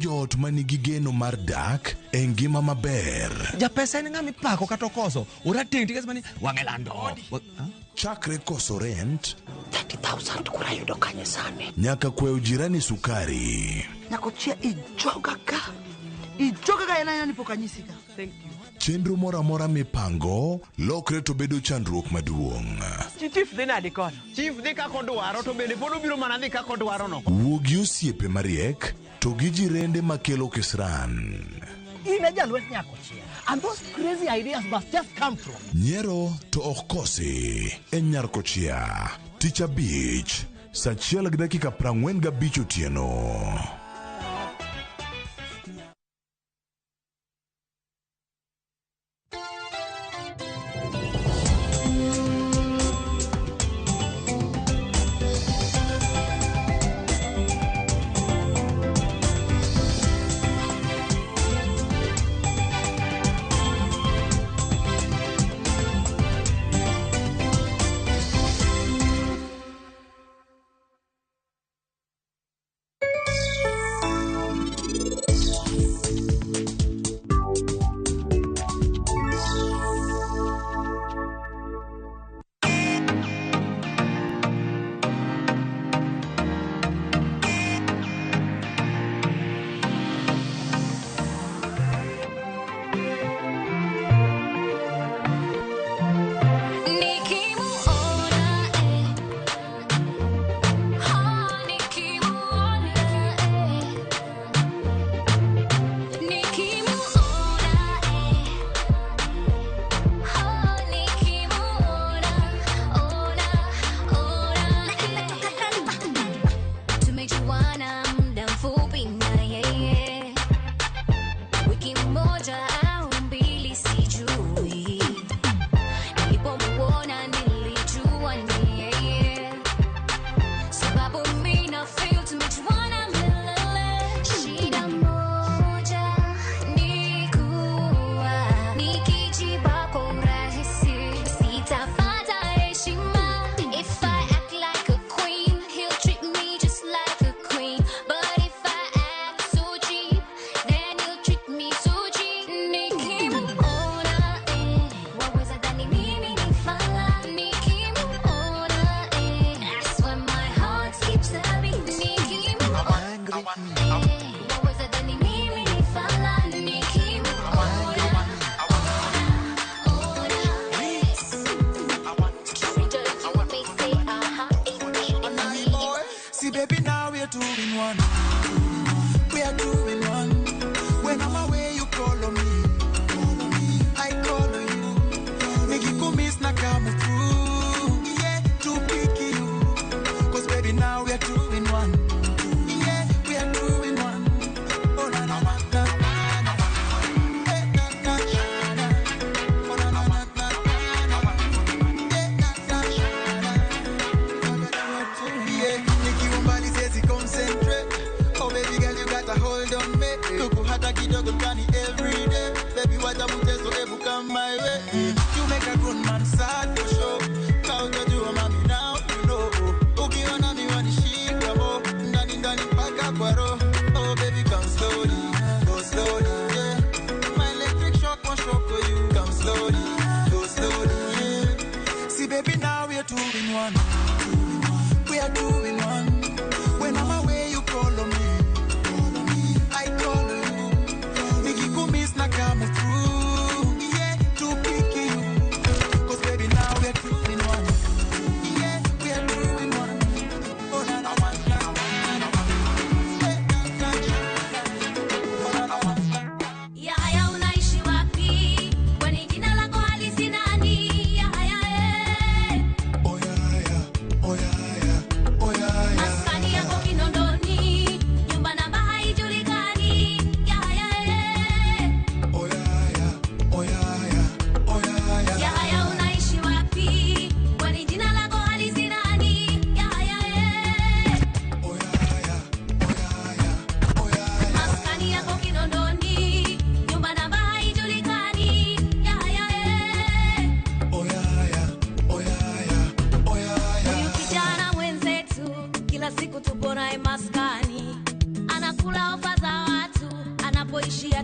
Joot ma nigi geno mar dak e ngima maber. Japesa en ng'ama ipako kata okoso. Orateng' tikes mani wang'e lando. Chakre koso rent 30,000 kura yudo kanye sani? Nyaka kwayo jirani sukari. Nyakochia ijoga ka. Ijoga ka en aena ni pok anyisi ka. Thank you. Chenro moro amora mipango lokre to bedo chandruok maduong'. Chief dhi nadi kono? Chief dhi kaka odwaro to bende pod obiro mana dhi kaka odwaro no. Wuo gi osiepe mariek to gi jirende makelo kisran. In e jalwet nyakochia. And those crazy ideas must just come from. Nyiero to ok kosi e Nyarkochia. Tich abich, saa achiel gi dakika 45 otieno. Tumejuana muda mfupi na yeye, wiki moja au mbili sijui. Nilipomuona nilijua ni yeye, sababu mimi na feel tumejuana milele. Shida moja ni kuwa nikijiba kwa urahisi sitapata heshima. If I act like a queen, he'll treat me just like a queen. But if I act so cheap, then he'll treat me so cheap. Nikimuona, eh, waweza dhani mimi ni fala. Nikimuona, eh, that's when my heart skips a beat. Nikimuona, eh, waweza dhani mimi ni fala. Nikimuona, ona, yes. Stranger, you may say, aha, eh, See, baby, now we are two in one. We are two in one. When I'm away, you call on me. I call on you. Nikikumiss na come through. Yeah, to pick you. 'Cause baby, now we are two in one. Yeah, we are two in one. Oh, na, na, na, na, na. Eh, na, na, na. Oh, na, na, na, na, na. Eh, na, na, na. Yeah, nikiwa mbali siwezi concentrate. Oh baby girl, you got a hold on me. Tuko hata kidogo tani every day. Baby, wacha mchezo, hebu come my way. You make a grown man sad for sure. Kau utajua mami now you know. Ukiona miwani shika mo. Ndani ndani mpaka kwa roho. Oh baby, come slowly, go slowly, yeah. My electric shock won't shock you. Come slowly, go slowly, yeah. See baby, now we are two in one. We are two in one. When I'm away, you call on me. I call on you. Nikikumiss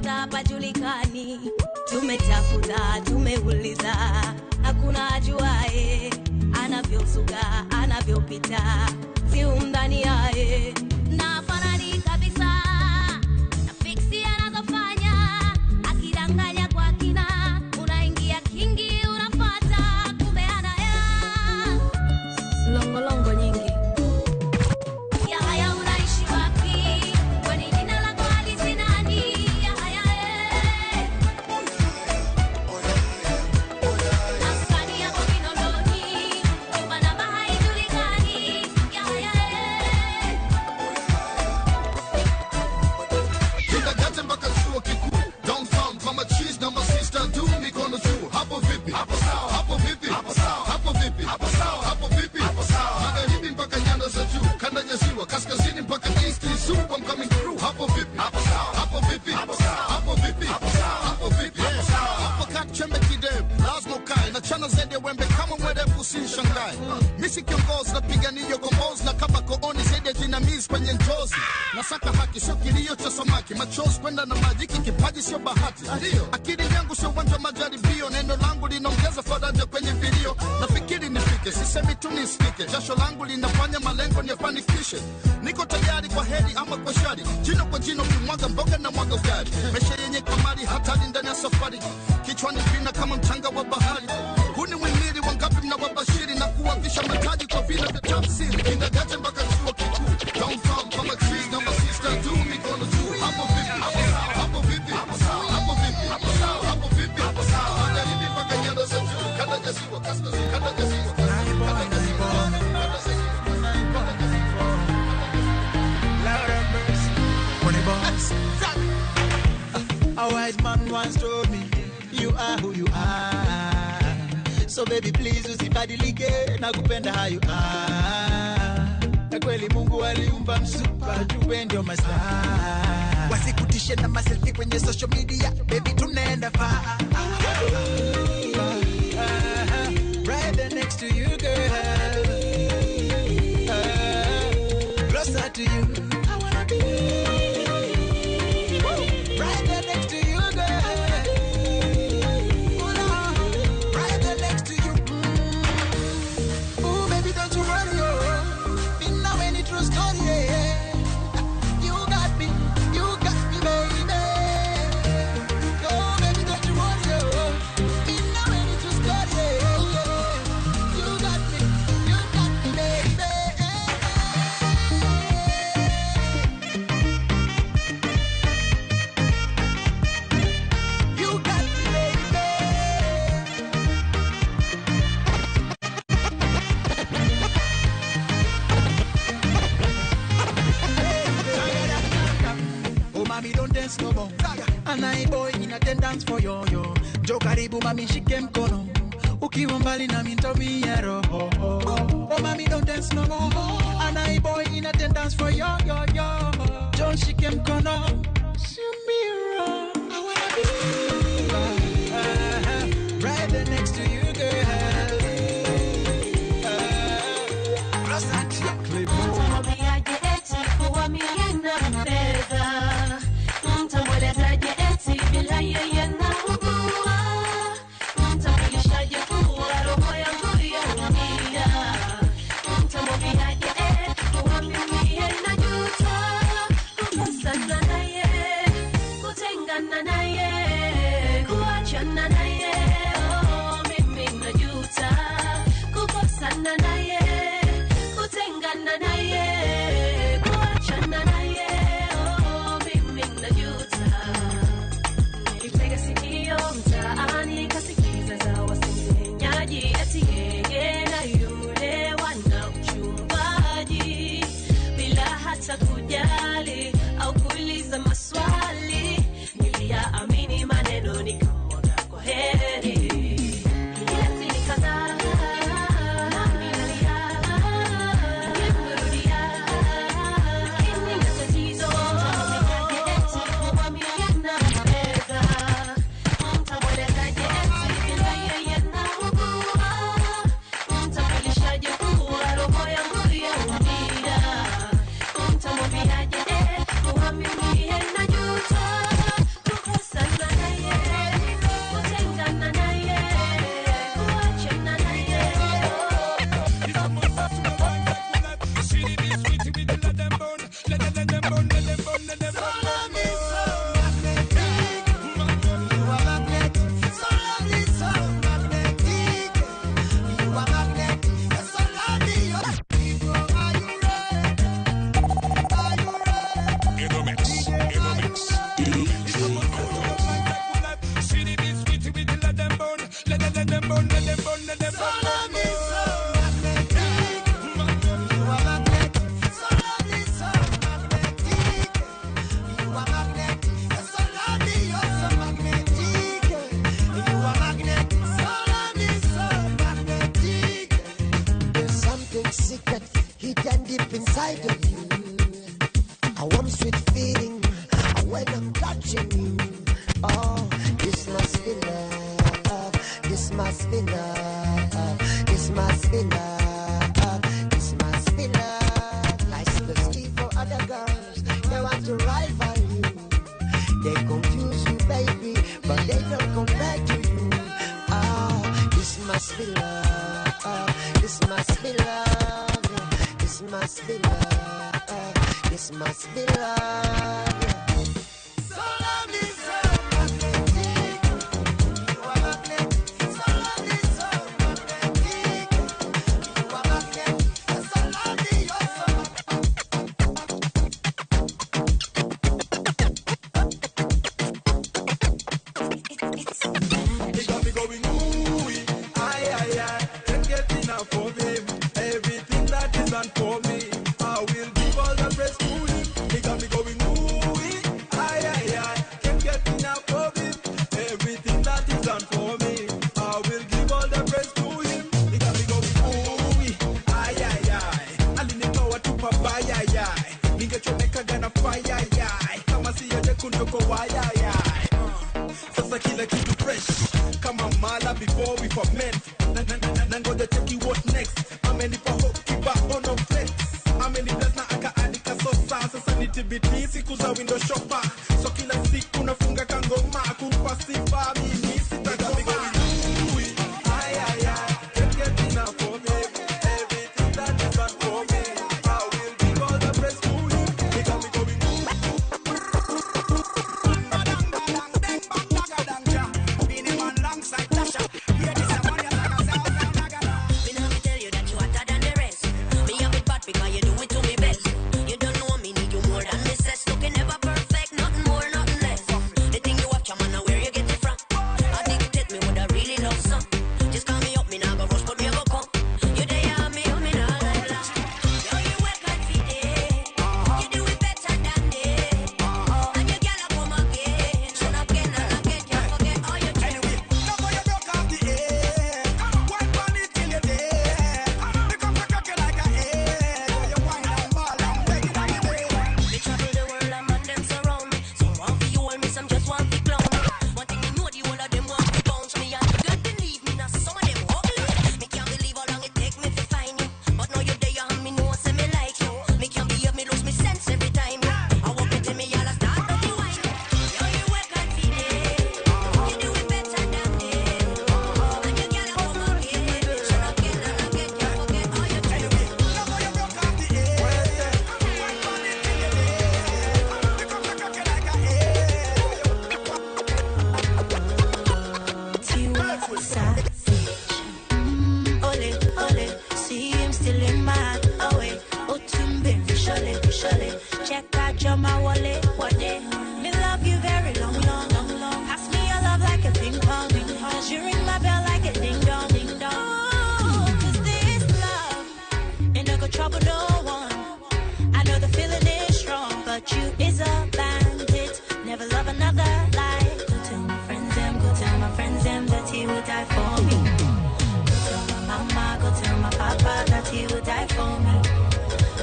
sasa hapajulikani. Tumetafuta, tumeuliza, hakuna ajuae anavyosuka, anavyopita, si umdhaniae. Na fanani kabisa na fiksi anazofanya, akidanganya kwa kina, unaingia kingi unafuata, kumbe ana hela longolongo nyingi. Ya haya unaishi wapi? Kwani jina lako halisi nani? Ya haya eh. Maskani yako Kinondoni, nyumba namba haijulikani. Ya haya eh. Kindergarten mpaka chuo kikuu, downtown kwa machizi na masista tu, mikono juu. Hapo vipi? Hapo sawa. Hapo vipi? Hapo sawa. Hapo vipi? Hapo sawa. Hapo vipi? Hapo sawa. Magharibi mpaka nyanda za juu, kanda ya ziwa, kaskazini mpaka east is zoo, I'm coming through. Hapo vipi? Hapo sawa. Hapo vipi? Hapo sawa. Hapo vipi? Hapo sawa. Hapo vipi? Hapo sawa. Hapo kat chembe kidevu, lazima ukae na chana zaidi ya wembe kama mwerevu usishangae. Mimi si kiongozi, napigania ukombozi na kama kooni zaidi ya jinamizi kwenye njozi. Nasaka haki, sio kilio cha samaki, machozi kwenda na maji, hiki kipaji sio bahati. Ndio akili yangu sio uwanja wa majaribio, neno langu linaongeza faraja kwenye vilio. Nafikiri nifike, sisemi tu nisikike, jasho langu linafanya malengo niyafanikishe. Niko tayari kwa heri ama kwa shari, jino kwa jino, kimwaga mboga na mwaga ugali. Maisha yenye kamari, hatari ndani ya safari, kichwani vina kama mchanga wa bahari. Huu ni muhimili, wangapi mnawabashiri na kuwavisha mataji kwa vina vya tafsiri. Kindergarten mpaka chuo kikuu, downtown kwa machizi na masista tu, mikono juu. Hapo vipi? Hapo sawa. Hapo vipi? Hapo sawa. Hapo vipi? Hapo sawa. Hapo vipi? Hapo sawa. Magharibi mpaka nyanda za juu, kanda ya ziwa, kaskazini, kanda ya ziwa, kaskazini, kanda ya ziwa, kanda ya ziwa, kanda ya ziwa. Lord have mercy. Money boss. A wise man once told me, you are who you are. So baby please usibadilike, nakupenda how you are. Na kweli Mungu aliumba msupa, jue ndio mastaa. Wasikutishe na maselfie kwenye social media, baby tunaenda far. Right there next to you girl. Closer to you. I wanna be right there next to you, girl. Right there next to you. Ooh, baby, don't you worry, oh. Me know any true story, yeah. You got me, baby. Oh, baby, don't you worry, oh. Me know any true story, yeah. You got me, baby. You got me, baby. Oh, mami, don't dance no more. And I boy in attendance for yo yo. Njoo karibu mami, shike mkono. Ukiwa mbali nami nitaumia roho. Oh, mami, don't dance no more. And I boy in attendance for yo yo yo. Don't shike mkono. Sumira, I wanna be right there next to you, girl. Closer to you. Mtamwambiaje eti kuwa mimi nampenda? Mtamwelezaje eti bila yeye naugua? Mtamwilishaje kuwa roho yangu yaumia? Mtamwambiaje kuwa mimi najuta kukosana naye, kutengana naye, kuachana naye? Oh, mimi najuta kukosana naye, kutengana naye, kuachana naye. Oh, mimi najuta. Nilitega sikio mtaani kasikiza za wasengenyaji, eti yeye na yule wana uchumbaji, bila hata kujali au kuuliza maswali. Niliyaamini maneno nikamwaga kwa heri. Ila sinikadhaa, nami naliamini. Inside of you, a warm sweet feeling when I'm touching you. Oh, this must be love. This must be love. This must be love. This must be love. Like the Steve for other girls, they want to rival you. They confuse you, baby, but they don't compare to you. Ah, this must be love. This must be love. This must be love. This must be love. So lovely, so magnetic. You are magnet. So lovely, so magnetic. You are magnet. So lovely, you're so He got me going ooh, aye, aye, aye. Can't get enough of him. Everything that is done for me, I will give all the praise to him. He got me going ooh, aye, aye, aye. Can't get enough of him. Everything that is done for me, I will give all the praise to him. He got me going ooh, aye, aye, aye. Alinitoa tu pabaya, aye. Ningechomeka na fire, aye. Kama siyo jekundu kwa waya, aye. Sasa kila kitu fresh kama mala before we ferment. Na ngoja cheki what next. Amenipa hope kibao no flex. Amenibless na akaandika sosa. Sasa ni TBT siku za window shopper. So kila siku nafunga kangoma kumpa sifa mimi sitakoma. Ay, ay, ay, can't get enough of him. Everything that is done for me, I will give all the praise to him. He got me going. Me nah fi tell you that you hotter than the rest. Me have it bad because you do it to me best. You don't know me need you more than me says. Looking never perfect, nothing more, nothing less. The thing you have, man, now where you get it from? Addicted, me woulda really love some. Just call me up, me nah go rush, but me a go come. You there, me, me nah lie long. Yo, you work hard for day. You do it better than they. And your gyal a come again, and again and again. Can't forget all your tricks. Anyway, now for you broke off the air. Wine pon it till you're dead. Become a cocky like a egg. You wine and ball and beg it on the way. Me travel the world and man them surround me. Some want fi hold me, some just want fi clown me. One thing me know, the whole of them want fi bounce me. And you can't believe me now, some of them ugly. Me can't believe how long it take me fi find you. But now you're there and me know say me like you. Me can't behave, me lose me sense every time. I walk me till me all a start to the wine. Yo, you work hard for day. You do it better than they. And your gyal a come again, and again and again. Can't forget all your tricks. Anyway, now for you broke off the air. Wine pon it till you're dead. Become a cocky like a egg. Tiwa Savage. Ole, ole, see him still in my heart. Away, Otumbe, Shole, Shole. Check out your my wallet, what day? Me love you very long, long, long, long. Pass me your love like a ping pong, ping pong. 'Cause you ring my bell like a ding dong, ding dong. Ooh, 'cause this love ain't no go trouble no one. I know the feeling is strong, but you is a bandit. Never love another lie. Go tell my friends them, go tell my friends them that he would die for me. Go tell my mama, go tell my papa that he would die for me.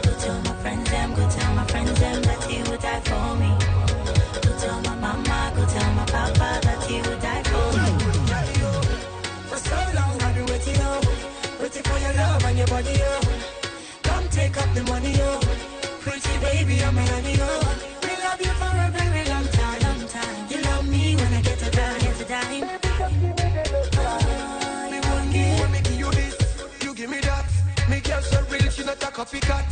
Go tell my friends them, go tell my friends them that he would die for me. Go tell my mama, go tell my papa that he would die for me. For so long I've been waiting, oh, waiting for your love and your body, oh. Come take up the money, oh. Pretty baby, I'm a honey, oh. We love you for a very long time. Long time. You love me when I get a dime. Get a dime. Me won't give. When me give you this, you give me that. Me girl so real, she not a copycat.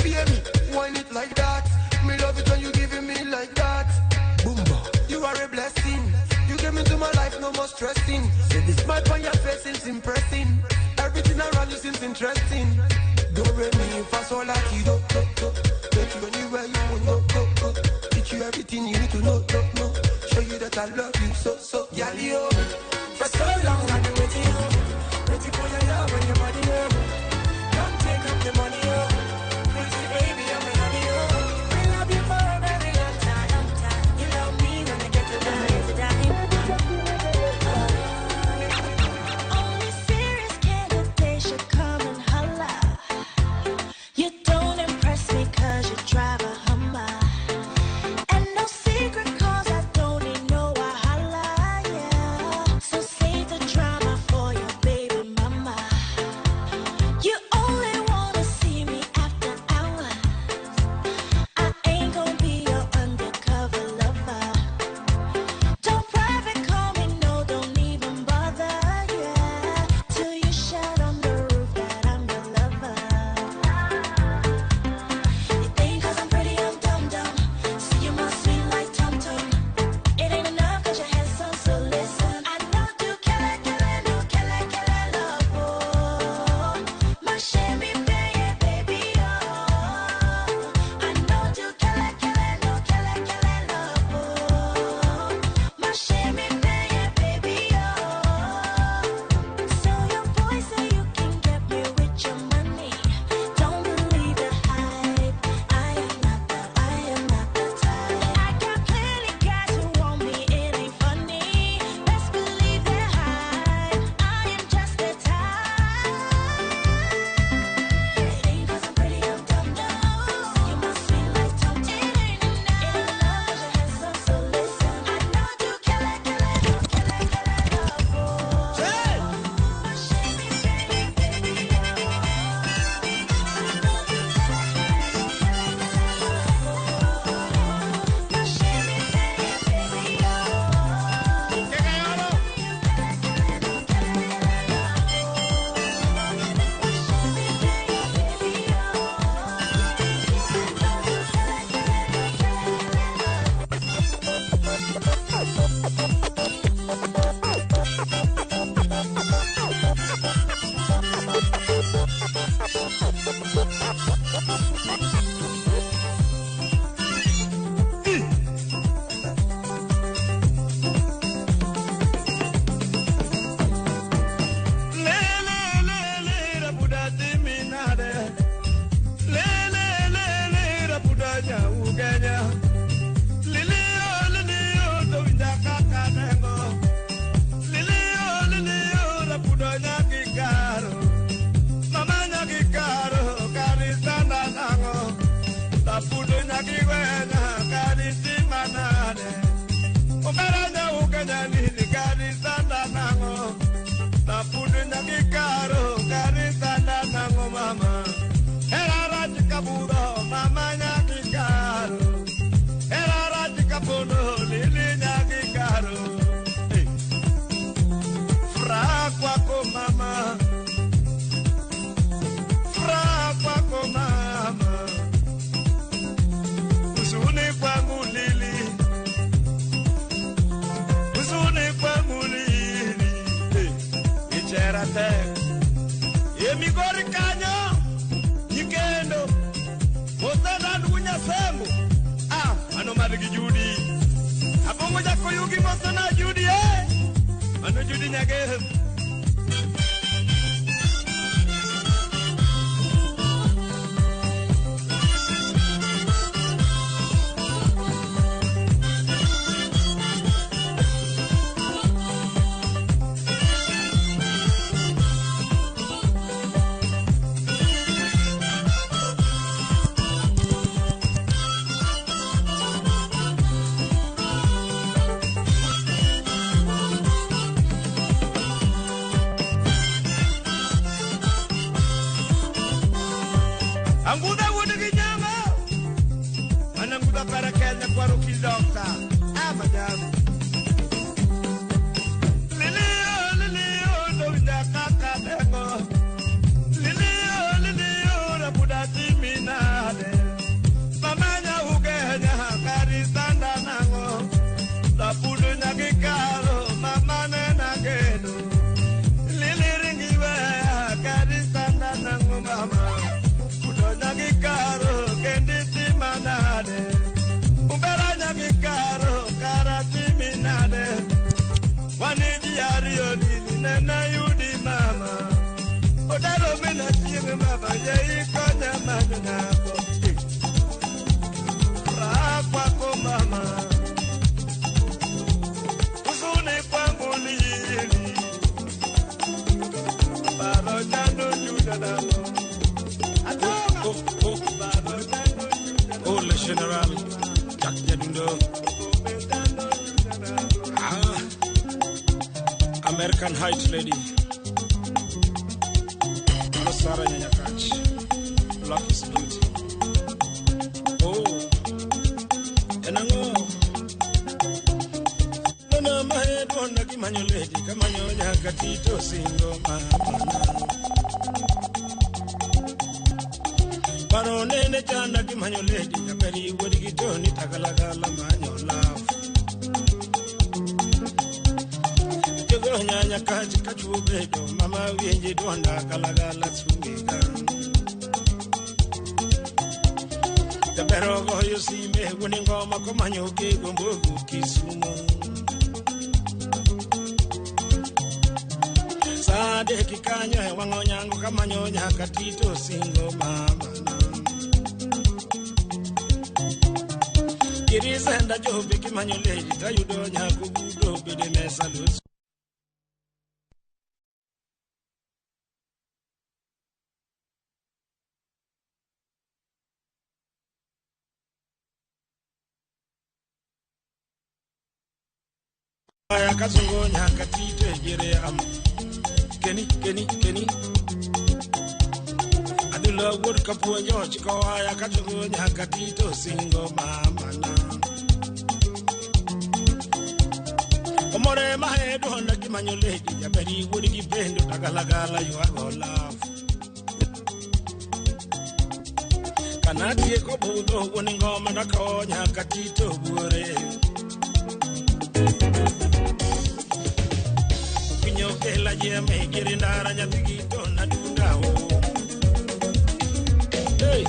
Baby, wine it like that. Me love it when you giving me like that. Boomba, you are a blessing. You came into my life, no more stressing. Say the smile on your face seems impressing. Everything around you seems interesting. Do re mi fa sol la ti do do do. Take you anywhere you want, go go go. Teach you everything you need to know, know, know. Show you that I love you so so. Yali oh, For so long I've been waiting, oh, waiting for your love and your body, oh. Come take up the money, oh. Pretty baby, I'm a honey, oh. We love you for a very long time. Long time. You love me when I get to dime. Get a dime. Only serious candidates should come and holla. You don't impress Lili nyagi karo. Hey. Furaha kwako mama, furaha kwako mama, huzuni kwangu Lili, huzuni kwangu Lili. Hey. Ichera tek e Migori kanyo nyikendo osenda ndugu Nyasembo ah mano mar gi Judi abongo jakoyugi mosena Judi eh mano Judi Nyagem. Anguda wuod gi nyama mananguda para Kenya kwaro kil dokta amanyam Lilio lilio dowinja kaka dengo lilio lilio rabuda timinade mamanya ugenya kari sanda nango rabudu nyagi karo mamane nageno lili ringi weya kari sanda nango mama nyagi karo kendi timanade umbera nyagi karo kara timinade waniji ariyo lili nena yudi mama odaro mina chieng mama yei konya manyo nyako furaha kwako mama huzuni kwangu lili baro chando juda namo. Oh, oh, oh, le général Jack Nyadundo. Ah, American Height Lady. Mano Sarah Nyanyakach. Love is beauty. Oh, enango. Nona mahedo na kimanyo lady kamanyo nyakatito singo mama. Paro nene chanda kimanyo lady japeri wuod gi Tony tagalagala manyo love. Jogo nyanya kach kachuo bedo mama winji duonda galagala sungega. Japero goyo sime wuon ngoma komanyo kigombo Kisumo. Sade kikanyo e wang'o nyango kamanyo nyaka Tito singo mama. Kirisenda jobi kimanyo lady tayudo nyako gudo bede mesa los. Aya kazungo nyaka Tito ejere am. Keni keni keni. Adula wuod kapuonjo chiko aya kazungo nyaka Tito singo mama na. Omore mahedo na kimanyo lady japeri wuod gi pendo tagalagala ywago love. Kanatieko budho wuon ngoma nakawo nyaka Tito buore. Pinyo kela jeme giri ndara nyathi gi to nadunda o. Hey.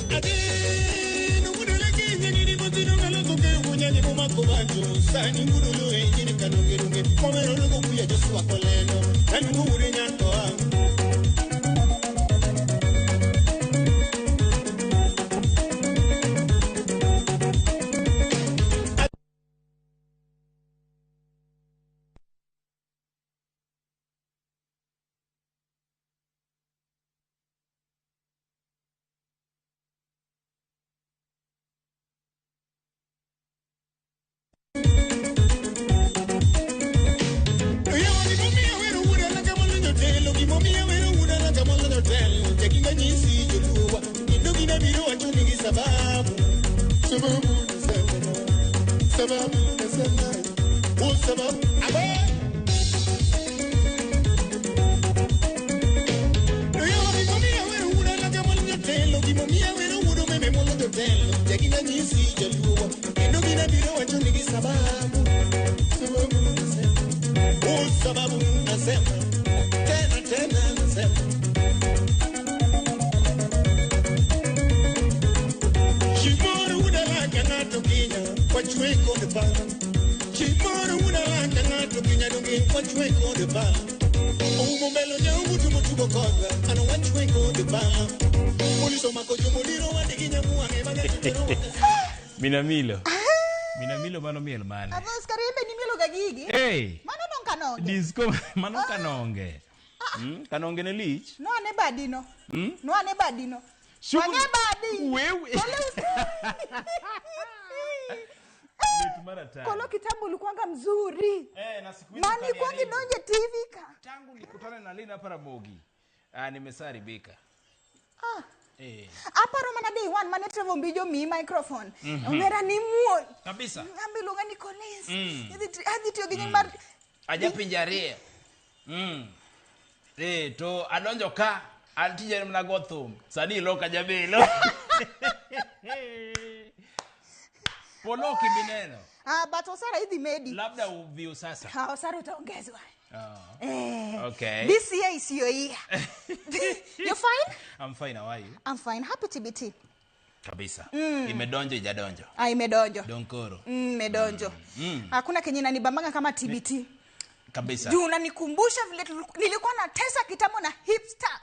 Sababu, sababu, sababu, Sababu abe Sababu nasema tena tena nasema Chimoro unalaka ng'ato kinya wachwe kod pala Chimoro unalaka ng'ato kinya donge wachwe kod pala Oumo mbelo nyaungu tumo kodwa ano wachwe kod pala Poliso mako jomodiro wadigi nyamuang'e magachero Minamilo. Minamilo mano miel mane. Adhos kariembe ni mielo ga gigi. Hey. Mano dong kanonge. Disco mano kanonge. Kanonge ne lich. No ane badino. No ane badino. Wang'e badi. Wewe. Kolo kitambo ulikuwanga mzuri. Eh, na siku hizi Nani kwangi donje TV ka. Tangu nikutane na Lina Paramogi. Nimesharibika. Aparo mana day one mane Trevor Mbijo mi microphone. Omera ni muol. Kabisa. Ambi luonga ni Collins. Adhi tiyo gi nying mar Ajapinjarie. To adonjo ka an tija en mana go thum. Sani iloka jabelo. Polo kibineno. But Osara idhi medi. Labda uviu sasa. Osara utaongezwa. Okay. This year is your year. You fine? I'm fine, how are you? I'm fine. Happy TBT. Kabisa. Imedonjo ijadonjo. Imedonjo. Donkoro. Imedonjo. Hakuna kenye inanibambanga kama TBT. Kabisa. Juu unanikumbusha vile nilikuwa na tesa kitambo na hipster.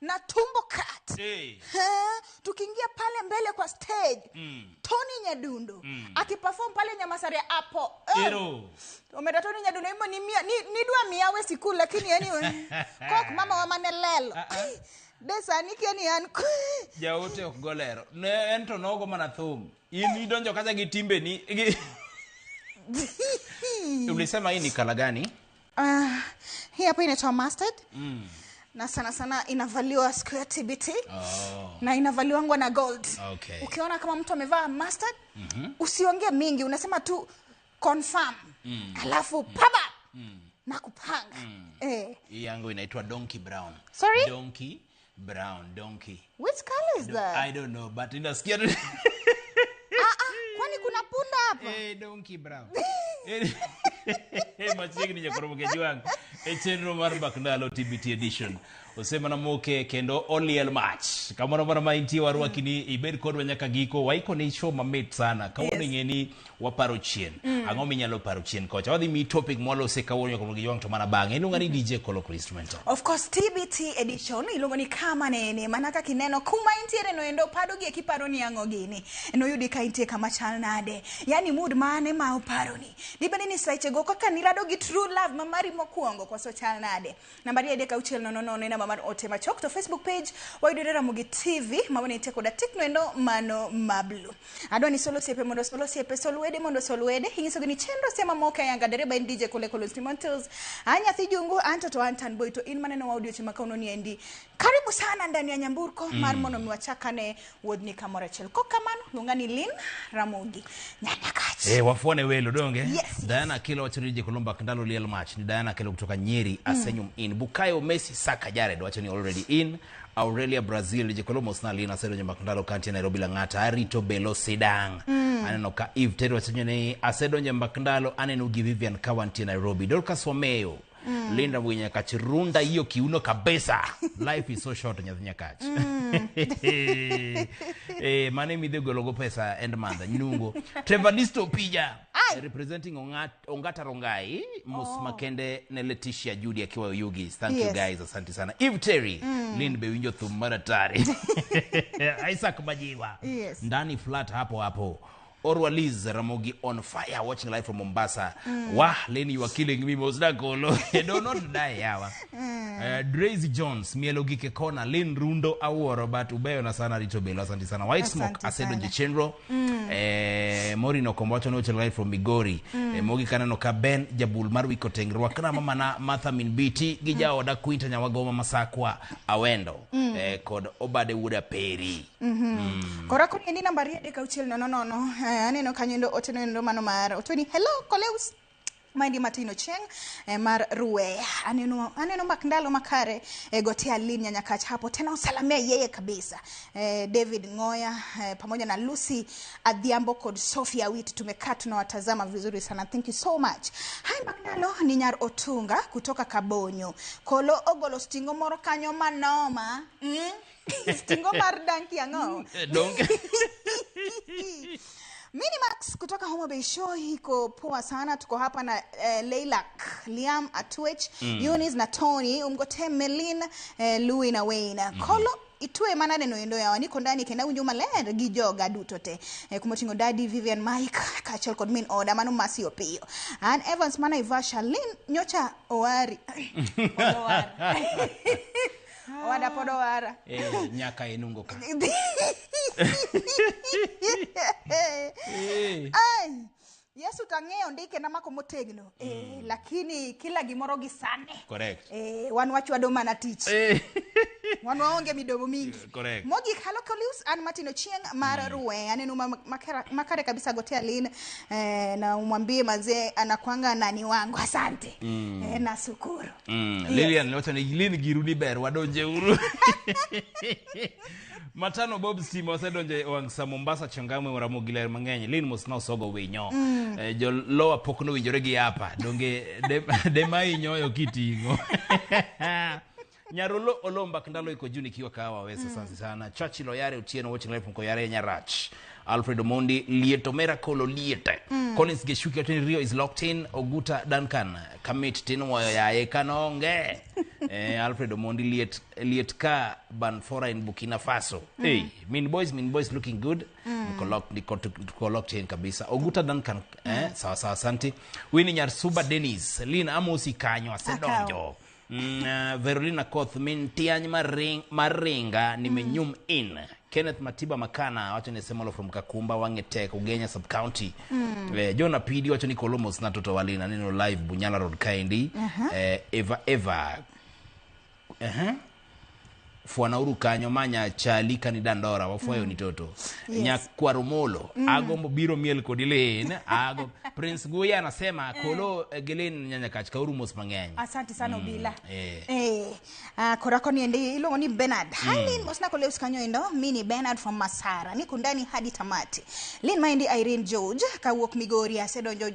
Na tumbo cat. Hey. Tukiingia pale mbele kwa stage. Tony Nyadundo akiperform pale Nyamasaria hapo. Ero. Omera Tony Nyadundo imo ni mia ni dwa miawe siku lakini anyway. Kok mama wa manelelo. Desa niki ni an Jaote ok golero. Ne ento nogo mana thum. In idonjo kacha gi timbe ni. Ulisema hii ni kala gani? Hii hapa inaitwa mustard. Na sana sana inavaliwa siku ya TBT. Na inavaliwangwa na gold. Okay. Ukiona kama mtu amevaa mustard, usiongee mingi, unasema tu confirm. Alafu paba na kupanga. Hii yangu inaitwa donkey brown. Sorry? Donkey brown, donkey. Which color is that? I don't know, but inasikia Kwani kuna punda hapa? Donkey brown. Machiegni nyakoromo wangu. E chenro mar Mbak Ndalo TBT edition. Osema na moke kendo oliel match. Kamoro mara ma intie warwaki ni ibed kodwa nyaka giko. Waiko ni show mamit sana. Kawuono ing'e ni waparo chien. Ang'o minyalo paro chien kocha? Wadhi mi topic mwalose kawuono nyakoromo gi jwang' to mana bang'e. Iluonga ni DJ Kolo Instrumental. Of course TBT edition iluongo ni kama nene. Mana kaka ineno kuma intiere no endo pado gi kiparo ni ang'o gini. Noyudi ka intie kama chal nade. Yani mood mane ma oparo ni. Dibende ni sechego kaka nirado gi true love mamari mokwongo koso chal nade. Nambari 3 6 0 0 namba mar ote machok to Facebook page wayudore Ramogi TV mawene nitie koda tik noendo mano mablu. Adwa ni solo siepe mondo solo siepe, sol wede mondo sol wede. Inyisogi ni chenro sema moka yanga dereba en DJ Kole Kolo Instrumentals. An nyathi jungu anto to an boy to in maneno wa odiochieng' ma kawuono ni endi. Karibu sana ndani ya nyamburko mar mondo mi wachakane wuodhni kamoro achiel. Kok kamano luonga ni Lynn Ramogi Nyanyakach. Wafuone welo donge. Yes. Diana Kilo wacho ni DJ Kolo Mbak Ndalo liel match. Ni Diana Kilo kutoka Nyeri Asenyum in. Bukayo Messi Saka Jared wacho ni already in. Aurelia Brazil DJ Kolo Mosna Lina asedonjo Mbak Ndalo kantie Nairobi Lang'ata. Arito Belo Sidang. Aneno ka Eve Ted wacho ni asedonjo Mbak Ndalo aneno gi Vivian Kawantie Nairobi. Dorcas Wameyo. Linda Mwinya Kachirunda hiyo kiuno kabisa. Life is so short nyathi Nyakach. Mane midhi gologo pesa end month nyungo. Trevor Disto Pija representing Ongata Rongai Mus Makende ne Letitia Judy akiwa Oyugis. Thank you guys, asante sana. Eve Terry Lind be winjo thum maratari. Isaac Majiwa. Ndani flat hapo hapo. Orwa Liz Ramogi on fire watching live from Mombasa. Wah, Leni, you are killing me. Mosdakolo. Do not die yawa. Drazy Jones, mielo gike kona, Lynn Rundo awuoro but ubeyo na sana Rito Belo, asante sana. White Smoke, asedo Jechenro. Morino Kombocho no live from Migori. Mogi kaneno ka Ben Jabul mar Wiko Teng rwakna mama na Martha Min BT gi jaoda Quinta Nyawagoma Masakwa Awendo. Kod Obade Wuda Peri. Kora koni endi nambari 3 6 0 0 Aneno kanyo endo ote noendo mano mar Otoni. Hello Koleus. Maendi Martin Ochieng mar Ruweya. Aneno mak ndalo makare gotea Lin Nyanyakach hapo tena usalamia yeye kabisa. David Ngoya pamoja na Lucy Adhiambo kod Sophia Wit tumekaa tunawatazama vizuri sana. Thank you so much. Hai Makndalo ni Nyar Otunga kutoka Kabonyo. Kolo ogolo stingo moro kanyo manoma. Stingo mar danki ang'o? Donge. Minimax kutoka Homa Bay Show iko poa sana. Tuko hapa na Leilak, Liam Atwech, Eunice na Tony, umgote Melin, Louis na Wayne. Kolo itwe manade no endo yawa niko ndani kenda winjo maler gi joga duto te. Kumoting'o Daddy Vivian Mike kaachiel kod min oda mano Masi Opiyo. An Evans mana Ivasha Lin nyocha owari. Pod owara. Owada pod owara. Nyaka enungo ka. Ai, Yesu tang'eyo ndike na mako motegno. Lakini kila gimoro gi sane. Correct. Wan wachwado mana tich. Wan waonge midomo mingi. Correct. Mogik, hello Kolius, an Martin Ochieng mar Ruwe. Aneno makare kabisa gotea Lin na umwambie mazee anakuanga nani wangu. Asante. Nashukuru. Yes. Lilian wacho ni Lin giruni ber wadonje uru. Matano Bob Stima osedonjo e wang' sa Mombasa Changamwe Ramogi ler mang'eny. Lin mos nosogo winyo. Jo lowa pok nowinjore gi hapa. Donge dema inyoyo kiting'o. Nyarolo Olomba Kindalo iko juu nikiwa kahawa wesa. Asante sana. Churchill Oyare Otieno watching live from Koyare Nyarach. Alfred Omondi Lietomera Kolo Liete. Collins Geshuki Oteni Rio is locked in. Oguta Duncan Kamit Tinwoyo yaye kanonge. Alfred Omondi Liet ka Banfora in Burkina Faso. Hey, mean boys looking good. Mko locked in kabisa. Oguta Duncan sawa sawa asante. Winnie Nyarsuba Dennis Lin Amosi Kanyo asedonjo. Verolina Koth min tiany maringa nimenyum in. Kenneth Matiba Makana wacho ni Semolo from Kakumba Wangetek Ugenya sub county. John Apidi wacho ni Kolomos na Toto Walina neno live Bunyala Road Kaendi. Eva Fuanauru kanyo manya chalika ni dandora wafuayo ni toto. Yes. Nyakwaromolo agombo biro miel kod Lin ago Prince Guya anasema kolo Gelin Nyanyakach kauru mos mang'eny. Asante sana Obila. Korako ni ende iluongo ni Bernard. Hi Lin mosna koleus kanyo endo mini Bernard from Masara. Niko ndani hadi tamati. Lin maendi Irene George kawuok Migori asedonjo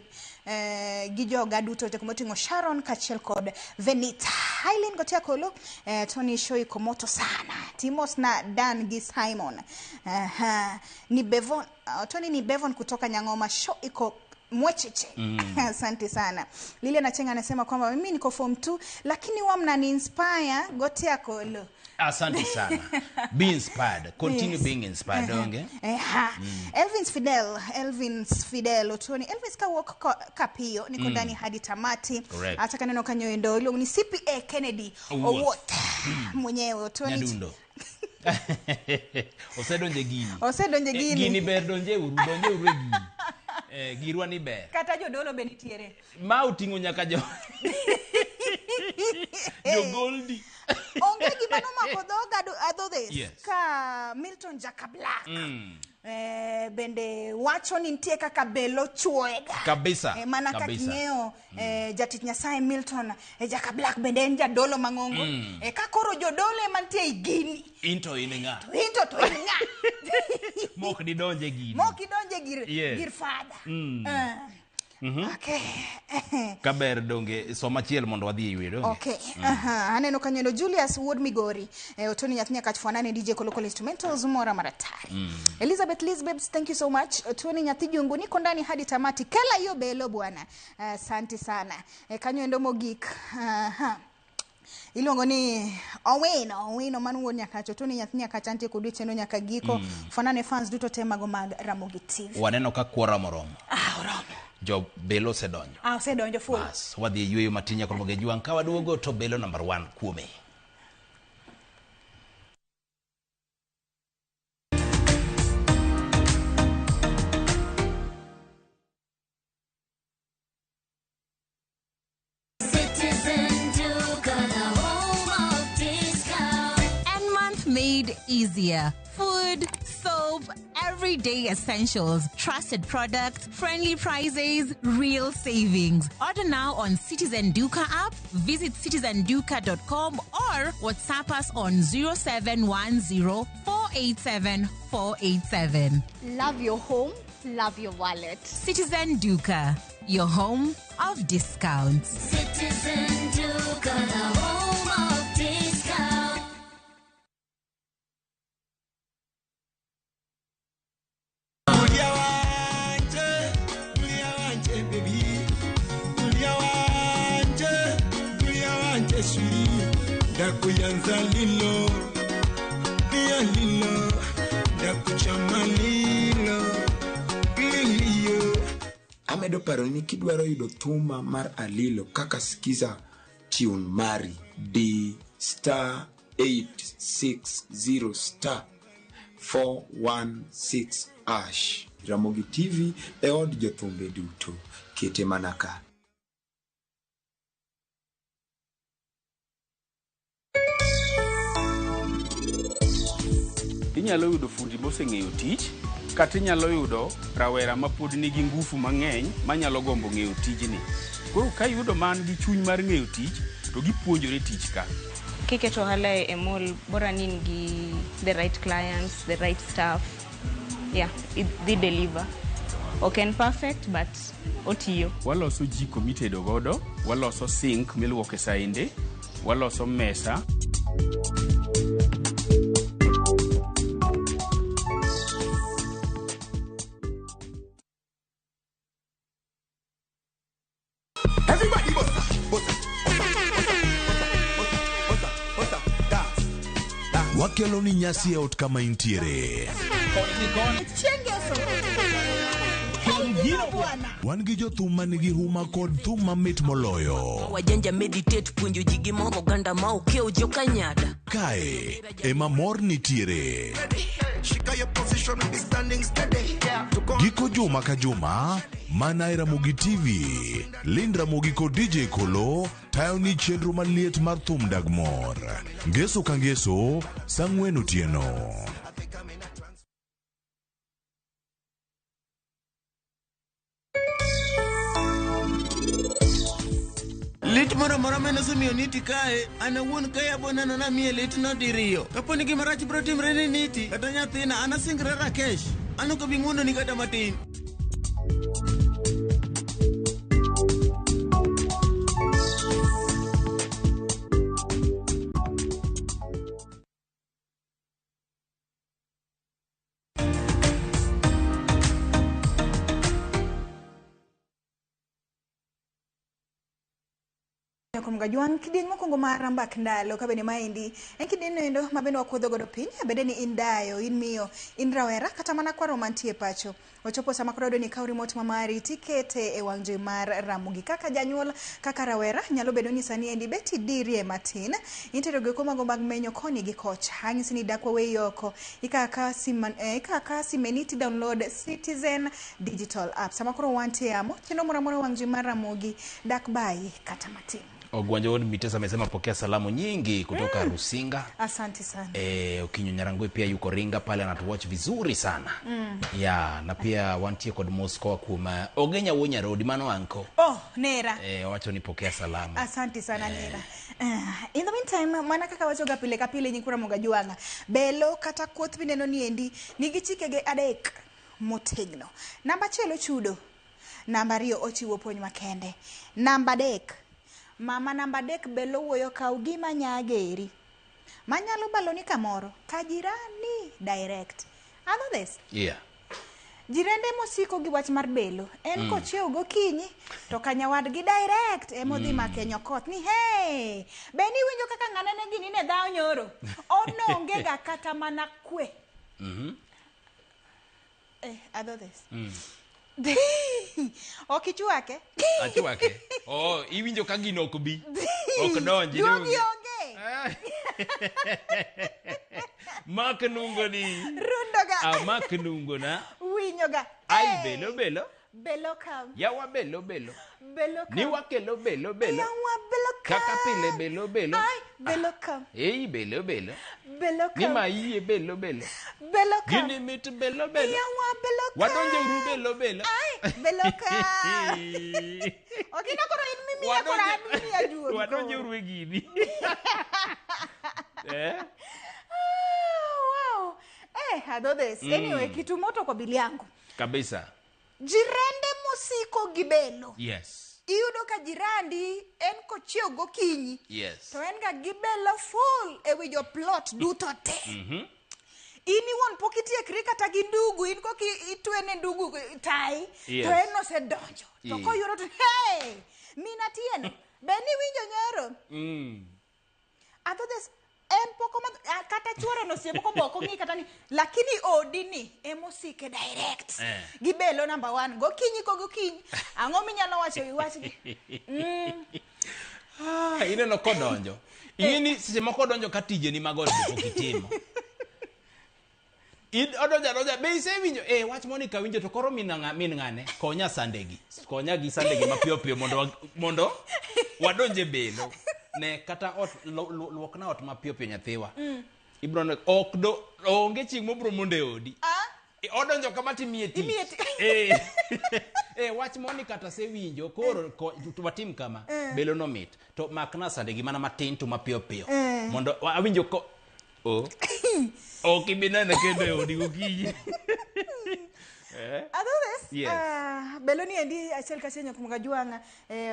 gi joga duto te kumoting'o Sharon kaachiel kod Venita. Hi Lin gotea kolo Tony show iko moto sana. Timos na Dan gi Simon. Ni Bevon Tony ni Bevon kutoka Nyang'oma show iko mwecheche. Asante sana. Lilian Achenga anasema kwamba mimi niko form 2 lakini wa mnani inspire gotea kolo. Asante sana. Be inspired. Continue being inspired, donge? Elvins Fidel Otoni. Elvins ka walk kapio niko ndani hadi tamati. Ataka neno kanyo endo ilo ni CPA Kennedy Owuoth mwenyewe Otoni. Nyadundo. Osedonje gini. Osedonje gini. Gini ber donje uru gini. Girwa ni ber. Kata jodolo be nitiere. Ma oting'o nyaka jo. Jo Goldi. Onge gima nomako dhoga adhodhes. Yes. Ka Milton Jaka Black. Bende wacho ni nitie kaka belo chuoega. Kabisa. Mana kaka ing'eyo jatich Nyasaye Milton Jaka Black bende en jadolo mang'ongo. Ka koro jodolo ema nitie e gini. Into in ng'a. Into to in ng'a. Mok didonje gini. Mok idonje gir father. Okay. Kaber donge soma chiel mondo wadhi e yweyo. Okay. Aneno kanyo Julius Wuod Migori. Otoni nyathi Nyakach Fwanane DJ Kolokol Instrumentals mora maratari. Elizabeth Lisbeth, thank you so much. Otoni nyathi Jungu niko ndani hadi tamati. Kela hiyo belo bwana. Asante sana. Kanyo endo mogik. Iluongo ni Owino mano wuod Nyakach. Otoni nyathi Nyakach antie kodu chendo nyaka giko. Fwanane fans duto te mago mag Ramogi TV. Waneno ka kuora moromo. Oromo. Jo belo osedonjo. Osedonjo full. Bas, wadhi e yweyo matin nyaka Ramogi Jwang'. Ka waduogo to belo number 1 kuome. Citizen Duka, the home of discount. And month May made easier. Food, soap, everyday essentials, trusted products, friendly prices, real savings. Order now on Citizen Duka app, visit citizenduka.com or WhatsApp us on 0710 487 487. Love your home, love your wallet. Citizen Duka, your home of discounts. Citizen Duka, the home of discount. Tulia wanje, tulia wanje, baby. Tulia wanje, tulia wanje, sweetie. Ndakuyanza lilo, lia lilo, ndakuchama lilo, lilio. Amedo paro ni kidwaro yudo thuma mar Alilo kaka Skiza tune mari D star 860 star 416 ash. Ramogi TV e od jothumbe duto. Kete mana ka. Inyalo yudo fundi moseng'eyo tich kata inyalo yudo rawera ma pod nigi ngufu mang'eny manyalo gombo ng'eyo tijni. Koro ka iyudo man gi chuny mar ng'eyo tich to gipuonjore tich ka. Kiketo ohala e mall bora ni in gi the right clients, the right staff. Yeah, it dhi deliver. Ok en perfect but otiyo. Waloso jiko mitedo godo, waloso sink miluoke saende, waloso mesa. Everybody bossa, bossa, bossa, bossa, bossa, bossa, dance. Wakelo ni nyasi e ot kama intiere. Wan gi jothum ma nigi huma kod thum mamit moloyo. Wajanja meditate puonjo ji gi moro oganda ma okiewo jokanyada. Kae ema mor nitiere. Shika your position, be standing steady. Giko juma ka juma mana e Ramogi TV. Lind Ramogi kod DJ Kolo tayo ni chenro maliet mar thum dag mor. Ngeso ka ngeso saa ang'wen otieno. Lit moro amora mane osemiyo Niti kae, an awuon kae abo neno namiye litno diriyo. Kapo ni gima rach biro timre ne Niti, kata nyathina, an asingra Rakesh. An ok abi ng'wononi kata matin. Kuom Gajwang', kidieny mokwongo mar mbak ndalo ka bende maendi en kidieny noendo ma bende wakuodho godo piny bende ni in dayo, in miyo, in rawera kata mana kwaro mantie pacho. Ochopo sama koro wayudo ni ikaw remote ma mari tikete e wang' jowi mar Ramogi. Kaka janyuol, kaka rawera, nyalo bedo ni sani endi bet idirie matin. Intero goeko mago mag menyo koni gi kocha. Anyisi ni dak waweyi oko. Ikawo akawa simeni ti download Citizen Digital App. Sama koro wantie yamo, chenro moro amora e wang' jowi mar Ramogi dak bayi kata matin. Ogwanja Wuod Mitesa amesema pokea salamu nyingi kutoka Rusinga. Asante sana. Okinyo Nyarangwe pia yuko Ringa pale anatuwatch vizuri sana. Ya, na pia wantie kod mos koa kuom Ogenya wuo Nyarodi mano anko. Oh, nera. Wacho ni pokea salamu. Asante sana nera. In the meantime, mana kaka wachoga pile ka pile nyikwa Ramogi Ajwang'a. Belo kata koth mineno ni endi nigi chikege adek motegno. Namba achiel ochudo. Namba ariyo ochiwo puonj makende. Namba adek, mama namba adek belo wuoyo kaw gima nyageri. Manyalo baloni kamoro ka jirani direct. Ano this? Yeah. Jirende mosiko gi wach mar belo en kochiew gokinyi to kanyawadgi direct emodhi makenyo koth ni hey, be niwinjo kaka ng'ane ne gini ne dhawo nyoro ononge ga kata mana kwe. Adho this. Ok ichwake? Achwake. Oh, iwinjo ka gino ok bi. Ok donji. Duogi onge. Mak nungo ni. Rundoga. Amak nungo na. Winyoga. Ai belo belo. Belo kam. Yawa belo belo. Belo kam. Ni wakelo belo belo. Yawa belo Kaka pile belo belo. Ai, belo kam. Ei belo belo. Belo Ni kam. maiye belo belo. Belo kam. Gini mit belo belo. Yawa belo kam. Wadonje uru belo belo. Ai, belo kam. Okina koro in mimiya koro an mimiya juogi. Wadonje uru e gini. Eh? Ah, wow. Eh, adodhes. Anyway, kitu moto kwa bili yangu. Kabisa. Jirende mosiko gi belo. Yes. Iyudo ka jirandi en kochiew gokinyi. Yes. To en ga gi belo full e wi jo plot duto te. In iwuon pok itiekri kata gi ndugu, in koki itwene ndugu tai, Yes. to en osedonjo. To koyudo to hey, min Atieno, be niwinjo nyoro? Adhodhes en pok omadho kata chuore nosiemo kobok ong'i kata ni lakini odi ni emosike direct. Gi belo number 1 gokinyi ko gokinyi. Ang'o minyalo wacho e wi wachni? Ah, ineno kodonjo. Ing'e ni seche moko odonjo ka tijeni mag ot be pok itimo. Odonjo adonja, be isewinjo? Eh, wach Monica winjo to koro min ng'ane, konya sandegi. Konya gi sandegi mapiyo piyo mondo wadonj e belo. Ne kata ot luokna ot mapiyo piyo nyathiwa. Ibro neno ok do onge chieng' mobro mondo e odi. Odonjo kama timiye tich. Imiye tich. Wach Monica to asewinjo koro watim kama. Belo no mit. To makna sandegi mana matin to mapiyo piyo. Mondo awinjo ko Ok ibi nene kendo e odi gokinyi. Adhodhes, Yes. belo ni endi achiel kachiel nyakuom Kajwang'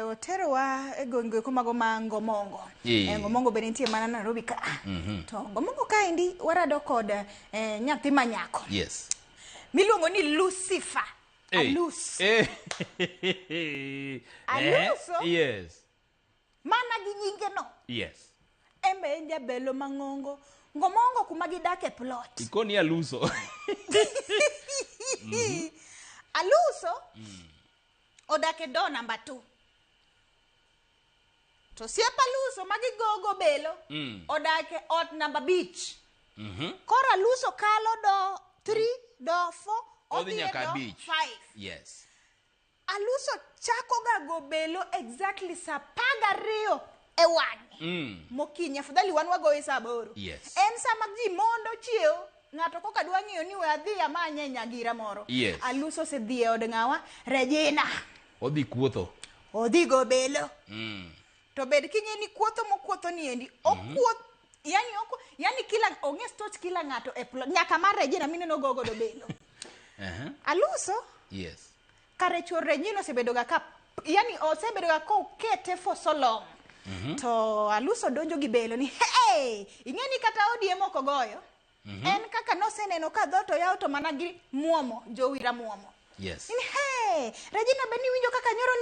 oterowa e gwenge eko mago ma Ngomongo. Ngomongo bende nitie mana Nairobi ka. To Ngomongo kaendi warado kod nyathi ma nyako. Yes. Miluongo ni Lucifer. Alus. Aluso? Yes. Mana gi nyinge no. Yes. En be en jabelo mang'ongo. Ngomongo kuma gidake plot. Ikoni aluso. Aluso odak e door number 2. To osiep Aluso ma gigogo belo odak e ot number 5. Koro Aluso kalo door 3, door 4, Odhi odhi e nyaka door 5. 5. Yes. Aluso chako ga go belo exactly saa 12 e wang'e. Mokinyi, afadhali wan wagoye saa 8. Yes. En sama ji mondo chiew, ng'ato koka dwa ng'iyo ni we adhi amanye nyagira moro. Yes. Aluso osedhi e od ng'awa, Regina. Odhi kuotho. Odhi go belo. To bed king'e ni kuotho mokuotho ni endi, okuoth, yani kila ong'e stoch kila ng'ato e plot, nyaka mar Regina mineno go godo belo. Aluso? Yes. Kare chuor Regina osebedo ga ka, yani osebedo ga kokete for so long. To Aluso donjo gi belo ni hey, ing'e ni kata odi ema ok ogoyo. En kaka noseneno ka dhoot oyaw to mana gi muomo, jowira muomo. Yes. Ni hey, Regina be niwinjo kaka nyoro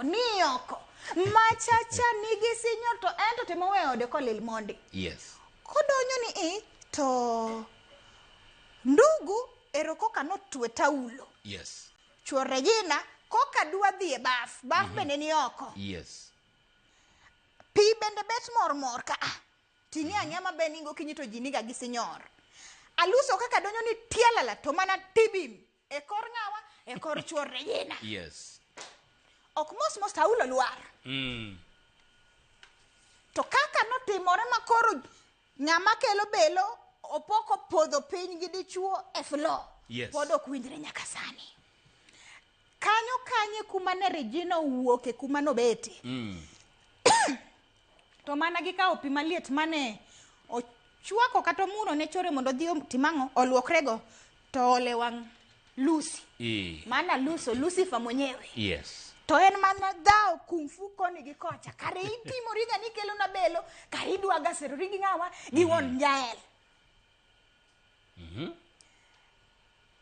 ni oko. Machacha nigi sinyo to en to temo weyo ode kolil mondi. Yes. Kodonjo ni i to ndugu ero koka notwe taulo. Yes. Chuor Regina koka dwa dhi e baf, baf bende ni oko. Yes. Pi bende bet mormor ka a. Ting'e ang'eya maber ni gokinyi to ji niga gi sinyor. Aluso kaka donjo ni tialala to mana tibim e kor ng'awa, e kor chuor Regina. Yes. Ok mos mos taulo lwar. To kaka notimore ma koro ng'ama kelo belo opoko podho piny gi dichuo e floor. Yes. Pod ok winjre nyaka sani. Kanyo kanye kuma ne Regina owuoke kuma nobete. To mana gikawo pi maliet mane ochwako kata omuno ne chore mondo odhi otim ang'o, oluokrego, to ole wang' Lucy. Mana Luso, Lucifer mwenyewe. Yes. To en mana dhawo kung fu koni gi kocha. Kare itimori ga ni kelona belo, kare idwa ga serori gi ng'awa, gi wuon Jael.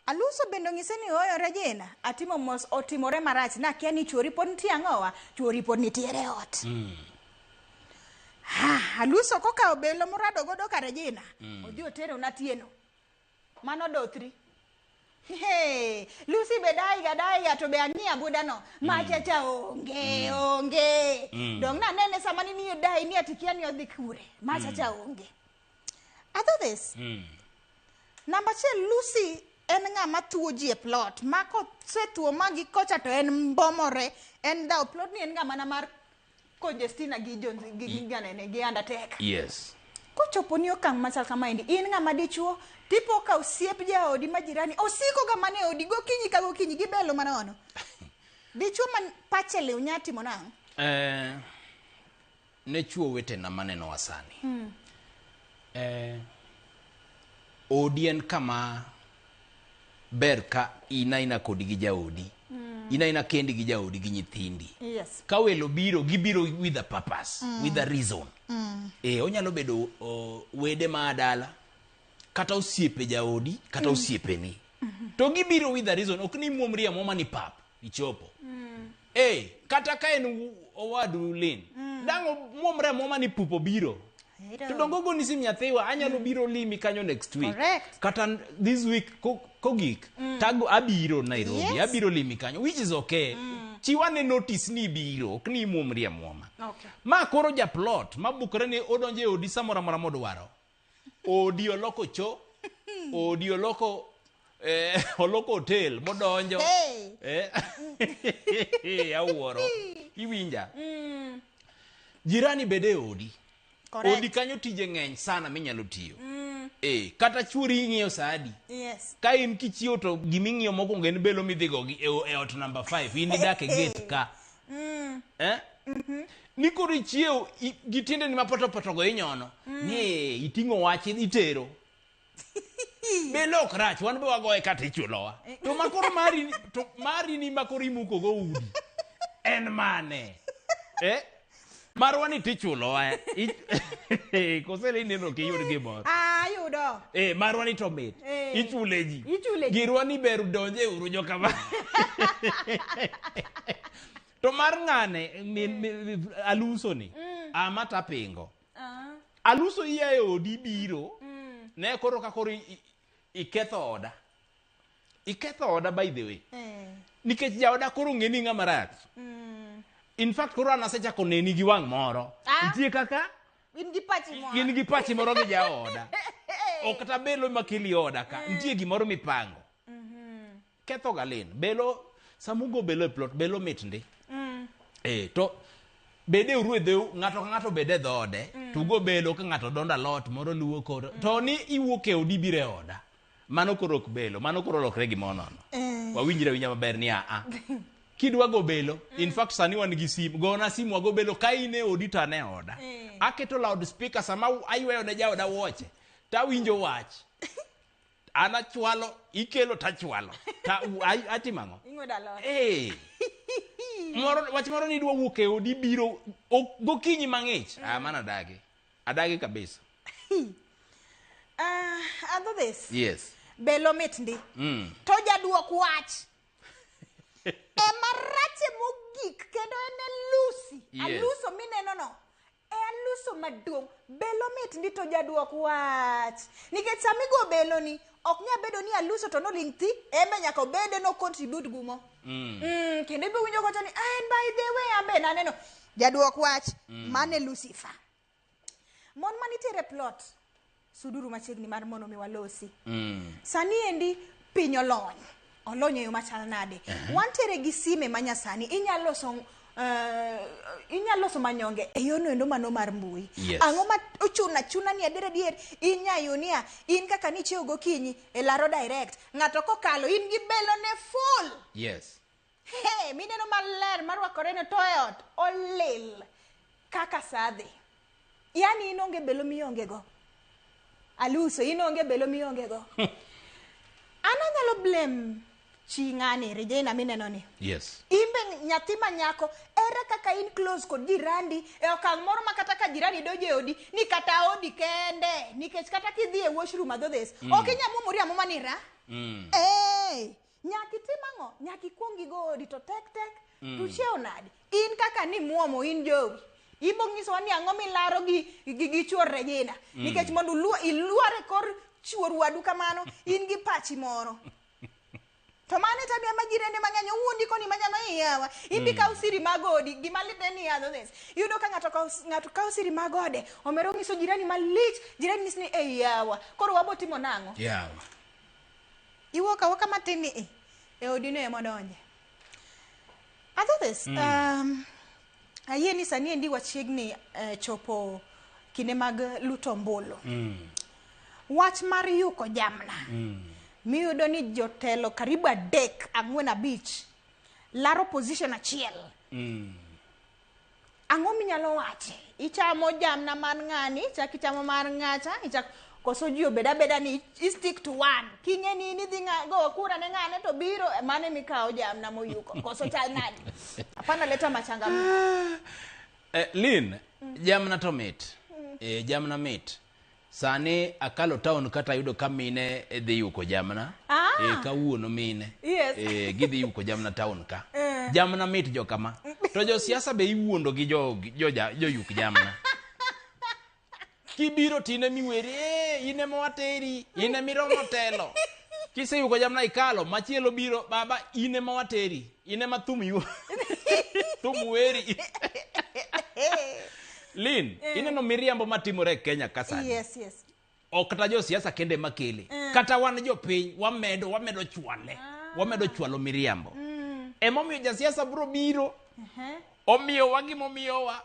Aluso bende onyise ni oyo Regina, atimo mos otimore marach, nakia ni chuori pod nitie ang'owa, chuori pod nitiere e ot. Ha, Aluso kokawo belo morado godo ka Regina, odhi otero na Atieno. Mano do 3. Hey, Lucy be daiga daiga to be ang'iya budano. Machacha onge, onge. Dong nanene sama ni miyo dai ni atikia ni odhi kure. Machacha onge. Adhodhes. Namba 1, Lucy en ng'ama thuo ji e plot. Ma kosethuo ma gi kocha to en mbomore. En dhawo plot ni en ng'ama na mar Conjestina gi Jones gi gi ganene gi Undertaker. Yes. Kochopo ni okang' machal kamaendi, in ng'ama dichuo, tipo ka osiep jaodi ma jirani osiko ga mana e odi gokinyi ka gokinyi gibelo manono. Dichuo man pache liw nya timo nang'o? Ne chuo wetena manenowa sani. Odi en kama ber ka in aina kodi gi jaodi. In aina kendi gi jaodi gi nyithindi. Yes. Ka welo biro, gibiro with a purpose, with a reason. Onyalo bedo wede ma dala, kata osiepe jaodi, kata osiepeni. To gibiro with a reason, ok ni muomri amwoma ni pap, ichopo. Kata ka en owadu Lin, dang' muomre amwoma ni pupo biro. To dongo goni sim nyathiwa, anyalo biro limi kanyo next week. Correct. Kata this week kogik, tago abiro Nairobi, abiro limi kanyo, which is okay. Chiwane notice ni biro, ok ni muomri amwoma. Okay. Ma koro ja plot, ma bukore ni odonjo e odi samoro amora modwaro. Odi oloko cho, odi oloko, oloko hotel modonjo. Hey. Awuoro. Iwinja. Jirani bede e odi. Correct. Odi kanyo tije ng'eny sana minyalo tiyo. Kata chuori ing'iyo sa adi. Yes. Ka in kichiewo to giming'iyo mokwongo en belo midhigo gi e ot number 5, in idak e gate ka. Ni koro ichiewo gi tiendeni mapotopoto go inyono. Ni iting'o wach itero. Belo ok rach, wan be wagoye kata ichulowa. To makoro mari, to mari ni makoro imuko go udi. En mane? Marwa ni tichulowa. Kose ni neno ok iyud gimoro. Ayudo. Marwa ni to mit. Ichule ji. Ichule ji. Girwa ni ber donje uru joka ma. To mar ng'ane, aluso ni. Ama tapingo. Aluso iya e odi biro. Ne koro ka koro iketho oda. Iketho oda by the way. Nikech jaoda koro ng'e ni ng'ama rach. In fact, koro an asechako neni gi wang' moro. Nitie kaka? In gi pachi moro. In gi pachi moro gi jaoda. Ok kata belo makeli oda ka. Nitie gimoro mipango. Ketho ga lin. Belo, samugo belo e plot, belo mit ndi. To bede uru e dheu, ng'ato ka ng'ato bede e dhoode. Tugo belo ka ng'ato dondo alot, moro luwo koro. To ni iwuok e odi biro e oda. Mano koro ok belo, mano koro lokre gimoro nono. Wawinjre awinja maber ni a. Kidwa go belo, in fact sani wan gi sim, gona simu wago belo ka in e odi to an e oda. Aketo loudspeaker sama ayweyo ne jaoda wuoche, tawinjo wach. An achwalo, ikelo tachwalo. Ta, atimo ang'o? Ing'wedo alot. Moro, wach moro ni idwa wuok e odi biro gokinyi mang'ich. Mano adagi. Adagi kabisa. Adho this. Yes. Belo mit ndi. To jaduok wach. Ema rache mogik kendo en e Lucy. Yes. Aluso mineno no. E aluso maduong'. Belo mit ndi to jaduok wach. Nikech sama igo belo ni, ok nyal bedo ni aluso to noling' thi, en be nyaka obede no contribute gumo. Kendo ibiro winjo kowacho ni, and by the way, an be naneno. Jaduok wach, mane Lucifer. Mon manitiere plot, suduru machiegni mar mondo mi walosi. Sani endi piny olony. Olony e yo machal nade? Wantiere gi sime ma nyasani, inyalo loso manyonge e yono endo mano mar mbui. Yes. Ang'o ma ochuno achuna ni adier adier inyayo niya, in kaka nichiewo gokinyi e laro direct, ng'ato kokalo in gi belo ne full. Yes. Hey, mineno maler marwakore no to e ot olil kaka sadhi. Yani in onge belo mionge go. Aluso, in onge belo mionge go. An anyalo blame chi ng'ani, Regina mineno ni. Yes. Imbe nyathi ma nyako, ere kaka in close kod jirandi e okang' moro ma kata ka jirani donjo e odi, ni kata odi kende, nikech kata kidhi e washroom adho this, ok inyal muomori amuma ni ra. Nyaka itim ang'o? Nyaka ikuong igo odi to tek tek. To chiew nade? In kaka ni muomo, in jowi. Ibo nyisowa ni ang'o milaro gi chuor Regina. Nikech mondo iluor e kor chuor wadu kamano, in gi pachi moro. To mano e tabia ma jirende mang'eny owuondi koni manyama iyawa. Imbi kaw siri mag odi, gima lit en ni adho this. Iyudo ka ng'ato kaw siri mag ode, omero nyiso jirani malich, jirani nyisi ni ei yawa. Koro wabo timo nang'o? Yawa. Iwuok awuoka matin ni e odi no ema odonje. Adho this. Ayie ni sani endi wachiegni chopo kinde mag luto ombulu. Wach mar yuko jamna. Miyudo ni jotelo karibu 3, 4, 5 laro position achiel. Ang'o minyalo wache? Ichamo jamna mar ng'ani, ichak ichamo mar ng'acha, ichak koso ji obed abeda ni i stick to one. King'e ni in idhi go kura ne ng'ane to biro mane mikawo jamna moyuko. Koso chal nade? Hapana leta machangamko. Lin, jamna to mit. Jamna mit. Sani akalo town kata yudo ka mine dhi yuko jamna. Kawuono mine. Yes. Gidhi yuko jamna town ka. Jamna mit jokama. To josiasa be iwuondo gi joyuk jamna. Kibiro tine miweri, in ema wateri, in ema iromo telo. Kiseyuko jamna ikalo, machielo biro, baba, in ema wateri, in ema thum yu. Thum weri. Lin, ineno miriambo matimore e Kenya ka sani. Yes, yes. Ok kata josiasa kende makele. Kata wan jopiny, wamedo chwale. Wamedo chwalo miriambo. Emomiyo jasiasa biro biro, omiyowa gimomiyowa,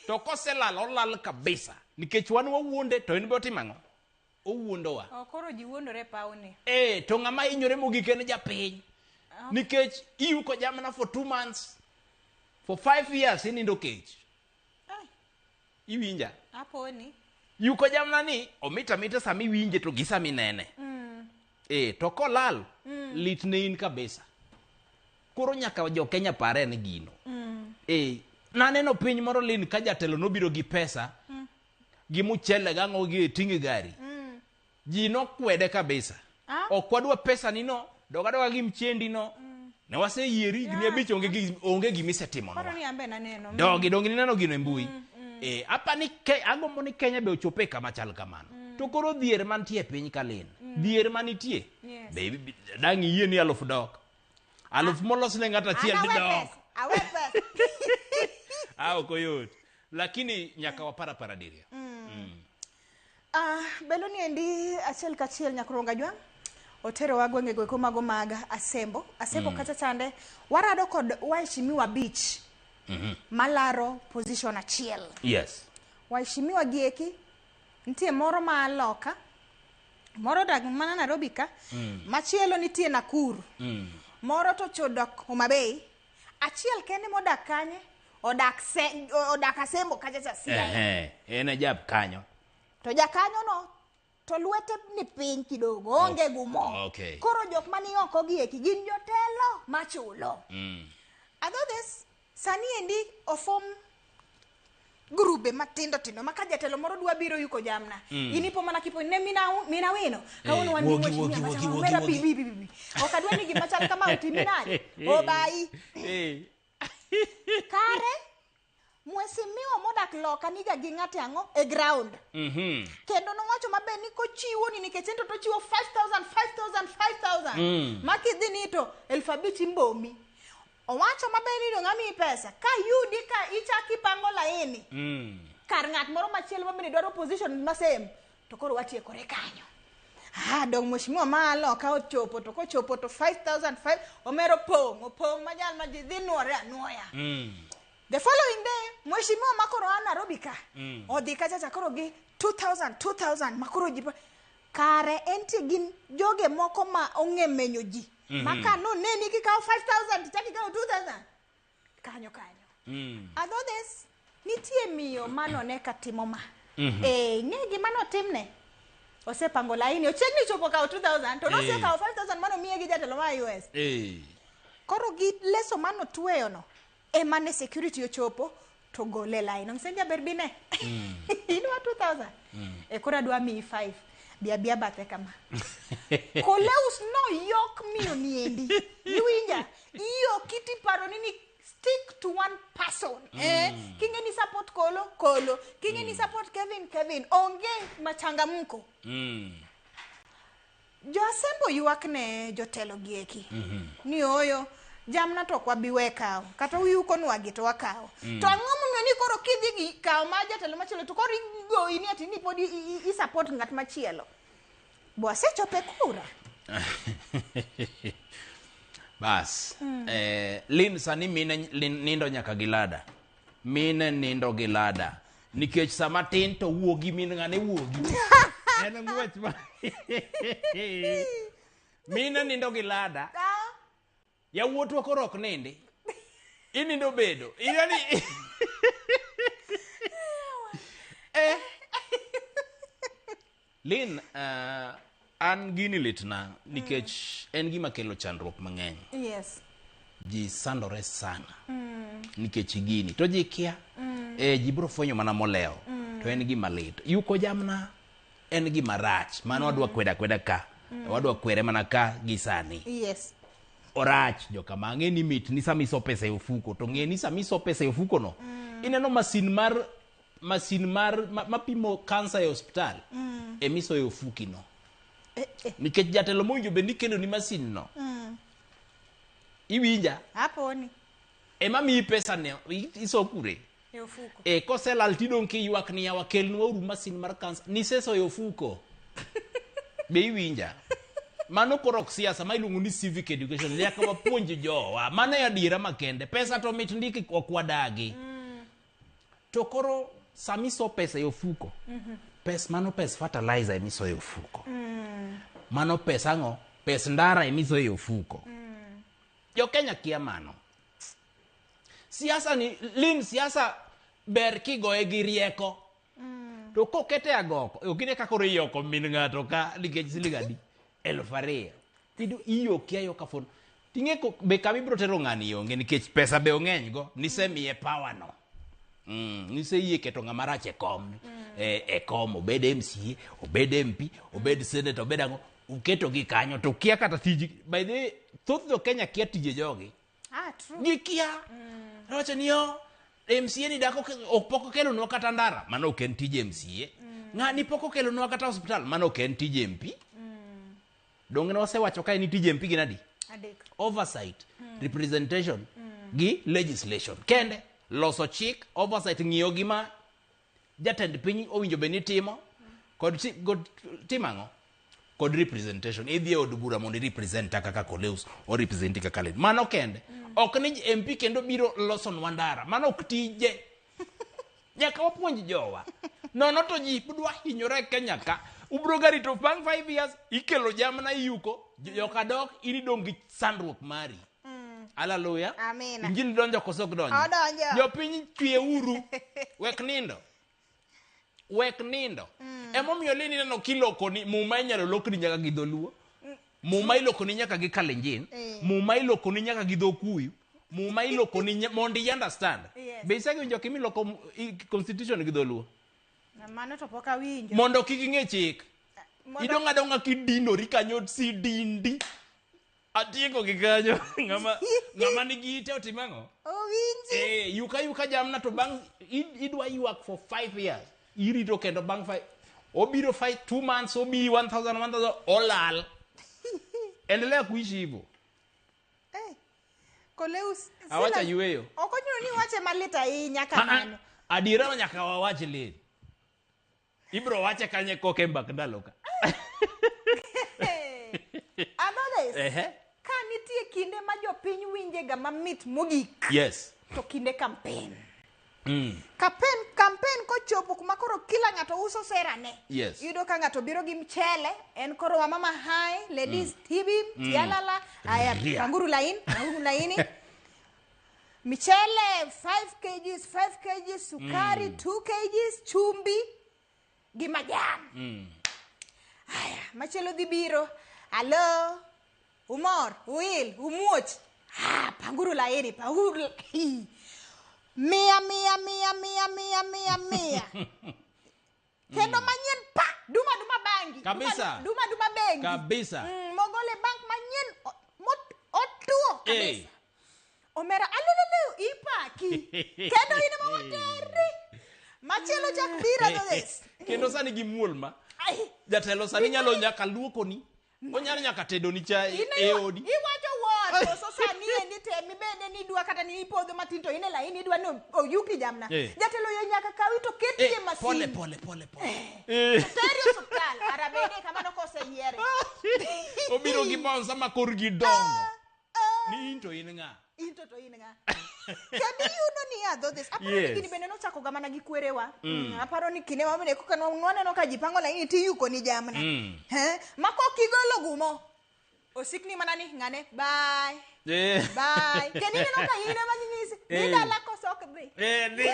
to koselal, olal kabisa. Nikech wan wawuonde, to en be otimo ang'o? Owuondowa. Koro ji wuondore pawni. To ng'ama hinyore mogik en japiny. Nikech iyuko jamna for 2 months, for 5 years inindo kech. Iwinja? Aponi. Yuko jamna ni, omit amita sama iwinje to gi sama inene. To kolal, lit ne in kabisa. Koro nyaka jo Kenya pare ni gino. Naneno piny moro Lin ka jatelo nobiro gi pesa, gi mchele gang'o gi ting'e gari. Ji nokwede kabisa. Ok wadwa pesa ni no, dog adoga gi mchendi no. Ne waseyieri higni 5 onge gimisetimo. Koro ni ambe naneno. Dogi dongi nineno gino e mbui. Apa ni agombo ni Kenya be ochope kama chal kamano. To koro dhier mantie e piny ka Lin. Dhier manitie. Yes. Be dang' iyie ni 1000 dok. 1000 molos ne ng'ato achiel An dhi dok. Awe pesa. Ok oyot. Lakini nyaka wapar apara diriyo. Belo ni endi achiel kachiel Nyakronga Jwang' oterowa gwenge goeko mago mag Asembo. Asembo kacha chande warado kod waheshimiwa 5 malaro position achiel. Yes. Waheshimiwa gieki nitie moro ma loka, moro odak mana Nairobi ka, machielo nitie Nakuru. Moro to chodak Homa Bay. Achiel kende modak kanye? Odak Asembo kacha cha Siaya. En e jab kanyo. To jakanyo no to lwete ni piny kidogo, onge gumo. Okay. Koro jok mani oko gi eki gin jotelo machulo. Adhodes sani endi ofom grube matindo tindo ma ka jatelo moro dwa biro yuko jamna. Inipo mana kipo ne mina wino. Kawuono wan gi mheshimiwa machalo omera bi bi bi. Ok adwa ni gima chal kama otimi nade. Obayi. Kare mheshimiwa modak loka niga gi ng'ate ang'o e ground. Kendo nowacho maber ni kochiwo ni nikech ento tochiwo 5,000 5,000 5,000. Ma kidhi ni to 5,000 imbomi. Owacho maber ni dong' amiyi pesa. Ka yudi ka ichak ipango laini. Kar ng'at moro machielo ma bende dwaro position ma same to koro watiekore kanyo. Dong' mheshimiwa ma loka ochopo to kochopo to 5,000 5 omero pong' majal ma ji dhi nuore anuoya. The following day, mheshimiwa makoro a Nairobi ka. Odhi kacha cha koro gi 2,000 2,000 makoro ji kare entie gin joge moko ma ong'e menyo ji. Maka no neni kikawo 5,000 tichak ikawo 2,000. Kanyo kanyo. Adhodes nitie miyo manone ka timo ma. Ng'e gima notimne. Osepango laini, ochiegni chopo kawo 2,000 to nosekawo 5,000 mano miye gi jatelo ma US. Koro gi leso manotweyo no ema ne security ochopo to gole line. Ong'ise jaber bine. Idwa 2,000. Koro adwa miyi 5. Bia bia bathe kama. Koleus no yok miyo niendi. Iwinja? Iyo kiti paro ni stick to one person. King'e ni support Kolo, Kolo. King'e ni support Kevin, Kevin. Onge machangamko. Jo Asembo ywak ne jotelo gieki. Ni oyo jamna to ok wabi we kawo. Kata uyuko nwagi to wakawo. To ang'o momiyo ni koro kidhi gi kawo mar jatelo machielo to koro igoyi ni ati ni pod i support ng'at machielo. Bo asechopo e kura. Bas. Lin sani mine nindo nyaka gi lada. Mine nindo gi lada. Nikech sama tin to wuogi min ng'ane wuogi. En ng'wech ma Mine nindo gi lada. Yawuotwa koro ok nindi. Inindo bedo. Yani eh. Lin, an gini litna nikech en gima kelo chandruok mang'eny. Yes. Ji sandore sana nikech gini. To ji kia. Eh, ji biro fwenyo mana molewo. To en gima lit. Yuko jamna en gima rach. Mano wadwa kweda kweda ka. Wadwa kwere mana ka gi sani. Yes. Orach jokama ang'e ni mit ni sama iso pesa e ofuko to ng'e ni sama iso pesa e ofuko no ineno masin mar masin mar mapimo kansa e osiptal emiso e ofuki no nikech jatelo mowinjo bed ni kelo ni masin no iwinja Aponi. ema miyi pesa ne iso kure E ofuko. e koselal tidong' kiywak ni yawa kelnwa uru masin mar kansa niseso e ofuko be iwinja mano koro ok siasa ma iluongo ni civic education nyaka wapuonj jowa mano e adiera makende pesa to mit ndiki ok wadagi to koro samiso pesa e ofuko pes mano pes fertilizer emiso e ofuko mano pes ang'o pes ndara emiso e ofuko jo Kenya kia mano siasa ni lin siasa ber kigoye gi rieko to kokete agoko ok ine kaka koro iyoko min ng'ato ka nikech siling adi 2000 tido iyoki ayoka fon ting'e be kama ibiro tero ng'ani onge nikech pesa be ong'eny go nisemiye power no niseyie keto ng'ama rach e kom e kom obed MCA obed MP obed senator obed ang'o uketo gi kanyo to kia kata tij by the way thoth jo Kenya kia tije jogi Ah, true. gikia wacho ni yo MCA ni dak ok pok okelonwa kata ndara mano ok en tij MCA ng'ani pok okelonwa kata osiptal mano ok en tij MP donge ne wasewacho kae ni tij MP gin adi Adek. oversight representation gi legislation kende loso chik oversight ng'iyo gima jatend piny owinjo bed ni timo kod timo ang'o kod representation idhi e od bura mondo i-representa kaka Koleus o representi kaka Lin mano kende ok ni MP kendo biro losonwa ndara mano ok tije nyaka wapuonj jowa nono to ji dwa hinyore e Kenya ka ubro ga rito bang' 5 years ikelo jamna iyuko joka dok in idong' gi sandruok mari Hallelujah. Amina. Injili donjo koso ok donjo? Odonjo. Jopiny chwie uru. Wek nindo. Wek nindo. Emomiyo lini ineno kiloko ni muma inyalo lokni nyaka gi dholuo. Muma iloko ni nyaka gi kalenjin. Muma iloko ni nyaka gi dhokuyu. Muma iloko ni mondo i understand. Yes. Be isewinjo kimiloko constitution gi dholuo? Mano to pok awinjo. Mondo kik ing'e chik. Mondo- Idong' adong'a kidinori kanyo sidindi. Atieko gi kanyo. Ng'ama nigi ite otim ang'o? Owinji. Yuka yuka jamna to bang' idwa ywak for 5 years. Irito kendo bang' 5 obiro 5 2 months omiyi 1000 1000 olal. Endelea kuishi hivyo. Koleus. Awacha yueyo. Ok ochuno ni wache malit ahinya kamano. Adiera nyaka wawach lit. Ibro wache kanye koke mbak ndalo ka. Anodes. Ehe. Ka nitie kinde ma jopiny winjega mamit mogik. Yes. To kinde campaign. Campaign kochopo kuma koro kila ng'ato uso sera ne. Yes. Iyudo ka ng'ato biro gi mchele, en koro wamama hai, ladies tibim, tialala, aya Ria. panguru lain, panguru laini. Michele 5 kgs, 5 kgs, sukari 2 kgs, chumbi gi majan. Aya, machielo dhi biro. Alo, umor, uil, umuoch. Ah, panguru laini, panguru. Mia, mia, mia, mia, mia, mia, mia. Kendo manyien pa, duma duma bangi. Kabisa. Duma duma bengi. Kabisa. Mogole bank manyien otuo kabisa. Omera alelele ipaki. Kendo in ema wateri. Machielo chak biro to this. Kendo sani gi muol ma. Ai. Jatelo sani nyalo nyaka luokoni. Onyalo nyaka tedo ni chai e odi. Iwacho wuon, koso sani endi temi bende ni idwa kata ni ipodho matin to in e laini idwa ni oyuki jamna. Jatelo yo nyaka kawi to keti e masin. Pole, pole, pole, pole. Teri osuptal, ara bende kamano koseyiere. Obiro gi bouncer ma korgi dongo. Ni in to in ng'a? In to in ng'a? Kendo iyudo ni adhodhes aparo ni Yes. gini bende nochako ga mana gi kwerewa. Aparo ni kinde ma bende koka nwaneno ka ji pango laini tiyuko ni jamna. He? Ma kok igolo gumo osikni mana ni ng'ane bye. Bye. Kendo ineno ka in ema ginyisi dhi dala koso ok dhi. Eh, dhi.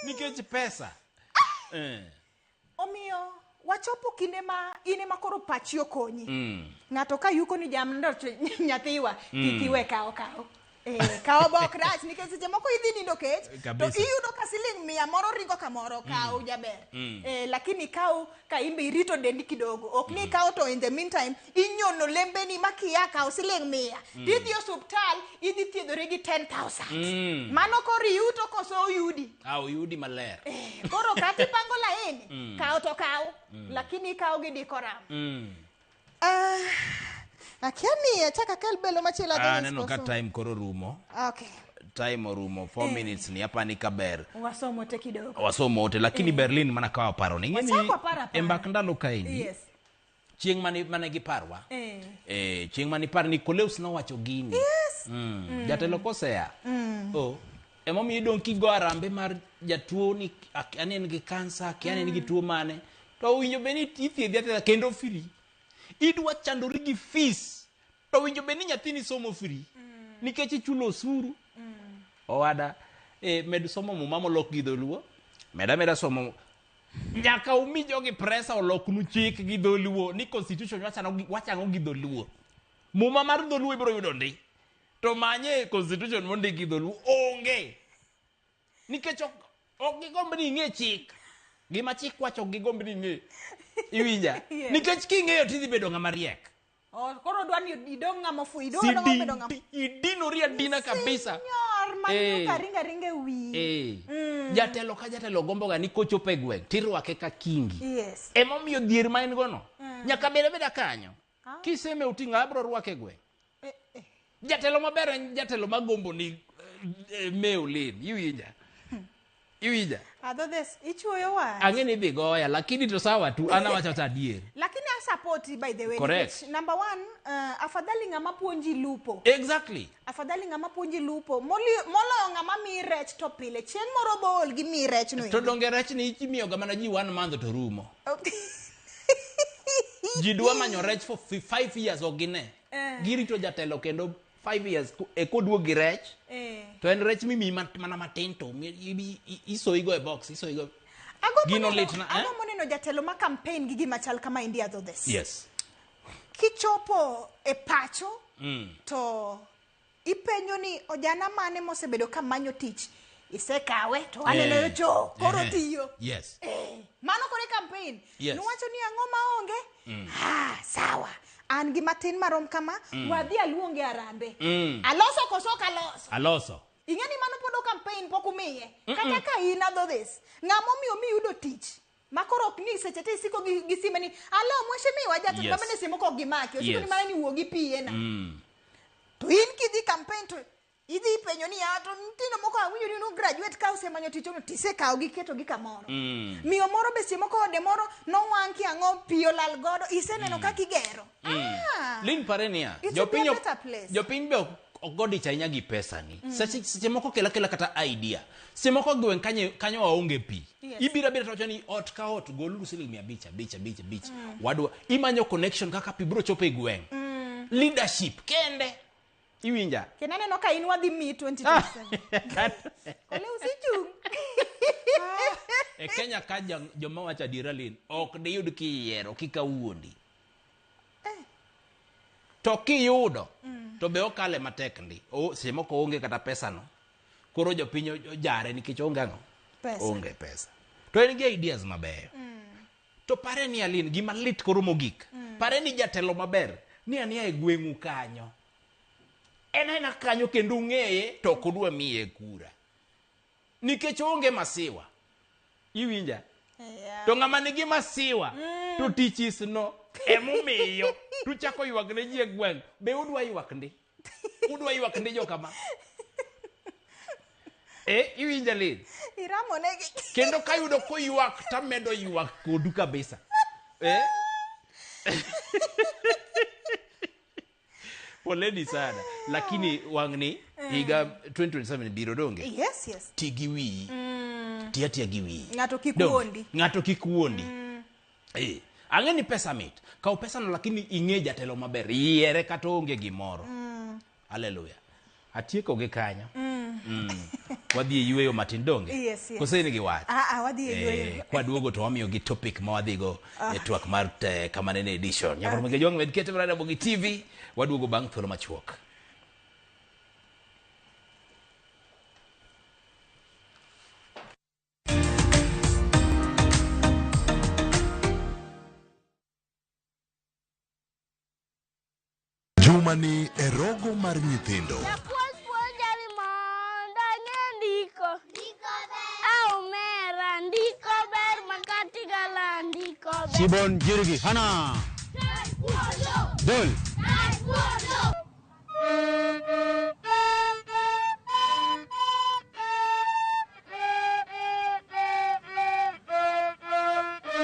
Nikech pesa. Omiyo wachopo kinde ma in ema koro pachi okonyi. Ng'ato ka yuko ni jamna to nyathiwa kik iwe kawo kawo. Kawo bok rach nikech seche moko idhi nindo kech to Kabisa. iyudo ka siling 100 moro ringo kamoro kaw jaber. Lakini ikaw ka in be irito dendi kidogo ok ni ikaw to in the meantime inyono lembeni makia kaw siling 100 tidhi osuptal idhi thiedhori gi 10,000. Mano koro iyuto koso oyudi. Ah, oyudi maler. Koro kata ipango laini kaw to kaw lakini ikaw gi dikoram. Akia ni achak akel belo machielo Ah, adhi aneno ka koso? time koro rumo. Okay. Time orumo 4 minutes ni hapa ni kaber. Wasomo te kidogo. Wasomo ote lakini Berlin mana ka waparo ni. Ing'e ni Wachako aparo apara. E mbak ndalo kaendi. Yes. Chieng' mane giparwa. Chieng' mane ipar ni Koleus nowacho gini. Yes. Jatelo kosea. Oh. Emomiyo idong' kigo arambe mar jatuo ni ani en gi kansa, akia ni en gi tuo mane. To owinjo bed ni ithiedhi athiedha kendo free. Idwa chandori gi fees. To owinjo bed ni nyathini somo free. Nikech ichulo osuru. Owada, med somo muma molok gi dholuo. Meda meda somo. Nyaka umi jogi presa oloknu chik gi dholuo ni constitution wachang'o gi dholuo. Muma mar dholuo ibiro yudo ndi. To manye constitution mondik gi dholuo onge. Nikech ok gigomb ni ing'e chik. Gima chik wacho ok gigomb ni ing'e. Iwinja? Yes. Nikech king'eyo tidhi bedo ng'ama riek. Oh, koro dwa ni idong' ng'ama ofuwo, idong' adong'a bedo ng'ama Idinori adina kabisa. Senyor, ma nyuka ringa ringa e wiyi. Jatelo ka jatelo gombo ga ni kochopo e gweng' tirwake ka kingi. Yes. Emomiyo dhier ma en go no. Nyaka bed abeda kanyo. Kiseme oting'o abro rwake e gweng'. Jatelo maber en jatelo magombo ni mew lin. Iwinja? Iwinja? Adhodhes, ichuoyo wach. Ang'e ni idhi goya lakini to sawa tu an awacho awacha adier. Lakini a support by the way. Correct. Nikech number one, afadhali ng'ama puonji lupo. Exactly. Afadhali ng'ama puonji lupo moloyo ng'ama miyi rech to pile. Chieng' moro bool gi miyi rech no. To donge rech ni imiyo ga mana ji 1 month to rumo. Ji dwa manyo rech for 5 years ok gine. Girito jatelo kendo 5 years e koduog gi rech. To en rech mimiyi mana matin to isoyigo e box, isoyigo. Gino litna, eh? Agombo neno jatelo ma campaign gi gima chal kama India Adhodhes. Yes. Kichopo e pacho to ipenjo ni ojana mane mosebedo ka manyo tich isekawe to aneno yo koro tiyo. Yes. Mano kore campaign. Yes. Nuwacho ni ang'o maonge? Sawa. An gi matin marom kama, wadhi aluonge arambe. Aloso koso ok aloso? Aloso. Ing'e ni mano pod campaign pok umiye. Kata ka in Adhodhes, ng'ama omiyo miyudo tich. Ma koro ok ni seche te isiko gi sime ni, alo mheshimiwa jatelo Yes. ma bende seche moko ok gimaki. Osiko ni Yes. mana ni wuo gi PA na. To in kidhi campaign to idhi ipenjo ni ya to nyithindo moko awinjo ni no graduate ka osemanyo tich ono tisekawo gi keto gi kamoro. Miyo moro be seche moko ode moro nowang' ki ang'o pi olal godo iseneno kaka igero. Lin pare niya, It would be a better place. jopiny be ok godich ahinya gi pesa ni. Seche moko kela kela kata idea. Seche moko gweng' kanyo waonge pi. Yes. Ibiro abira to wacho ni ot ka ot goluru siling 500 5 5 5. Wadwa imanyo connection kaka pi biro chopo e gweng'. Leadership kende. Iwinja? Kendo aneno ka in wadhi miyi 2027. Ole usichung'. E Kenya ka joma wacho adiera Lin, ok diyud kiyiero kikawuondi. To kiyudo, to be okale matek ndi. Seche moko onge kata pesa no. Koro jopiny ojare nikech onge ang'o? Pesa. Onge pesa. To en gi ideas mabeyo. To pare ni Alin, gima lit koro mogik. Pare ni jatelo maber, ni ania e gweng'u kanyo. En aena kanyo kendo ung'eye to ok udwa miye kura. Nikech onge masiwa. Iwinja? To ng'ama nigi masiwa to tich is no emomiyo tuchako ywak ne ji e gweng'. Be udwa ywak ndi? Udwa ywak ndi jokama? Iwinja Lin? Iramo negi. Kendo kayudo koywak tamedo ywak kodu kabisa. Poleni sana. Lakini wang'ni higa 2027 biro donge. Yes, yes. Ti gi wiyi. Ti atiya gi wiyi. Ng'ato kik Donge? wuondi. Ng'ato kik wuondi. Eh, ang'e ni pesa mit. Kaw pesano lakini ing'e jatelo maber. Yiere kata onge gimoro. Haleluya. Atieko gi kanyo. Wadhi e yueyo matin donge? Yes, yes. Koso in gi wach? Ah, ah, wadhi e yueyo. Eh, kwaduogo to wamiyo gi topic ma wadhigo Ah. e twak mar Kamanene edition. Nyakoro okay. Jwang' med kete mana Ramogi TV, waduogo bang' thuolo machuok. Jumani e rogo mar nyithindo. Japuonj puonja ni mondo ang'e ndiko. Aumera ndiko ber makati gala ndiko ber. Chibon jirgi hana. Dol.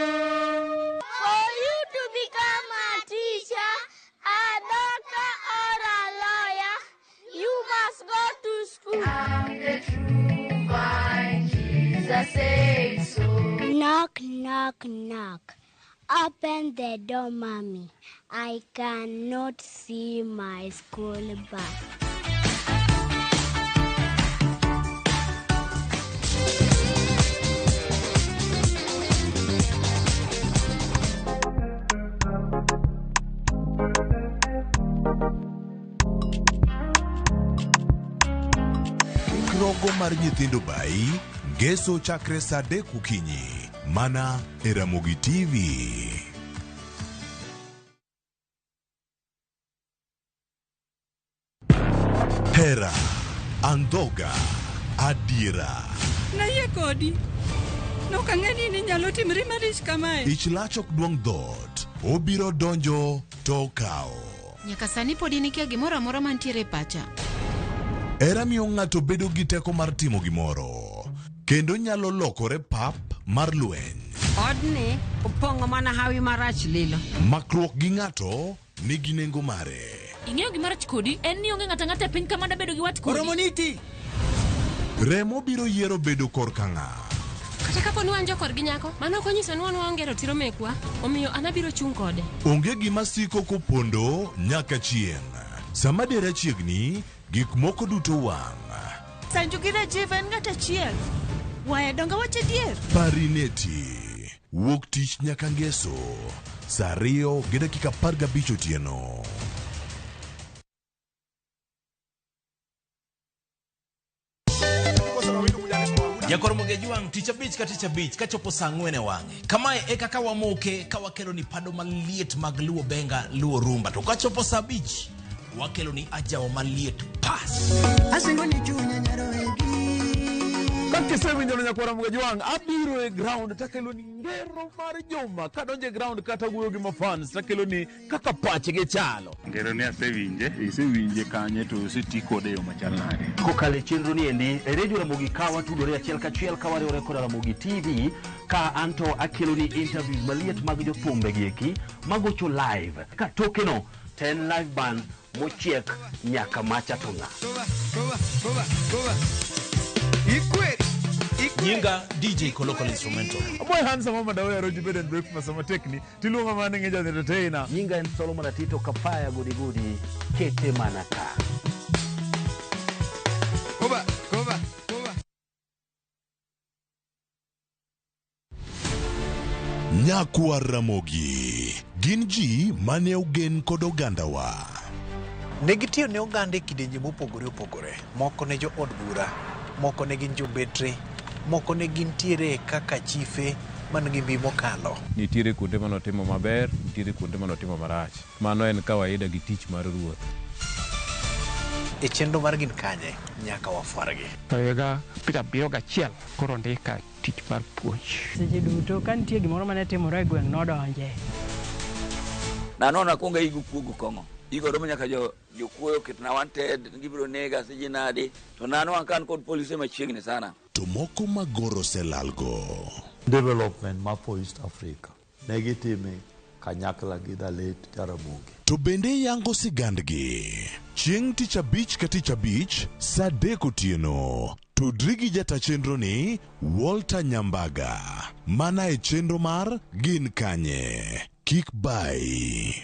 For you to become a teacher, a doctor or a lawyer, you must go to school. I'm the true vine, Jesus said so. Knock, knock, knock. Open the door, mommy. I cannot see my school bag. Kik rogo mar nyithindo bayi, ngeso chakre saa adek okinyi, mana e Ramogi TV. Hera, andhoga, adiera. Nayie kodi. Nok ang'e ni ninyalo timri malich kamae. Ich lach ok duong' dhoot, obiro donjo to okawo. Nyaka sani pod in ikia gimoro amora mantiere e pacha. Hera miyo ng'ato bedo gi teko mar timo gimoro, kendo nyalo lokore pap mar lweny. Odni opong'o mana hawi marach lilo. Makruok gi ng'ato nigi nengo mare. Ing'eyo gima rach kodi en ni onge ng'ato ang'ata e piny ka mada bedo gi wat kodi. Oromoniti. Remo biro yiero bedo korka ng'a. Kata kapo ni wan jokorgi nyako, mano ok onyiso ni wan waonge ratiro mekwa, omiyo an abiro chung' kode. Onge gima siko kopondo nyaka chieng'. Sama dera chiegni, gik moko duto wang'. Sanju gi Rajiv en ng'at achiel. Waya donge wach adier? Parineti. Wuok tich nyaka ngeso. Saa 2:15 otieno. Jakor Mogejwang' tich abich ka tich abich kachopo saa ang'wen e wang'e. Kamae e kaka wamoke ka wakelo ni pado maliet mag Luo Benga, Luo Rumba. To kachopo saa abich, wakelo ni ajawa maliet pas. Asingo ni chunya nyaroegi. Kakisewinjo nyakwara Mugajwang' abiro e ground takelo ni ngero mar juma kadonjo e ground kata wuoyo gi mafans takelo ni kaka pachgi chalo. Ngero ni asewinje. Isewinje kanye to oseti kode e yo machal nade? Kokalo e chenro ni endi e redio Ramogi ka watudore achiel kachiel ka wariwore koda Ramogi TV ka anto akelo ni interviews maliet mag jothumbe gi eki magocho live ka tokeno to en live band mochiek nyaka macha to ng'a. Nyinga DJ Kolokol Instrumental. Aboy handsome mama dawe aroji bed and breakfast sama tekni tiluonga mana ni ng'eja entertainer. Nyinga en Solomon Atito Kapaya gudi gudi kete mana ka. Koba, koba, koba. Nyakwar Ramogi. Gin ji mane ogen kod ogandawa. Ne gitiyo ne oganda e kidienje mopogore opogore. Moko ne jo od bura, moko ne gin jobetre, moko ne gintiere kaka chife man gi mbi mokalo. Nitiere kuonde manotimo maber, nitiere kuonde manotimo marach. Mano en kawaida gi tich mar ruoth. E chenro mar Gin Kanye, nyaka wafwargi. To higa 71 koro ndika tich mar puonj. Seche duto ka nitie gimoro mane timore e gweng' nodonje. Nanono akwongo aigo kuogo kong'o. Igo romo nyaka jo jokuoyo oketna wanted, gibiro nega siji nadi. To nano an ka an kod polise machiegni sana. To moko magoro oselalgo. Development ma for East Africa ne gitime kanyakla gi the late Jaramogi. To bende yango sigandgi. Chieng' tich abich ka tich abich, saa adek otieno. Tudri gi jata chenro ni Walter Nyambaga. Mana e chenro mar Gin Kanye. Kik bayi.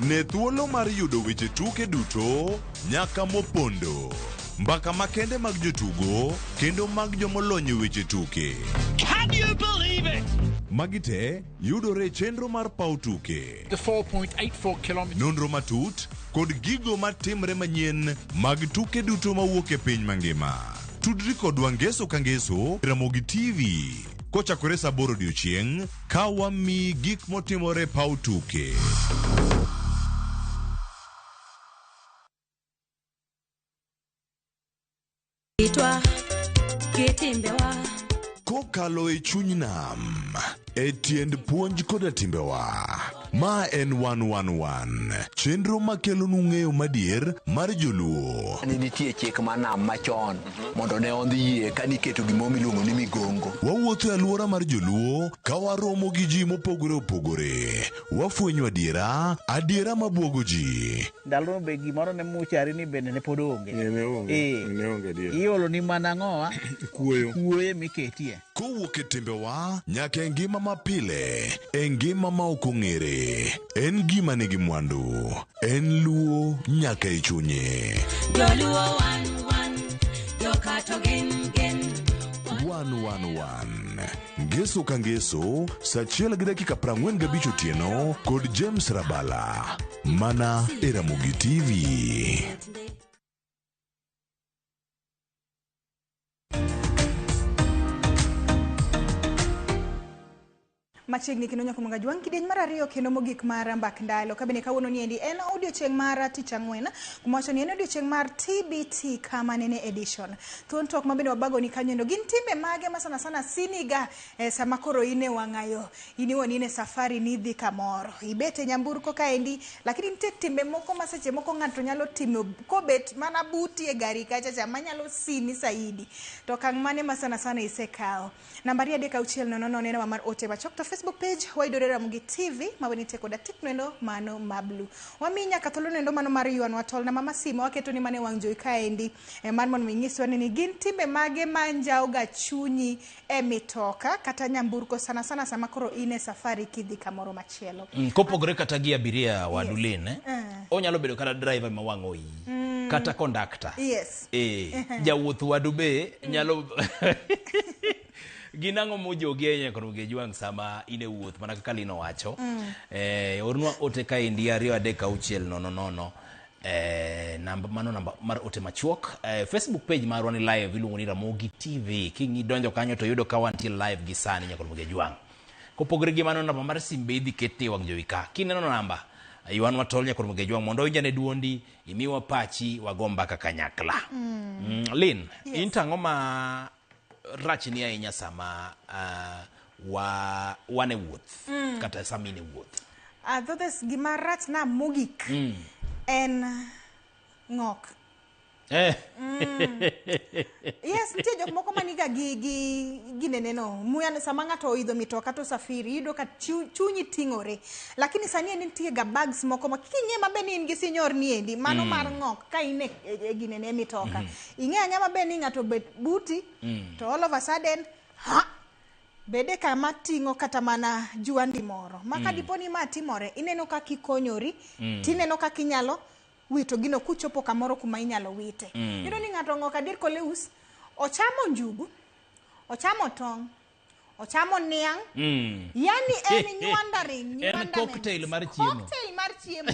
Ne thuolo mar yudo weche tuke duto nyaka mopondo. Mbaka makende mag jotugo kendo mag jomolony e weche tuke. Can you believe it? Magi te yudore e chenro mar paw tuke. The 4.84 kilometers. Nonro matut kod gigo matimre manyien mag tuke duto mawuok e piny mangima. Tudri kodwa ngeso ka ngeso e Ramogi TV kochakore saa aboro odiochieng' ka wamiyi gik motimore e paw tuke. Itwa gi timbewa. Kokalo e chuny nam, e tiend puonj koda timbewa. Ma en 111, chenro makelonu ng'eyo madier mar joluo. Ne nitie chik mar nam machon mondo ne ondhi yie ka niketo gimoro miluongo ni migongo. Wawuotho e alwora mar joluo ka waromo gi ji mopogore opogore. Wafwenyo adiera, adiera mabwogo ji. Ndalono be gimoro ne muchari ni bende ne pod onge. Ne onge. Eh. Ne onge adier. Iolo ni mana ang'owa? Kuoyo. Kuoyo miketie. Kowuok e timbewa nyaka e ngima mapile, e ngima ma ok ong'ere. En gima nigi mwandu. En luo nyaka e chunye. Joluo wan wan, joka to gin gin. 111 Ngeso ka ngeso, saa achiel gi dakika 45 otieno kod James Rabala. Mana e Ramogi TV. Machiegni kendo nyaka Mwanga Jwang' kidieny mar ariyo kendo mogik mar mbak ndalo. Kabende kawuono ni endi en odiochieng' mar tich ang'wen, kuma wacho ni en odiochieng' mar TBT kama nene edition. Thuon twak mabende wabago ni kanyo endo gin timbe mage ma sana sana siniga sama koro in e wang'ayo, in iwuon in e safari ni idhi kamoro, ibet e nyamburko kaendi, lakini nitie timbe moko ma seche moko ng'ato nyalo timo kobet mana buti e gari kacha cha manyalo sini saidi. To okang' mane ma sana sana isekawo? Nambari 3 6 0 0 en namba mar ote machok to Facebook page wayudore Ramogi TV ma nitie koda tik noendo mano ma blue. Wamiyi nyaka thuolo noendo mano mar ywanwa tol namba mar simu waketo ni mane wang' jowi kaendi mar mondo mi inyiswa ni gin timbe mage ma njawo ga chunyi e mitoka kata nyamburko sana sana sama koro in e safari kidhi kamoro machielo. Kopogore kata gi abiria wadu Lin, eh? Onyalo bedo kata driver ma wang' oyi kata conductor. Jawuoth wadu be nyalo gin ang'o mojogi ahinya kod Ramogi sama in e wuoth mana kaka Lin owacho. Ornwa ote kaendi 2 3 6 0 0 namba mano namba mar ote machuok. Facebook page marwa ni live iluongo ni Ramogi TV. King'i donjo kanyo to yudo ka wantie live gi sani nyaka Ramogi Jwang'. Kopogore gi mano namba mar sim be idhi ketne e wang' jowi ka. Kineno namba ywanwa tol nyaka Ramogi Jwang' mondo owinjane duondi, imiwa pachi, wago mbaka kanyakla. Lin, in to ang'o ma rachni ahinya sama wa wan e wuoth kata sama in e wuoth? Though gima rach na mogik en ng'ok. Yes, nitie jok moko maniga gi ginene no. Muya sama ng'ato oidho mitoka to safiri, iyudo ka chunyi ting'ore. Lakini sani en nitie ga bags moko ma king'e maber ni in gi sinyor ni endi, mano mar ng'ok ka in e ginene e mitoka. Ing'e ang'e maber ni ng'ato obet buti, to all of a sudden, ha! Bede kama ting'o kata mana juandi moro. Ma ka dipo ni ma timore, ineno kaka ikonyori, tineno kaka inyalo wito gino kuchopo kamoro kuma inyalo wite. Iyudo ni ng'ato ong'ok adier koleus, ochamo njugu, ochamo tong', ochamo niang', yani en nywandering, En cocktail mar chiemo. Cocktail mar chiemo.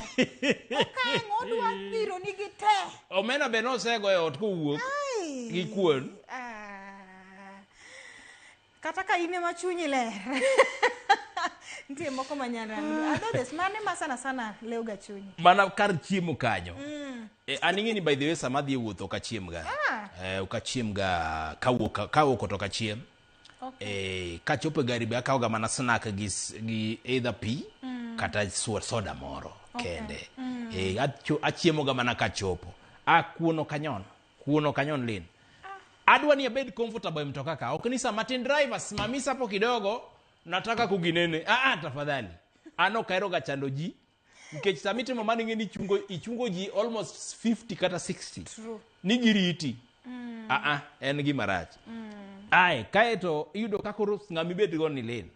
Okang' odwa dhiro nigi te. Omena be nosego e ot kowuok Ai. gi kuon. Kata ka in ema chunyi ler. Nitie moko manyalo. Adhodes mane ma sana sana lewo ga chunyi. Mana kar chiemo kanyo. An ing'e ni by the way sama adhi e wuoth ok achiem ga. Ok achiem ga kawuok kawuok to ok achiem. Kachopo e gari be akawo ga mana snack gi either pi kata soda moro kende. Achiemo ga mana kachopo. A kuon ok anyon. Kuono kanyon lin. Adwa ni abed comfortable e mtoka ka. Ok ni sama tin driver simamisa hapo kidogo, nataka kuginene. Ah, ah, tafadhali. An ok ahero ga chando ji. Nikech sama itimo mano ing'e ni ichungo, ichungo ji almost 50 kata 60. True. Ni giriti. Ah, ah, en gima rach. Ae, kaeto iyudo ka koro ng'ama ibed go ni lin.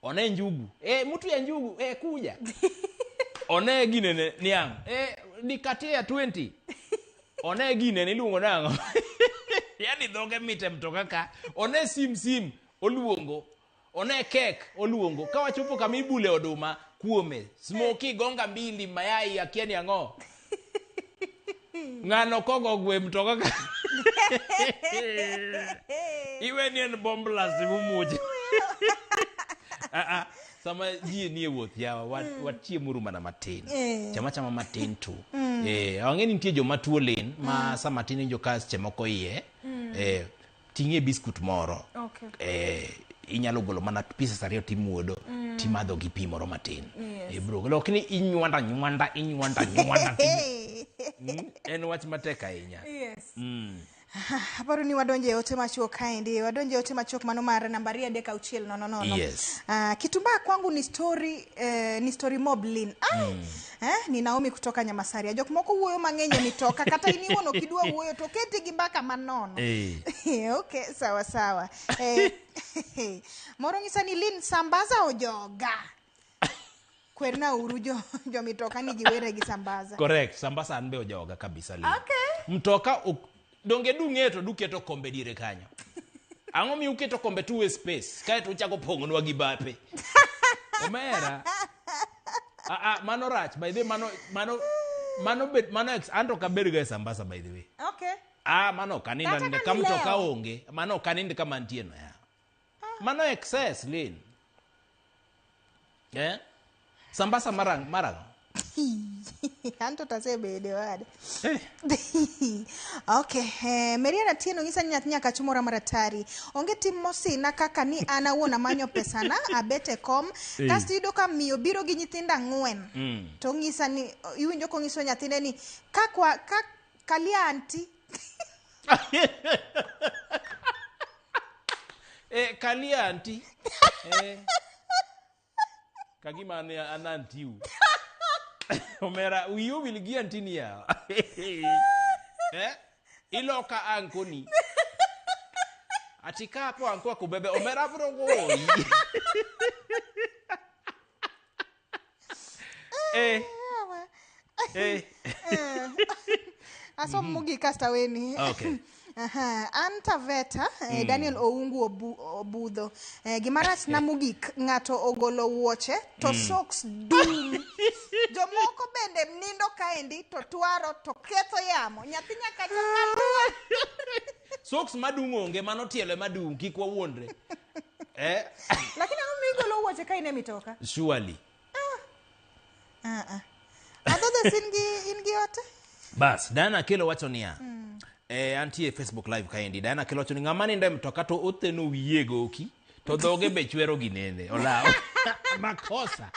One njugu. Eh, mtu ya njugu, eh, kuja. One ginene niang'. Eh, nikatie ya 20. One ginene iluongo nang'o? Yaani dhoge mit e mtoka ka. One sim sim oluongo. One kek oluongo. Ka wachopo kama ibule oduma kuome. Smoky gonga mbili mayai akia ni ang'o. Ng'ano kogo gwe mtoka ka. Iwe ni en bomb blast mumuoch. Ah, ah. Sama ji nie wuoth yawa wachiemuru mana matin. Chama chama matin tu. Ang'e ni nitie joma tuo lin ma sama tin iwinjo ka seche moko iye. Ting'ie biskut moro. Inyalo golo mana pieces ariyo timuodo timadho gi pi moro matin. Bro, ok ni inywanda nywanda inywanda nywanda. En wach matek ahinya. Aparo ni wadonje e ote machuok kaendi, wadonje e ote machuok mano mar nambari 3 6 0 0. Kitumbaa kwangu ni story, ni story mob lin. Ai, ni Naomi kutoka Nyamasaria. Jok moko wuoyo mang'eny e mitoka kata in iwuon ok idwa wuoyo to keti gi mbaka manono. Okay, sawa sawa. Moro ng'isa ni Lin sambaza ojoga. Kwerna uru jo mitoka ni giwere gi sambaza. Correct. Sambasa an be ojoga kabisa lin. Mtoka donge dung'e to duketo kombe diere kanyo. Ang'o miyo uketo kombe two space kaeto uchako pong'onwa gi bape. Omera. Ah, ah, mano rach. By the way, mano bet mano ex anto ok abed ga e Sambasa by the way. Ah, mano ok anind Kata aninda ka ka mtoka nilewo. onge. Mano ok anind kama antie no ya. Mano excess lin. Eh? Sambasa marang marang'o? Anto tasebede wade. Okay, Marian Atieno ng'isa ni nyathi nyaka chumora maratari. Onge tim mosina kaka ni an awuon amanyo pesana abet e kom. Kasto iyudo ka miyo biro gi nyithindo 4. To ng'isa ni iwinjo kong'iso nyathine ni ka kwa ka kalia anti. Kalia anti. Kagima an antiu. Omera, wiyi owil gi anti ni yawa. Iloka ankoni. Ati ka hapo anko akubebe, omera bro goyi. Asom mogik kasto aweni. Aha, an Taveta, Daniel Oungu Obudho. Gimarach na mogik, ng'ato ogolo wuoche to socks dum. Jomoko bende nindo kaendi to twaro to ketho yamo. Nyathi nyaka chak. Socks madung' onge, mano tielo ema dung', kik wawuondre. Lakini ang'o migolo wuoche ka in e mitoka? Surely. Ah, ah. Adhodhes in gi ote? Bas, Diana Akelo wacho niya. Antie e Facebook live kaendi. Diana Akelo wacho ni ng'ama nindo e mtoka to otheno wiye goki to dhoge be chwero ginene. Olaw. Makosa.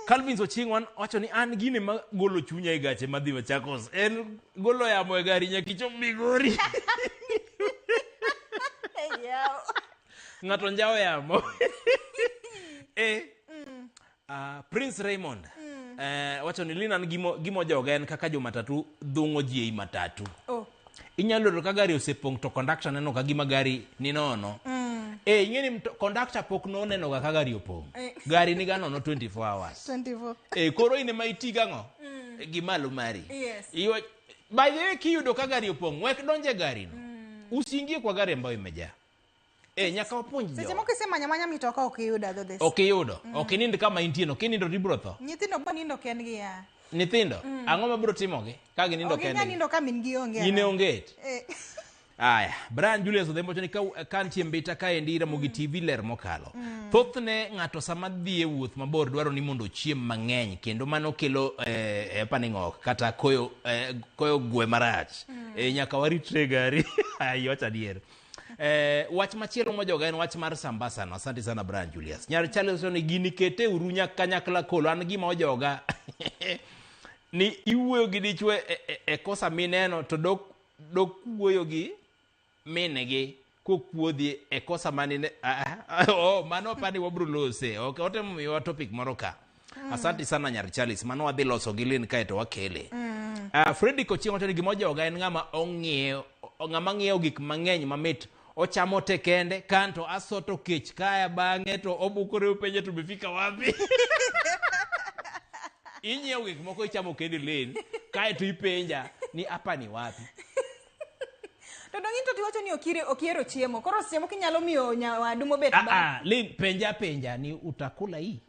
Calvin Oching wacho ni an gine ma golo chunya e gache madhi Machakos en golo yamo e gari nyaka ichop Migori. Ng'ato njawo yamo. Prince Raymond wacho ni Lina an gimo joga en kaka jo matatu dhung'o ji ei matatu. Inyalo yudo ka gari osepong' to conductor neno ka gima gari ni nono. Ing'e ni conductor pok noneno ga ka gari opong'. Gari niga nono 24 hours. 24. Koro in ema iti gang'o? Gi malo mari. By the way, kiyudo ka gari opong', wek donje gari no. Usiingie kwa gari ambayo imejaa. Nyaka wapuonj Seche jo. moko isemanya manya mitoka ok iyudo Adhodhes. Ok iyudo. Ok inind kama intie no, kinindo to ibiro tho. Nyithindo bo nindo kendgi ya. Nyithindo, ang'o mabiro timogi ka ginindo Ok ginyal kendgi? nindo ka min gi onge. In e onge. Aya, Brian Julius Odhiambo wacho ni ka nitie mbita kaendi Ramogi TV ler mokalo. Thothne ng'ato sama dhi e wuoth mabor dwaro ni mondo ochiem mang'eny kendo mano kelo paning'ok kata koyo gwe marach. Nyaka waritre e gari. Ai, wacho adier. Wach machielo mojoga en wach mar Sambasa no. Asante sana Brian Julius. Nyar Charles wacho ni gini kete uru kanyakla kolo an gima ojoga. Ni iwuoyo gi dichwo e kosa mineno to dok wuoyo gi minegi kokuodhi e kosa manine. Oh, mano apani wabro lose. Ok, otemo miyowa topic moro ka. Asante sana nyar Charles, mano wadhi loso gi Lin kae to wakele. Freddy Kochieng wacho ni gima ojoga en ng'ama ong'iewo, ng'ama ng'iewo gik mang'eny mamit, ochamo te kende, kanto asoto kech kaya bang'e to obukore openje to umefika wapi. Inyiewo gik moko ichamo kendi Lin, kae to ipenja ni apa ni wapi. To dong' in to tiwacho ni okihero chiemo. Koro seche moko inyalo miyo nyawadu mobet bang'. Lin, penja ni utakula hii.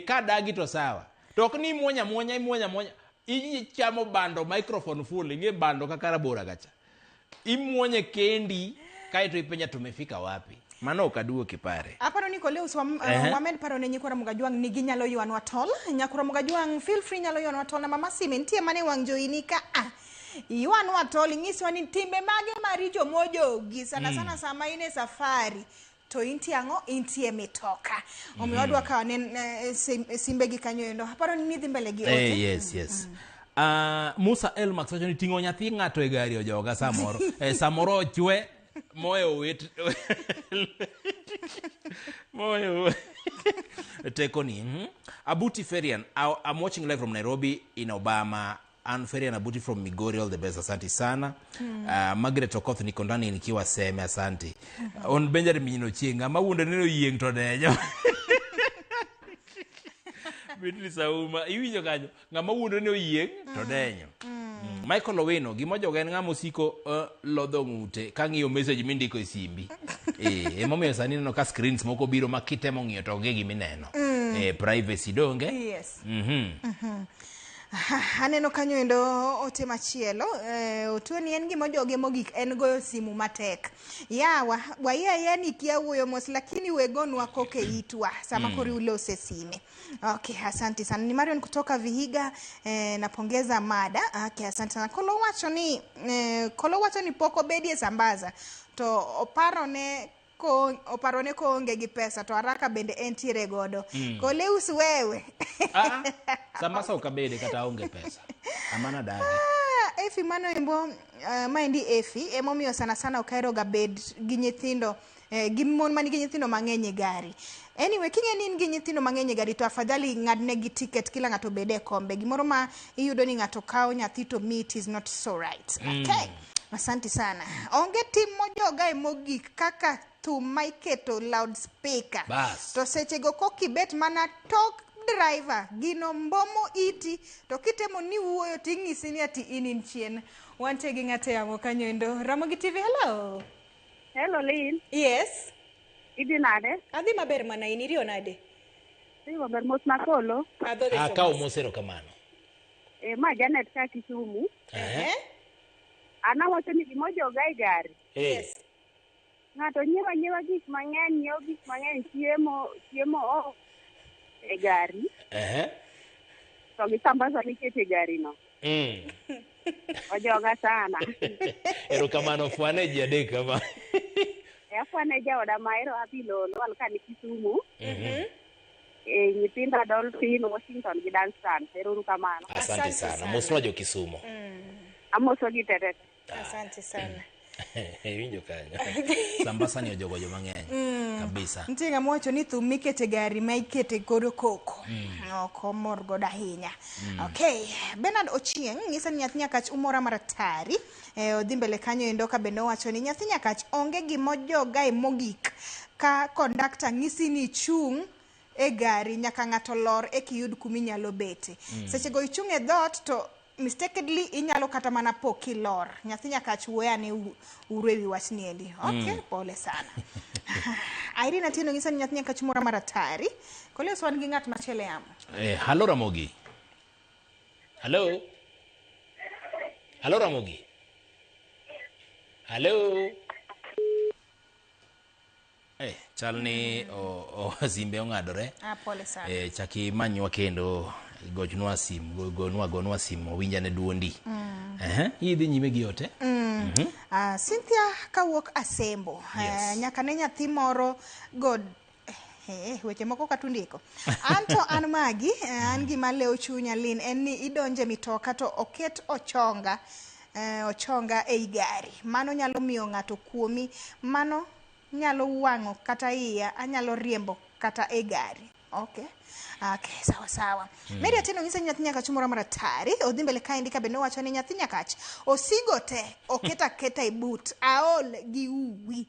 Ka dagi to sawa. To ok ni imuonya muonya. Ichamo bando microphone full, ing'e bando kaka rabora kacha. Imuonye kendi kae to ipenja tumefika wapi. Mano ok aduoki pare. Aparo ni Koleus wamed paro ne nyikwa Ramogi Ajwang' ni ginyalo ywanwa tol. Nyakwa Ramogi Ajwang' feel free nyalo ywanwa tol namba mar sime nitie mana e wang' jowi ka a. Ywanwa tol inyiswa ni timbe mage maricho mojogi sana sana sama in e safari. To intie ang'o? Intie mitoka. Omiyo wadwa kawo ne simbegi kanyo endo. Aparo ni nidhi mbele gi ote. Yes. Musa Elmax wacho ni ting'o nyathi ng'ato e gari ojoga samoro. Samoro ochwe moyo wet. Moyo tekoni. Abuti Ferian, I'm watching live from Nairobi in Obama. Ann Ferian Abuti from Migori, all the best, asante sana. Margaret Okoth niko ndani nikiwa Seme, asante. On Benjamin Ochieng, ama wuonde neno yieng' to denyo. Beatrice Auma, iwinjo kanyo, ng'ama wuonde neno yieng' to denyo. Michael Owino, gima ojoga en ng'ama osiko lodho ng'ute ka ng'iyo message mindiko e simbi. Emomiyo sani ineno ka screens moko biro ma kitemo ng'iyo to onge gima ineno. Privacy donge? Yes. Aneno kanyo endo ote machielo. Otuo ni en gima ojoge mogik en goyo simu matek. Yawa, wayie ni kia wuoyo mos lakini we gonwa koke itwa sama koro ulose sime. Okay, asante sana. Ni Marion kutoka Vihiga, napongeza mada. Okay, asante sana. Kolo wacho ni pok obedie sambaza. To oparone koonge gi pesa to haraka bende entiere godo. Koleus wewe. Sambasa okabede kata onge pesa. Amana dagi. Efi mano embo maendi Efi emomiyo sana sana okaero ga bed gi nyithindo gi mon manigi nyithindo mang'eny e gari. Anyway, king'e ni in gi nyithindo mang'eny e gari to afadhali ng'adne gi ticket kila ng'ato bede e kombe. Gimoro ma iyudo ni ng'ato kawo nyathi to meet is not so right. Okay. Asante sana. Onge tim mojoga e mogik kaka thum ma iketo loudspeaker. To sechego kokibet mana tok driver gino mbomo iti to kitemo ni wuoyo ting'isi ni ati in chien. Wantie gi ng'ato yamo kanyo endo. Ramogi TV, hello. Hello Lynn. Yes. Idhi nade? Adhi maber mana in iriyo nade? Adhi maber mos makolo. Akawo mos erokamano. Ma Janet ka Kisumu. An awacho ni gima ojoga e gari. Yes. Ng'ato nyiewo gik mang'eny, nyiewo gik mang'eny, chiemo e gari. To gi sambaza mikete e gari no. Ojoga sana. Erokamano fwane ji adek kama. Afwane jaoda mahero Happy Lolo an ka ni Kisumu. Nyithinda Dolphin, Washington gi Dunstan. Ero kamano. Asante sana. Mosnwa jo Kisumu. Amoso gi tete. Asante sana. Iwinjo kanyo. Sambasa ni ojogo joma ng'eny. Kabisa. Nitie ng'ama wacho ni thum mikete gari ma ikete godo koko. Ok omor godo ahinya. Okay, Bernard Ochieng ng'isa ni nyathi Nyakach umora maratari. Odhi mbele kanyo endo ka bende owacho ni nyathi Nyakach onge gima ojoga e mogik ka kondakta ng'isi ni chung' e gari nyaka ng'ato lor e kiyud kuminyalo bete. Sechego ichung' e dhoot to mistakenly inyalo kata mana po kilor. Nyathi Nyakach wuoyo ane uru ewi wach ni endi. Okay, pole sana. Irene Atieno ng'isa ni nyathi Nyakach mora maratari. Koleus wan gi ng'at machielo e yamo. Halo Ramogi. Halo. Halo Ramogi. Halo. Chal ni simbe ong'adore. Pole sana. Chaki manywa kendo gochnwa sim, gonwa sim, owinja ne duondi. Idhi nyime gi ote. Cynthia kawuok Asembo. Yes. Nyaka ne nyathi moro god Weche moko kata undiko. An to an magi, an gima lewo chunya Lin en ni idonje mitoka to oket ochonga, ochonga ei gari. Mano nyalo miyo ng'ato kuomi, mano nyalo wang'o kata iya, anyalo riembo kata e gari. Okay. Okay, sawa sawa. Mary Atieno ng'isa ni nyathi Nyakach moro maratari, odhi mbele kaendi ka bende owacho ni nyathi Nyakach osigo te oket aketa e but, aol gi uwi.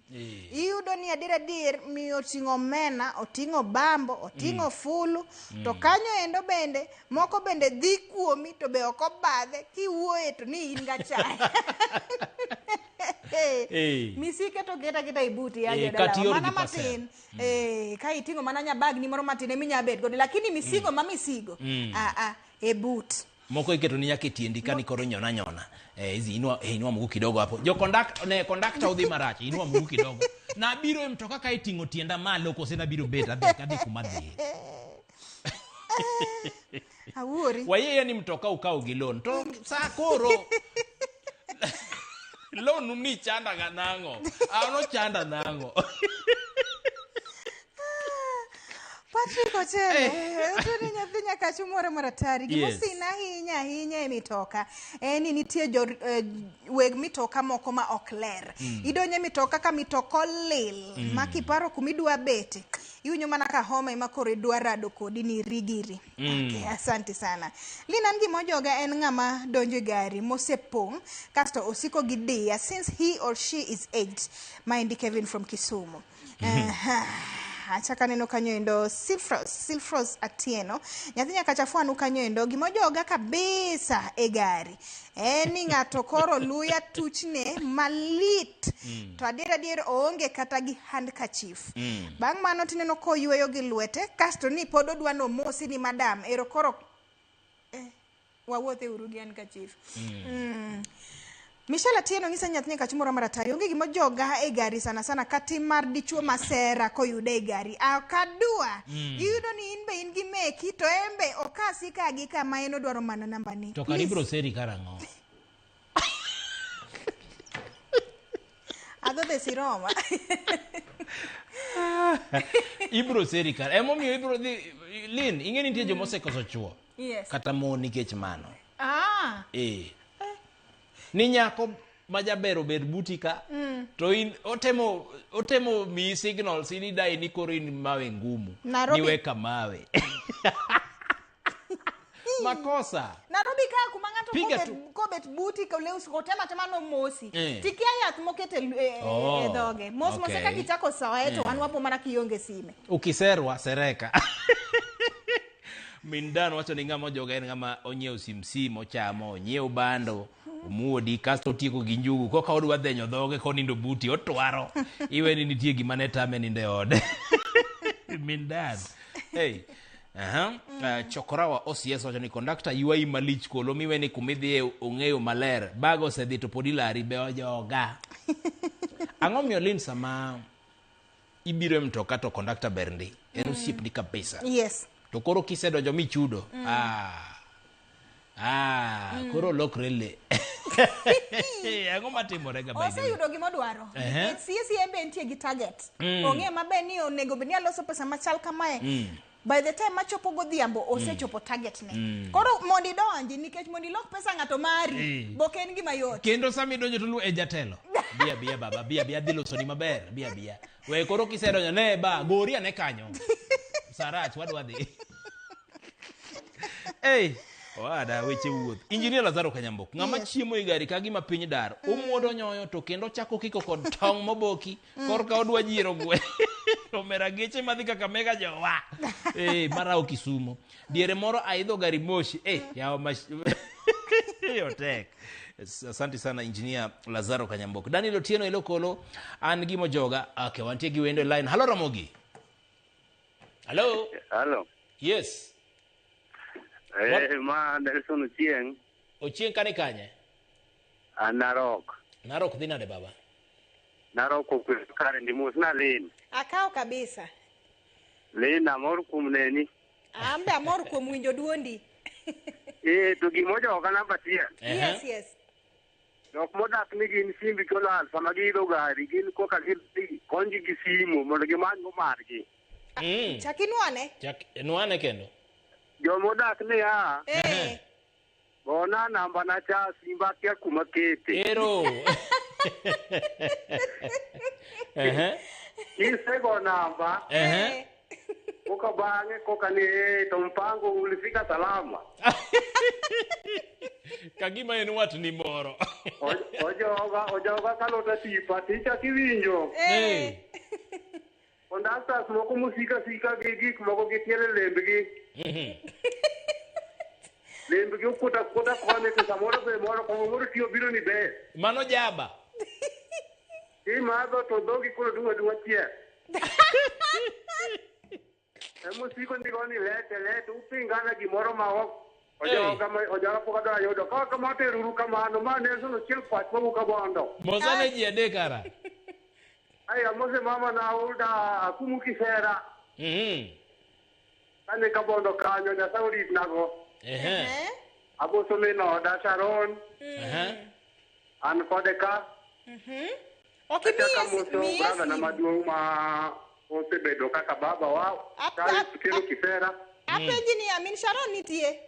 Iyudo ni adier adier miyo oting'o omena, oting'o bambo, oting'o fulu, to kanyo endo bende moko bende dhi kuomi to be ok obadhe, kiwuoye to ni in gachaye. Misike to ket aketa e buti ya jodalawa. Kata ior Mana gi parcel. matin. Ka iting'o mana nyabagni moro matin eminya bet godo, lakini misigo ma misigo, e but. Moko iketo ni nyaka e tiendi ka ni koro nyona nyona. Hizi inua mguu kidogo hapo. Jo conduct, ne conductor udhi marach, inua mguu kidogo. Nabiro e mtoka ka iting'o tienda malo kose nabiro bet adhi adhi kuma adhiye. Awuori. Wayie ni mtoka ukaw gi loan. To sa koro loan ni chanda ga nang'o? An ochanda nang'o? Patrick Ochele, owacho ni nyathi Nyakach moro maratari. Gima osina ahinya ahinya e mitoka en ni nitie jo weg mitoka moko ma ok ler. Idonjo e mitoka ka mitoka olil, ma kiparo kuma idwa bete, iwinjo mana ka homa ema koro idwa rado kodi ni rigiri. Okay, asante sana. Lina, an gima ojoga en ng'ama donjo e gari mosepong' kasto osiko gi diya since he or she is aged. Maendi Kevin from Kisumu. Achako aneno kanyo endo Silfros Atieno. Nyathi Nyakach afwanu kanyo endo gima ojoga kabisa e gari en ni ng'ato koro luya tuchne malit to adier adier oonge kata gi handkerchief. Bang' mano tineno koyweyo gi lwete kasto ni pod odwa nomosi ni madam ero koro wawuothe uru gi handkerchief. Michelle Atieno ng'isa nyathi Nyakach moro maratari onge gima ojoga e gari sana sana kati mar dichuo masera koyude e gari. Ok adwa. Iyudo ni in be in gi meki to en be okasi ka gi kama en odwaro mana namba ni. To kare ibiro seri karang'o? Adhodhe siroma. Ibiro seri kar. Emomiyo ibiro dhi Lin, ing'e ni nitie joma osekoso chuo. Yes. Kata mon nikech mano. Ni nyako ma jaber obed buti ka, to in otemo miyi signals in idai ni koro in mawe ngumu. Nairobi. Niwe kamawe. Makosa. Nairobi ka kuma ng'ato Piga tu. kobet buti ka leus otema tema no mosi. Tikia yath mokete e dhoge. Mos mos eka gichako soye to wan wapo mana kionge sime. Ukiserwa sereka. Min Dan wacho ni ng'ama ojoga en ng'ama onyiewo sim sim ochamo, onyiewo bando, omuodi kasto otieko gi njugu. Koka odwa dhenyo dhoge konindo buti otwaro. Iwe ni nitie gima ne tame nindo e ode. Min Dan. Hey. Chokorawa OCS wacho ni conductor ywayi malich kolo miwe ni kumidhiye ong'eyo maler. Bag osedhi to pod ilari be ojoga. Ang'o miyo Lin sama ibiro e mtoka to conductor ber ndi? En osiepni kabisa. To koro kisedonjo michudo. Koro lokre le. Ang'o matimore ga by the way? Oseyudo gima odwaro. Sie en be entie gi target. Ong'e maber ni onego bed ni aloso pesa machal kamae. By the time machopo godhiambo osechopo target ne. Koro mondo idonji nikech mondo ilok pesa ng'ato mari, bok en gima yot. Kendo sama idonjo to lu e jatelo. Bia bia baba, bia bia adhi losoni maber, bia bia. We koro kisedonjo ne ba gori ane kanyo. Sarach wadwa dhi. Hey, owada weche wuoth. Engineer Lazaro Kanyambok, ng'ama chiemo e gari ka gima piny dar, omuodo nyoyo to kendo chako kiko kod tong' moboki, korka odwa jiero gwe. Omera geche madhi Kakamega jowa. Marao Kisumo. Diere moro aidho gari moshi. Yawa otek. Asante sana Engineer Lazaro Kanyambok. Daniel Otieno Elokolo, an gi Mojoga. Okay, wantie gi wendo e line. Hello Ramogi. Hello. Hello. Yes. Ma Nelson Ochieng. Ochieng kani kanye? Narok. Narok dhi nade baba? Narok okwe kare ndi mos na Lin. Akawo kabisa. Lin amor kuom neni. An be amor kuom winjo duondi. To gima ojoga namba achiel. Yes, yes. Jok modak ni gin simbi kolal sama giidho gari, gin koka gidhi konygi gi simu mondo gimany go margi. Chak inwane. Chak nwane kendo. Jomodak niya. Eh. Gona namba na cha simba kia kuma kete. Ero. Ehe. Kisego namba. Ehe. Koka bang'e koka ni to mpango ulifika salama. Kagima en watni moro. Ojoga kalota tipa ticha kiwinjo. Eh. Kondaktas moko musika sika gi gik moko gitiele lembgi. Lembgi okuta kuta koni to samoro be moro kong'o moro tiyo biro ni ber. Mano jaba. Imadho to dhogi koro dung' adung'a chiel. Emosiko ndiko ni lete lete upingana gimoro ma ok ojoga pok adwa yudo. Ka kamano to ero uru kamano. Ma Nelson ochiel pach mawuok Abondo. Mosane ji adek ara. Ai amose mama na Hulda akumu kisera. Kane Kabondo kanyo Nyasaye oritnago. Ehe. Aboso min oda Sharon. An kode ka. Ok Achako amoso imiye brother na simu. maduong' ma osebedo kaka baba wa. Charles Otieno Kisera. Apenji ni amin Sharon nitie.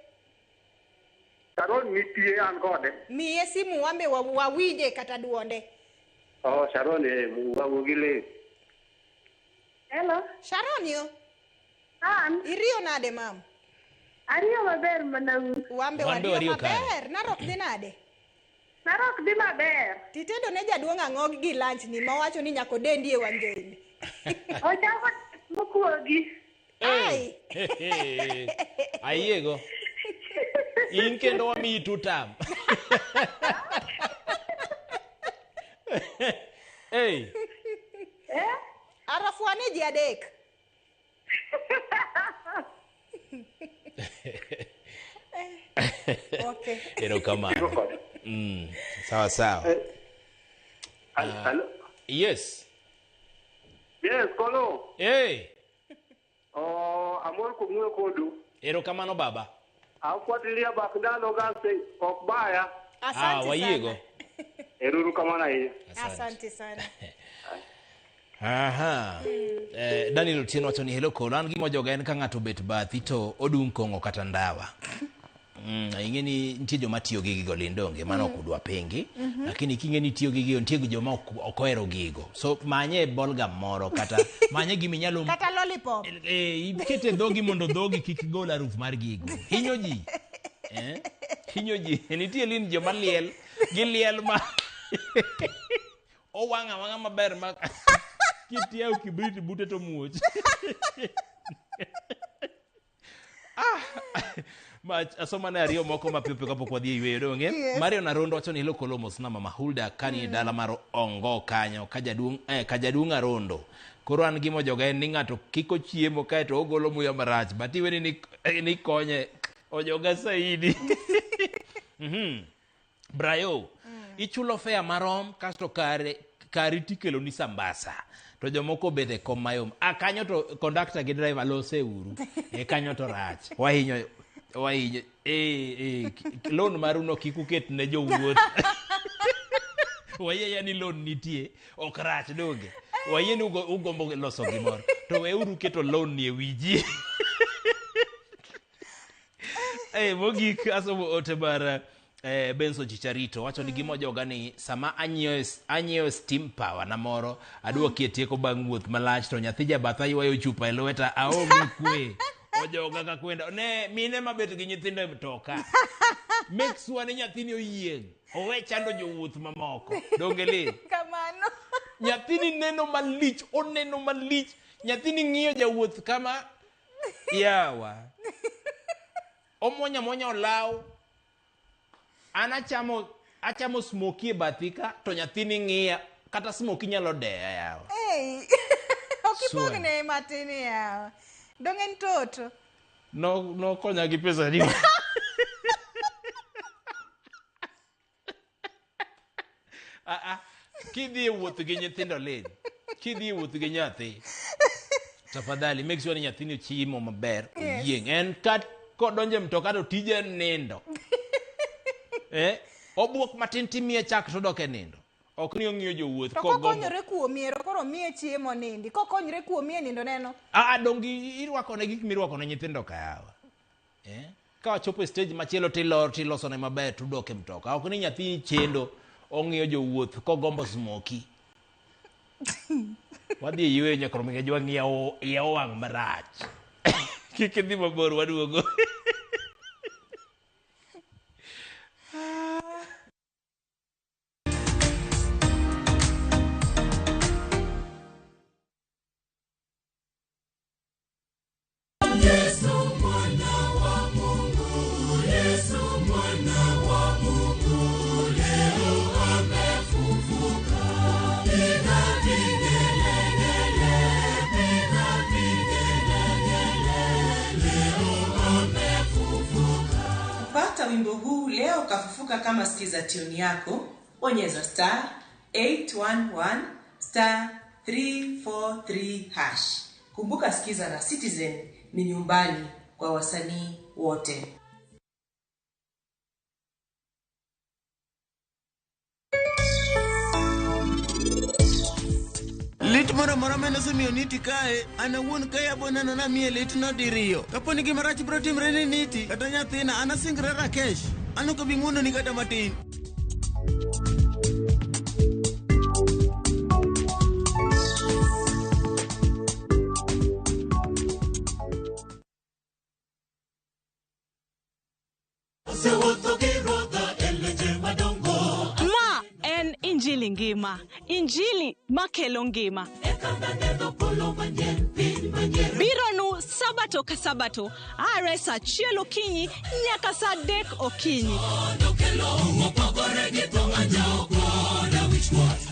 Sharon nitie an kode. Miye simu wambe wawinje kata duonde. Oh, Sharon wawuo gi le. Hello. Sharon yo. An. Iriyo nade mam? Ariyo maber mana un. Wambe Wan be wariyo wariyo kare. maber. Narok dhi nade? Narok dhi maber. Titedo ne jaduong' ang'o gi lunch ni mawacho ni nyaka odendi e wang' jowi. Ochako mokuogi. Ai. Ayiego. In kendo wamiyi tutam. Hey. Arafuane ji adek. Okay. Erokamano. Sawa sawa. Hello? Yes. Yes, Kolo. Hey. Oh, amor kuom wuoyo kodu. Erokamano baba. Afuatilia bak ndalo gase ok baya. Asante sana. Wayiego. Ero uru kamano ahinya. Asante sana. Aha. Daniel Otieno wacho ni hello Kolo, an gima joga en ka ng'ato obet bathi to odung' kong'o kata ndawa. Ing'e ni nitie joma tiyo gi gigo lindo onge, mano ok udwa pengi. Lakini king'e ni tiyo gi gigo, nitie joma ok ohero gigo. So manye bolgam moro kata manye gima inyalo Kata lollipop. Ikete dhogi mondo dhogi kik gol haruf mar gigo. Hinyo ji. Hinyo ji. Nitie lin joma liel, giliel ma owang' awang'a maber ma kitiawo kibrit bute to muoch. Ma asoma ne ariyo moko mapiyo piyo kapok wadhi e yweyo donge. Yes. Marion Arondo wacho ni hello Kolo mosna mama Hulda kani e dala mar Ongo kanyo ka jaduong' Arondo. Koro an gima ojoga en ni ng'ato kik ochiemo kaeto ogolo muya marach but iweni ni konye ojoga saidi. Brayo, ichulo fare marom kasto kare kari tikelo ni sambasa to jomoko obet e kom mayom. A kanyo to conductor gi driver lose uru. E kanyo to rach. Wahinyo wahinyo loan maru no kik uket ne jowuoth. Wayie ni loan nitie ok rach donge. Wayie ni ugombo loso gimoro to weuru keto loan ni e wi ji. Mogik asomo ote mar Benson Chicharito wacho ni gima ojoga ni sama anyiewo steam power na moro aduokie tieko bang' wuoth malach to nyathi jabatha ywayo chupa e lweta aonge kwe ojoga ka kwenda ne mine mabet gi nyithindo e mtoka make sure ni nyathini oyieng' owe chando jowuoth mamoko donge le Kamano. nyathini neno malich oneno malich nyathini ng'iyo jawuoth kama yawa omwonya mwonya olaw an achamo smokie e bathi ka to nyathini ng'iya kata smokie nyalo deya yawa. Hey. Ok ipogne matin yawa. Dong' en toto. No nokonya gi pesa ni. Ah, kidhi e wuoth gi nyithindo lin kidhi e wuoth gi nyathi tafadhali make sure ni nyathini ochiemo maber. Yes. Oyieng' en ka kodonjo e mtoka to tije en nindo. Obuok matin timiye chak to odok e nindo. Ok ni ong'iyo jowuoth To kogombo. kokonyore kuomi ero koro miye chiemo nindi. Kokonyre kuomi e nindo neno. Ah, donge irwako ne gik mirwako ne nyithindo ka yawa. Eh? Ka wachopo e stage machielo tilor tilosone maber tudok e mtoka. Ok ni nyathi chendo ong'iyo jowuoth kogombo smoki. Wadhi e yueyo nyaka romo jwang' iye owang' marach. Kik idhi mabor waduogo. Yesu mwana wa Mungu, Yesu mwana wa Mungu, leo amefufuka. Piga vigelegele, piga vigelegele, leo amefufuka. Kupata wimbo huu leo kafufuka kama skiza tune yako, bonyeza star 811 star 343 hash. Kumbuka Skiza na Citizen ni nyumbani kwa wasanii wote. Lit moro amora mane osemiyo Niti kae, an awuon kae abo neno namiye litno diriyo. Kapo ni gima rach biro timre ne Niti, kata nyathina, an asingra Rakesh. An ok abi ng'wononi kata matin. Osewuotho gi ruodha e lwenje madongo. Ma en Injili ngima, Injili makelo ngima. Bironu Sabato ka Sabato, are saa achiel okinyi nyaka saa adek okinyi.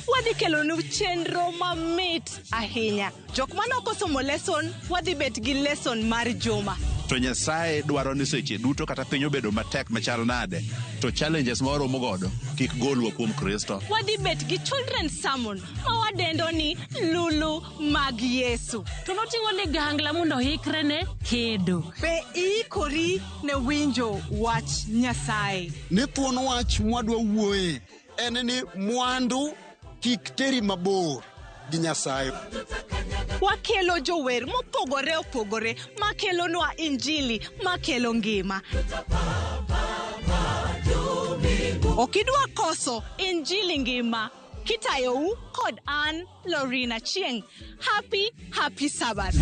Wadhi kelonu chenro mamit ahinya. Jok mane ok osomo lesson, wadhi bet gi lesson mar juma. To Nyasaye dwaro ni seche duto kata piny obedo matek machal nade, to challenges ma waromo godo kik golwa kuom Kristo. Wadhi bet gi children's sermon ma wadendo ni Lulu mag Yesu. To noting'o ligangla mondo oikre ne kedo. Be iikori ne winjo wach Nyasaye? Ni thuon wach mwadwa wuoye en ni mwandu kik teri mabor gi Nyasaye. Wakelo jower mopogore opogore makelonwa injili makelo ngima. Ok idwa koso injili ngima. Kitayou kod an Lorina Chieng. Happy, happy Sabbath.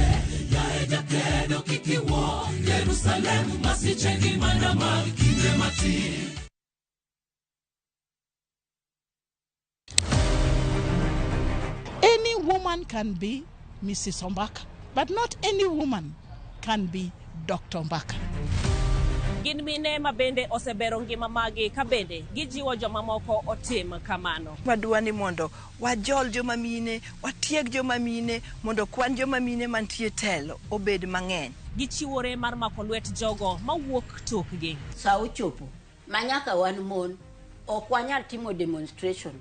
Jakedo kik iwuo, Jerusalem masiche gi mana mag kinde matin. Any woman can be Mrs. Ombaka, but not any woman can be Dr. Ombaka. Gin mine ma bende osebero ngima magi ka bende gijiwo jomamoko otim kamano. Wadwa ni mondo wajol joma mine, watieg joma mine, mondo kwan joma mine mantie telo obed mang'eny. Gichiwore mar mako lwet jogo mawuok tokgi. Sa ochopo ma nyaka wan mon ok wanyal timo demonstration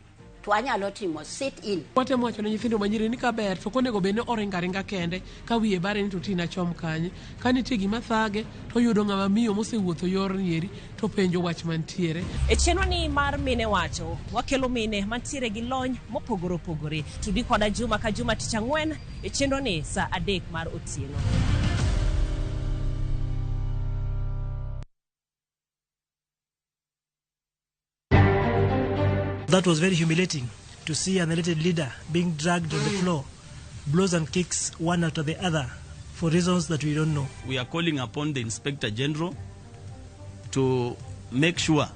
to wanyalo timo sit in. Watemo wacho ne nyithindo manyiri ni kaber to ok onego bed ni oringo aringa kende ka wiye bare ni to tina chom kanye. Ka nitie gima thage to oyudo ng'ama miyo mosewuotho yorni eri to penjo wach mantiere. E chenro ni mar Mine Wacho, wakelo mine mantiere gi lony mopogore opogore. Tudi koda juma ka juma tich ang'wen e chenro ni saa adek mar otieno. That was very humiliating to see an elected leader being dragged on the floor, blows and kicks one after the other for reasons that we don't know. We are calling upon the Inspector General to make sure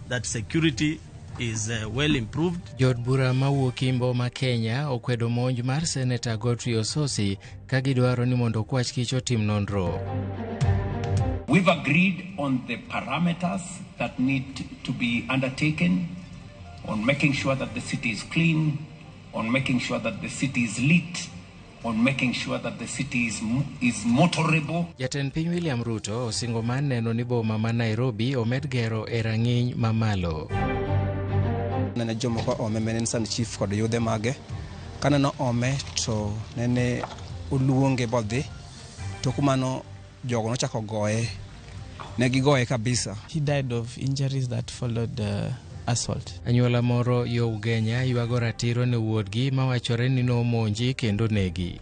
that security is well improved. Jood bura mawuok Imbo ma Kenya okwedo monj mar Seneta Godfrey Ossosi ka gidwaro ni mondo Kwach Kich otim nonro. We've agreed on the parameters that need to be undertaken on making sure that the city is clean, on making sure that the city is lit, on making sure that the city is motorable. Jatend piny William Ruto osingo mar neno ni boma ma Nairobi omed gero e rang'iny mamalo. Nene jomoko ome mane en san chief kod yudhe mage. Kaneno ome to nene oluonge bodhi. Tok mano jogo nochako goye. Ne gigoye kabisa. He died of injuries that followed assault. Anyuola moro yo Ugenya ywago ratiro ne wuodgi mawachore ni nomonji kendo negi.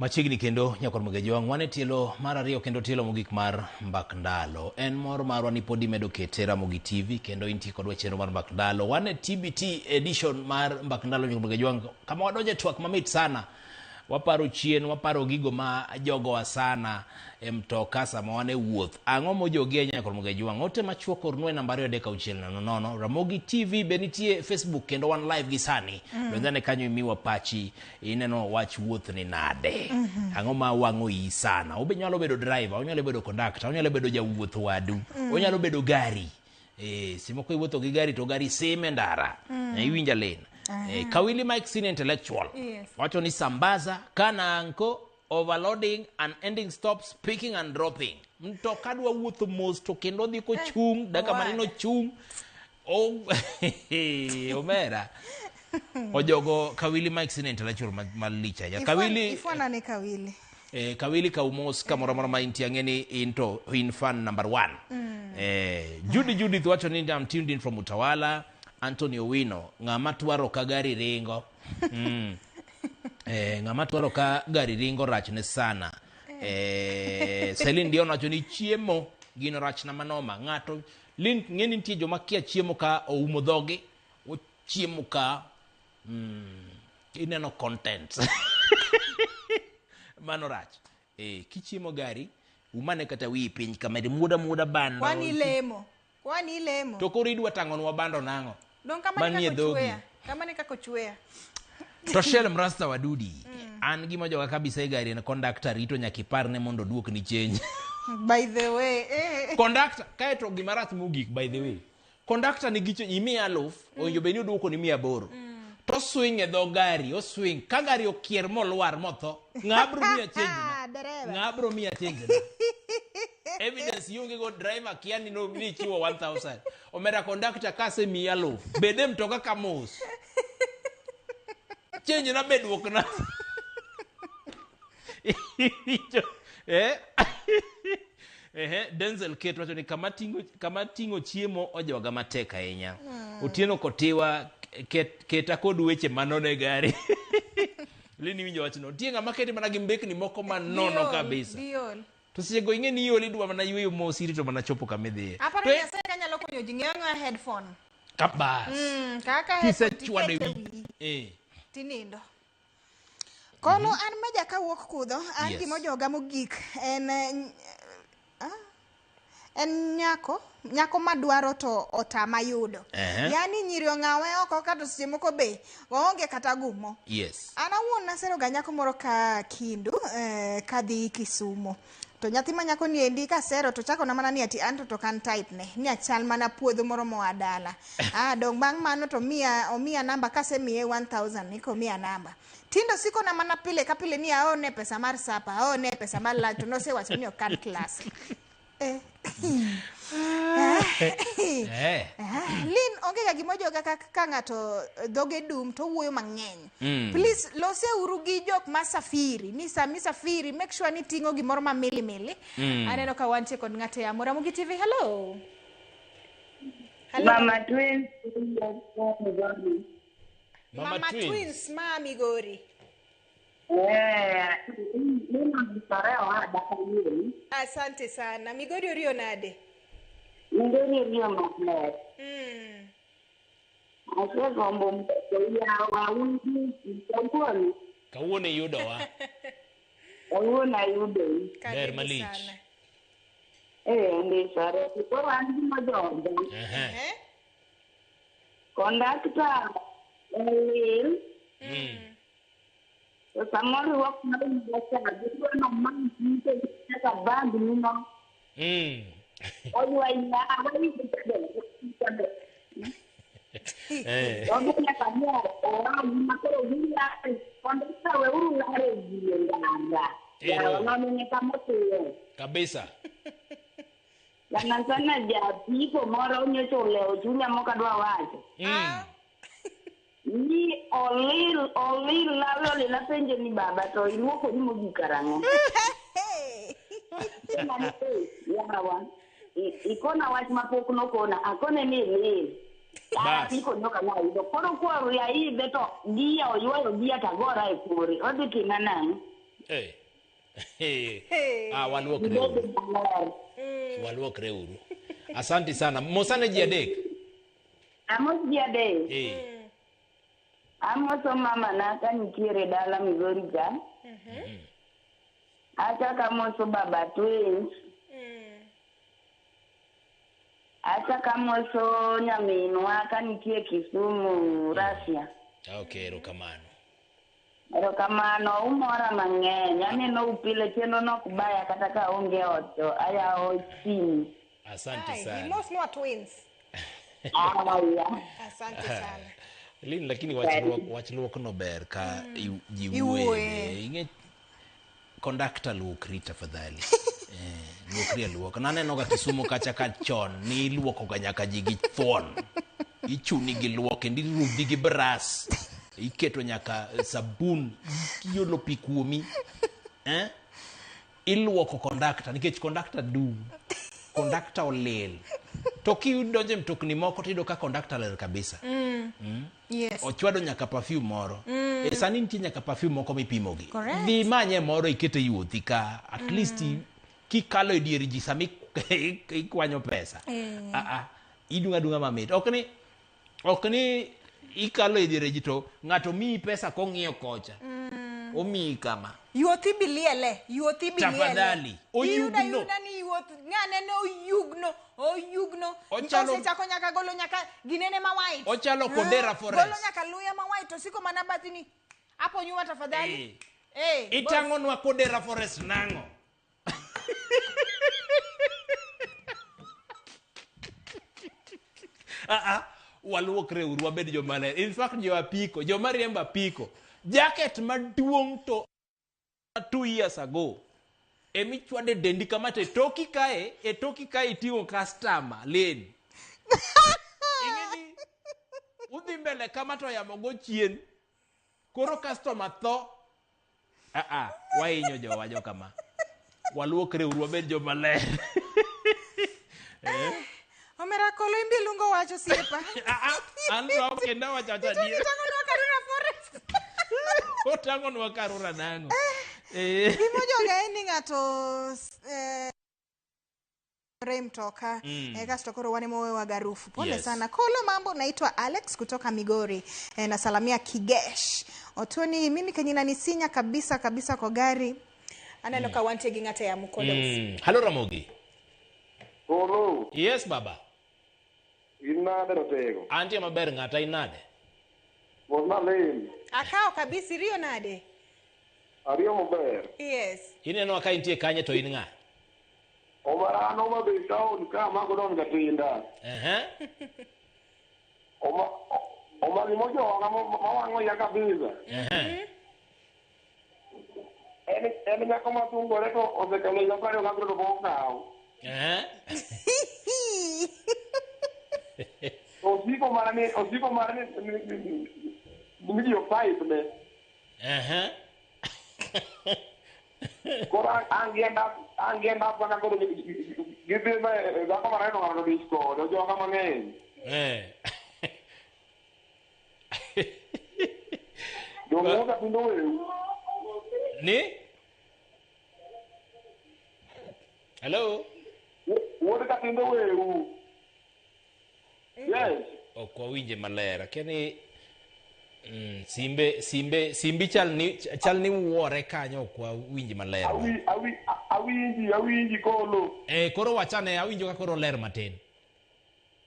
Machiegni kendo nyakwar Mugejwang', wan e tielo mar ariyo kendo tielo mogik mar Mbak Ndalo. En mor marwa ni pod imedo kete Ramogi TV kendo intie kodwa e chenro mar Mbak Ndalo. Wan e TBT edition mar Mbak Ndalo nyakwar Mugejwang', kama wadonje twak mamit sana. Waparo chien, waparo gigo ma jogowa sana e mtoka sama wan e wuoth. Ang'o mojogi ahinya nyakwar Mugejwang'? Ote machuok ornwa e namba 23600. Ramogi TV be nitie Facebook kendo wan live gi sani. Donjane kanyo imiwa pachi ineno wach wuoth ni nade. Ang'o ma wang'o iyi sana? Obe nyalo bedo driver, onyalo bedo conductor, onyalo bedo jawuoth wadu, onyalo bedo gari. Seche moko iwuotho gi gari to gari sim e ndara. Iwinja Lin. Kawili Mike Senior Intellectual. Yes. Wacho ni sambaza, kana anko, overloading and ending stops, picking and dropping. Mtoka dwa wuotho mos to kendo odhi kochung', dakika matin ochung'. Omera. Ojogo Kawili Mike Senior Intellectual malich ahinya. Kawili Ifwana ne Kawili. Kawili kaumos kamoro amora ma intie ang'e ni in to in fan number 1. Judy Judith wacho ni I'm tuned in from Utawala. Anthony Owino, ng'ama twaro ka gari ringo. Ng'ama twaro ka gari ringo rachne sana. Celine Dion wacho ni chiemo gino rachna manoma. Ng'ato Lin ng'e ni nitie joma kia chiemo ka oumo dhogi, ochiemo ka ineno content. Mano rach. Kichiemo gari, umane kata wiyi piny kama muoda muoda bando. Kwani lemo. Kwani lemo. To koro idwa tang'onwa bando nang'o? Dong kamane Manie kako dhogi. chweya. Kamane kako chweya. To Shell Mrasta Wadudi. An gima joga kabisa e gari en conductor rito nyaka iparne mondo oduokni change. By the way, Conductor, kaeto gima rach mogik by the way. Conductor nigi change imiya aluf, owinjo bed ni oduoko ni 800. To swing e dho gari, oswing. Ka gari okier molwar motho, ng'a bro miya change na? Dereva. Ng'a bro miya change na? Evidence ionge go, driver kia ni no ni chiwo 1000. Omera conductor kasemiyi aluf, bed e mtoka ka mos. Change na be duokna. Denzel Kate wacho ni kama ting'o chiemo ojoga matek ahinya. Otieno Kotiwa keta kod weche manono e gari. Lini winjo wachno. Nitie ng'ama kete mana gi mbekni moko manono kabisa. Diol. To seche go ing'e ni iol idwa mana yueyo mos irito mana chopo kama idhiye. Aparo ni Nyasaye ka nyalo konyo ji ng'iewo ang'ewa headphone. Ka bas. Kaka headphone Kisechwado e tikete wi. wiyi. Tinindo. Kono an meja kawuok kudho, an gima ojoga mogik en en nyako madwaro to otama yudo. Yaani nyiri ong'awe oko kata seche moko be oonge kata gumo. An awuon naseroga nyako moro ka Kindu, kadhi Kisumo. To nyathi ma nyako ni endi kasero to chako na mana ni ati anto to kan type ne, ni achal mana puodho moro moa dala. Dong bang' mano to omiya namba kasemiye 1000 ni komiya namba. Tindo siko na mana pile ka pile ni aone pesa mar sapa, aone pesa mar lunch, to nosewacho ni ok an class. Lin onge ga gima ojoga ka ng'ato dhoge dum to wuoyo mang'eny. Please lose uru gi jok ma safiri, ni sami safiri make sure ni ting'o gimoro ma mili mili. Aneno ka wantie kod ng'ato e yamo. Ramogi TV, hello. Hello. Mama Twins. Mama Twins ma Migori. Asante sana. Migori orio nade? Migori orio maber. Asegombo mtoto yawa ungi kawuono. Kawuono iyudowa. Kawuono ayudou. Ber malich. Ndisore. Koro an gima joga. Kondakta olil. To samoro rwak mar macha, gidwa nomak nyaka bag nino. Oywa yawa iyudo. Odhi nyaka ne koro gilare. Kondakta weuru lare ji e ndara. Yawa nonene kamotiyo. Kabisa. Sana sana japiko moro nyocha olewo chunya mok adwa wacho. Ni olil olil lawe olil apenje ni baba to iluokori mogik karang'o? Yawa. Ikona wach mapok nokona akone ni ilil. Bas. Apiko nyoka nayudo. Koro kwaru ya idhe to gia oywayo gia tagora e kore. Odhi tima nang'o? Eh. Eh. Ah, waluokre uru. Waluokre uru. Asante sana. Mosane ji adek. Amos ji adek. Eh. Amoso mama na ka nitiere dala Migori cha. Achako amoso baba twins. Achako amoso nyaminwa ka nitie Kisumu, Russia. Okay, erokamano. Erokamano, umora mang'eny. Aneno upile chenro nok baya kata ka onge ot to ayawo simu. Asante sana. Imosnwa twins. Aya. Asante sana. Lin, lakini wach luok no ber ka ji Iwuoye. wuoye. Ing'e kondakta luokri tafadhali. Luokri aluoka. Naneno ga Kisumu kacha ka chon ni iluoko ga nyaka ji gi thuon. Ichuni gi luok kendo irudhi gi bras. Iketo nyaka sabun, iolo pi kuomi. Eh? Iluoko kondakta nikech kondakta dum. Kondakta olil. To kidonjo e mtokni moko tiyudo ka kondakta ler kabisa. Yes. Ochwado nyaka perfume moro. E sani nitie nyaka perfume moko mipimogi. Correct. Dhi imanye moro ikete yuothi ka at least kikalo e dier ji sama ikwanyo pesa. Ah ah. Idung' adung'a mamit. Ok ni ikalo e dier ji to ng'ato miyi pesa kong'iyo kocha. Omiyi kama. Yuothi biliele, yuothi biliele. Tafadhali, Iyudo oyugno. ayuda ni yuoth ng'ane ne oyugno, oyugno. Ochalo- Osechako nyaka golo nyaka ginene ma white. Ochalo Kodera Forest. Golo nyaka luya ma white osiko mana bathi ni apo nyuma tafadhali. Eh. boss. Itang'onwa Kodera Forest nang'o? Ah ah, waluokre uru wabed joma ler. In fact, jo apiko, joma riembo apiko, jacket maduong' to 2 years ago emichwade dendi kama to e toki kae iting'o customer lane. Ing'eni udhi mbele kama to yamo go chien. Koro customer tho. Ah ah, wahinyo jowa jo kama. Waluokre uru wabed joma ler. Eh? Omera kolo imbi lungo wacho siepa. An to ok kendo awacho awacha adier. Itang'onwa Karura Forest. Otang'onwa Karura nang'o? Eh. Gimojoga en ni ng'ato re mtoka kasto koro wan ema wawewa garufu. Pole Yes. sana. Kolo mambo, naitwa Alex kutoka Migori. Nasalamia Kigesh. Otoni mimi kenye inanisinya kabisa kabisa kwa gari. Aneno ka wantie gi ng'ato e amukodo. Halo Ramogi. Kolo. Yes baba. Inade Ratego. Antie maber ng'ata inade? Mosna lin. Akawo kabisa iriyo nade? Ariyo maber. Yes. Ineno ka intie kanye to in ng'a? Omara an Homa Bay town ka amako don Katinda. Oma gimojoga mawang'o iya kabisa. En nyako masungore to osekalo higa 27 to pok okaw. Osiko mana ni ji ok type ne. Koro an gi end up kaka koro gidhi ma dhako maneno ng'ato dich kode ojoga mang'eny. Donge wuoka tindo weu. Ni? Hello? Wuod Katindo weu. Yes. Ok wawinje maler. Akia ni simbi chal ni wuore kanyo ok wawinji maler. Awinji kolo. Koro wachane awinjo ka koro ler matin.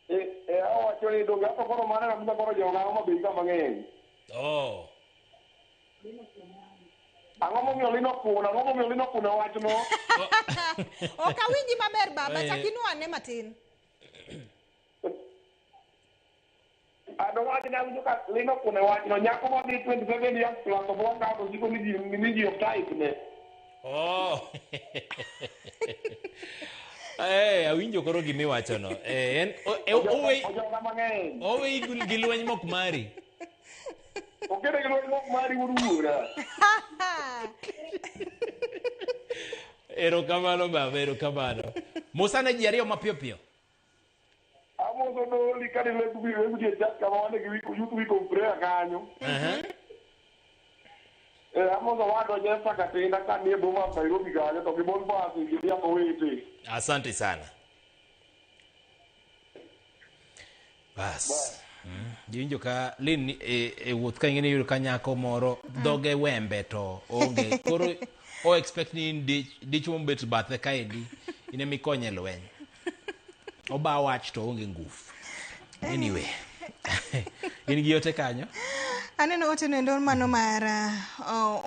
Awacho ni donge ato koro maneno kabisa koro joga Homa Bay ka mang'eny. Oh. Ang'o momiyo Lino kuno? Ang'o momiyo Lino kuno wachno? Ok awinji maber baba, chak inuane matin. Adowach ni awinjo ka Lino kuno wachno. Nyako modhi 27 years plus to pok okaw to osiko ni ji ok type ne. Oh. Awinjo koro gimiwachono. En oweyi gi lweny mok mari. Okete gi lweny mok mari wuod wuora. Erokamano baba, erokamano. Musa ne ji ariyo mapiyo piyo. Amoso doli ka ni lek bi lek bi chat kama wane gi week youth week of prayer kanyo. Eh, amoso wadwa Jessa Katinda ka nie boma Nairobi kanyo to gi Boniface gi Diako Wete. Asante sana. Bas. Iwinjo ka Lin ni- e, e wuoth ka ing'e ni iyudo ka nyako moro dhoge wembe to onge. Koro o expect ni in dichwo mobet bathe kaendi in ema ikonye e lweny. Oba wach to onge nguf. Anyway. In gi ote kanyo? Aneno ote noendo mano mar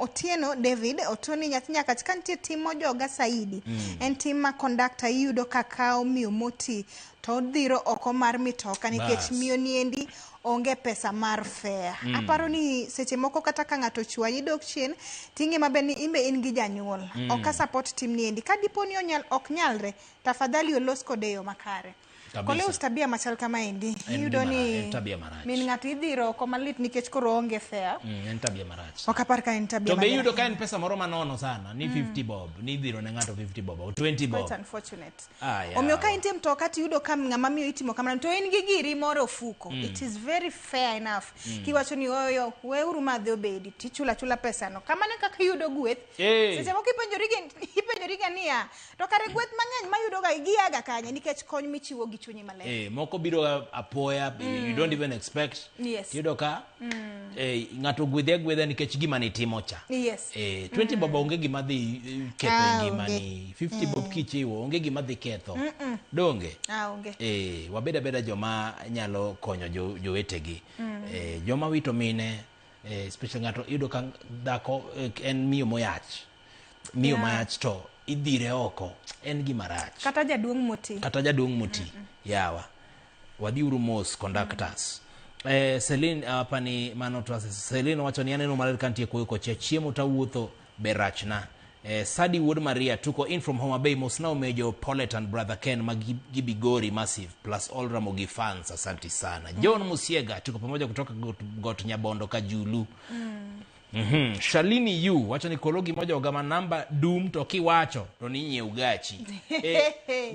Otieno David Otoni nyathi Nyakach ka nitie tim mojoga saidi. En tim ma kondakta iyudo ka kawo miyo moti to odhiro oko mar mitoka nikech miyo niendi onge pesa mar fare. Aparo ni seche moko kata ka ng'ato ochwanyi dok chien ting'e maber ni inbe in gi janyuol. Ok a support tim niendi. Ka dipo ni onyal, ok nyalre, tafadhali olos kode e yo makare. Kabisa. Koleus tabia machal kamaendi En iyudo gima ni en tabia marach. min ng'ato idhiro oko malit nikech koro oonge fare. En tabia marach. Ok apar ka en tabia To be maber. iyudo ka en pesa moro manono sana ni 50 bob, ni idhiro ne ng'ato 50 bob or 20 bob. Quite unfortunate. Ah, yeah. Omiyo ka intie mtoka tiyudo ka ng'ama miyo itimo kamano to in gi giri moro e ofuko. It is very fair enough. Kiwacho ni oyo weuru madhi obedi tichulo achula pesano. Kamano e kaka iyudo gweth. Eh. Seche moko ipenjori ga niya to kare gweth mang'eny mayudoga giaga kanye nikech kony michiwo gi chunyi maler. Eh, moko biro ga apoya, you don't even expect. Yes. Iyudo ka ng'ato gwedhi agwedha nikech gima nitimo cha. Yes. 20 bob onge gima dhi ketho Ah, e ngimani. 50 bob kichiwo onge gima dhi ketho. Donge? Ah, onge. Wabed abeda joma nyalo konyo jowetegi. Joma wito mine, especially ng'ato iyudo ka dhako en miyo moyach. Miyo mayach to idhire oko en gima rach. Kata jaduong' moti. Kata jaduong' moti. Yawa. Wadhiuru mos conductors. Celine hapa ni mano to Celine wacho ni aneno maler kantie koyo kocha chiemo tawuotho be rachna. Sadi Wuod Maria tuko in from Homa Bay mos na omejo Paulette and brother Ken ma Gibigori massive plus all Ramogi fans asanti sana. John Musiega tuko pamoja kutoka Got Nyabondo Kajulu. Shalini yu wacho ni kolo gima joga ma namba dum to kiwacho to ni nyiew gachi.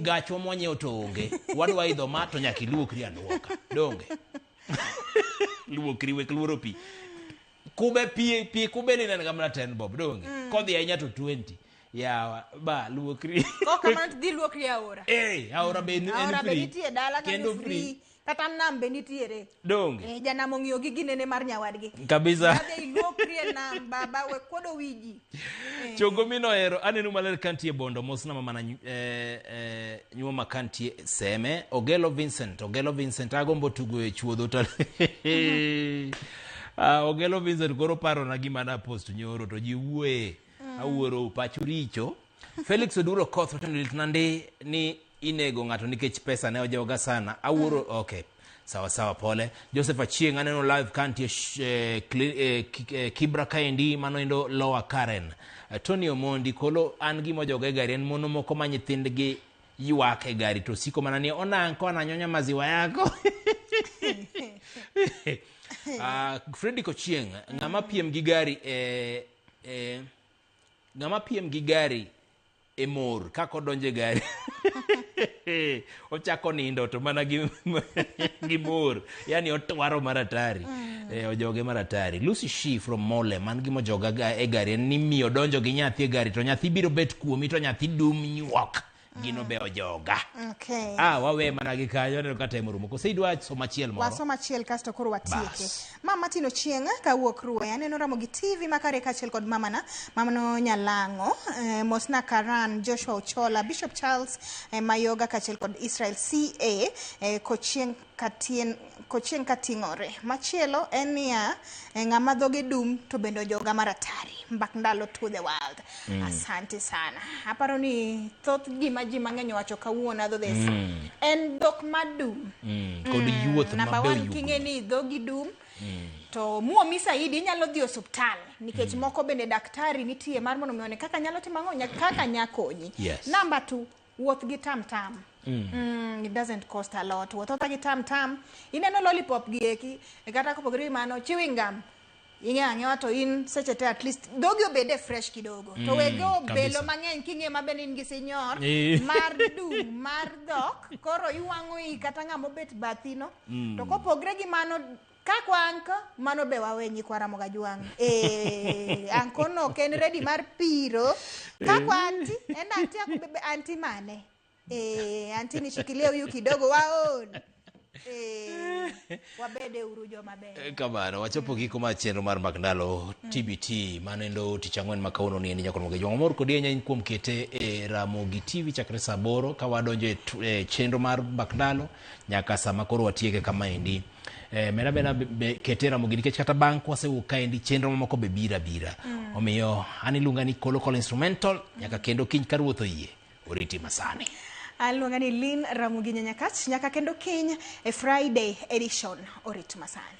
Gachwa mwanyiewo to onge. Wadwa idho ma to nyaka iluokri aluoka. Donge? Luokri wek luoro pi. Kube pi pi kube ni en ga mana 10 bob donge? Kodhi ahinya to 20. Yawa ba luokri. Kok kamano to dhi luokri e aora. Aora be en Aora be free. nitie dala kanyo Kendo free. free. Kata nam be nitiere. Donge? Janam ong'iyo gi ginene mar nyawadgi. Kabisa. Adhi iluokri e nam baba we kuodo wiji. Chogo mino ero aneno maler kantie Bondo mosna mama na nyuoma kantie Seme Ogelo Vincent agombo tugo e chuodho to Ogelo Vincent koro paro na gima na post nyoro to ji wuoye awuoro pachu richo. Felix Oduro Koth wacho ni litna ndi ni inego ng'ato nikech pesa ne ojoga sana awuoro. Okay, sawa sawa, pole. Joseph Achieng aneno live kantie Kibra kaendi mano endo Lower Karen. Tony Omondi kolo an gima ojoga e gari en mono moko ma nyithindgi ywak e gari to siko mana ni onang' kona nyonya maziwa yako. Fredrick Ochieng ng'ama piem gi gari ng'ama piem gi gari e mor kaka odonjo e gari ochako nindo to mana gi mor, yani otwaro maratari. Ojoge maratari. Lucy Shi from Mole man gi mojoga e gari en ni miyo donjo gi nyathi e gari to nyathi biro bet kuomi to nyathi dum nywok. Gino be ojoga. Okay. Wawe mana gi kanyo aneno ka time orumo. Koso idwa somo achiel moro? Wasomo achiel kasto koro watieke. Mama Martin Ochieng kawuok Ruya aneno Ramogi TV makare kaachiel kod mamana mamano Nyalang'o, Mosna Karan, Joshua Ochola, Bishop Charles Mayoga kaachiel kod Israel CA Kochieng Kating'ore. Machielo en niya, ng'ama dhoge dum to bende ojoga maratari. Mbak ndalo to the world. Asante sana. Aparo ni thoth gima ji mang'eny owacho kawuono adho this. En dhok madum. Kod yuoth Number mabe one, oyugno. king'e ni dhogi dum. To muomi saidi inyalo dhi osuptal nikech moko bende daktari nitie mar mondo mi one kaka nyalo timo ang'o, kaka nyakonyi. Yes. Number 2, wuoth gi tam tam. It doesn't cost a lot. Wuoth gi tam tam. Ineno lollipop gi eki, kata kopogore gi mano, chewing gum. Ing'eyo ang'ewa to in seche te at least dhogi obede fresh kidogo. To wego belo Kabisa. mang'eny king'e mabe ni in gi sinyor mar dung' mar dhok koro iwang'o i kata ng'ama obet bathi no. To kopogre gi mano kakwa anko mano be wawe nyikwa Ramogi Ajwang'. Anko no ok en ready mar piro. Kakwa anti, en anti akubebe anti mane? Anti nishikilie huyu kidogo waol. Wabede uru joma ber. Kamano, wachopo giko mar chenro mar Mbak Ndalo TBT. Mano endo tich ang'wen ma kawuono ni en nyaka Ramogi Ajwang'. Wamor kodi ahinya in kuom kete e Ramogi TV chakre saa 8 ka wadonjo e chenro mar Mbak Ndalo nyaka sama koro watieke kamaendi. Meda bena be kete Ramogi nikech kata bang' kwasewuok kaendi chenro mamoko be biro abira. Omiyo an iluonga ni Kolo Kolo Instrumental nyaka kendo kiny ka Ruoth oyie. Oriti masani. Aluonga ni Lynn Ramogi Nyanyakach nyaka kendo kiny e Friday edition orit masani.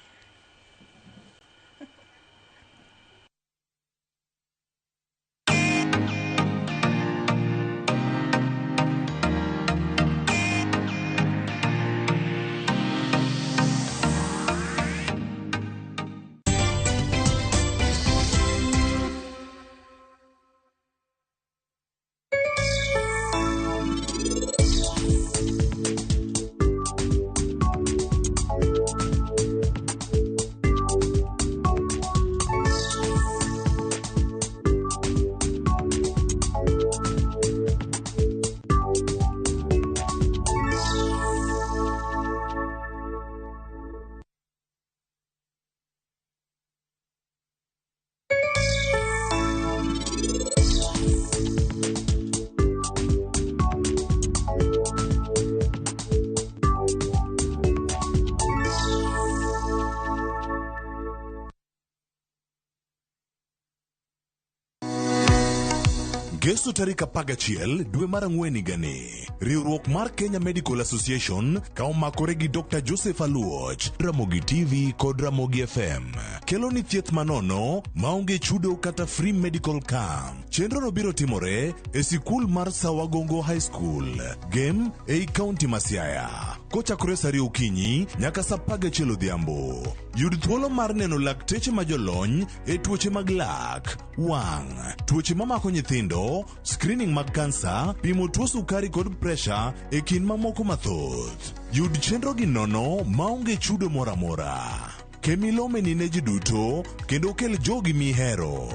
Ngeso tarik 11 dwe mar 4 higani, riwruok mar Kenya Medical Association ka omakore gi Dr. Joseph Aluoch, Ramogi TV kod Ramogi FM kelo ni thieth manono maonge chudo kata free medical camp. Chenrono biro timore e sikul mar Sawagongo High School, Gem ei kaunti ma Siaya. Kochakore saa 2 okinyi nyaka saa 11 odhiambo. Yud thuolo mar neno lakteche ma jolony e tuoche mag lak, wang', tuoche mamako nyithindo, screening mag kansa, pimo tuo sukari kod presha e kind mamoko mathoth. Yud chenro gi nono maonge chudo moro amora. Kemilome ni ne ji duto kendo kel jogi mihero.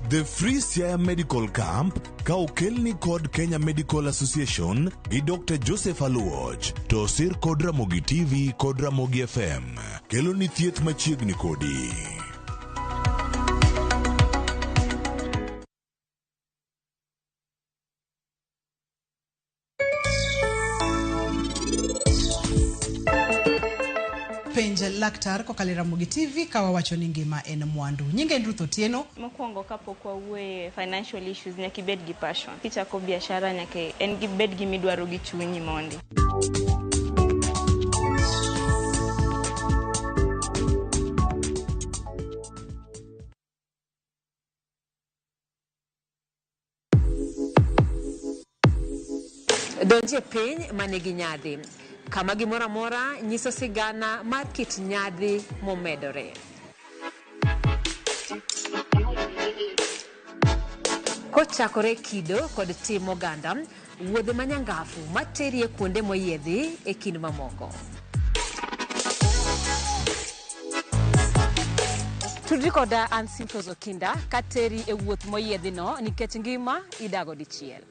The Free Siaya Medical Camp ka okelni kod Kenya Medical Association gi Dr. Joseph Aluoch to osir kod Ramogi TV kod Ramogi FM. Kelo ni thieth machiegni kodi. Penj laktar kokalo e Ramogi TV ka wawacho ni ngima en mwandu. Nyinga en Ruth Otieno. Mokwongo kapok wawuoye financial issues, nyaka ibed gi passion. Kichako biashara nyaka en gi bed gimidwaro gi chunyi mondi. Donje piny manigi nyadhi, kama gimoro amora nyiso sigana mar kit nyadhi momedore. Kochakore kido kod tim oganda, wuodhe manyangafu materi e kuonde moyiedhi e kind mamoko. Tudri koda an Simfros Okinda kateri e wuoth moyiedhino nikech ngima idago dichiel.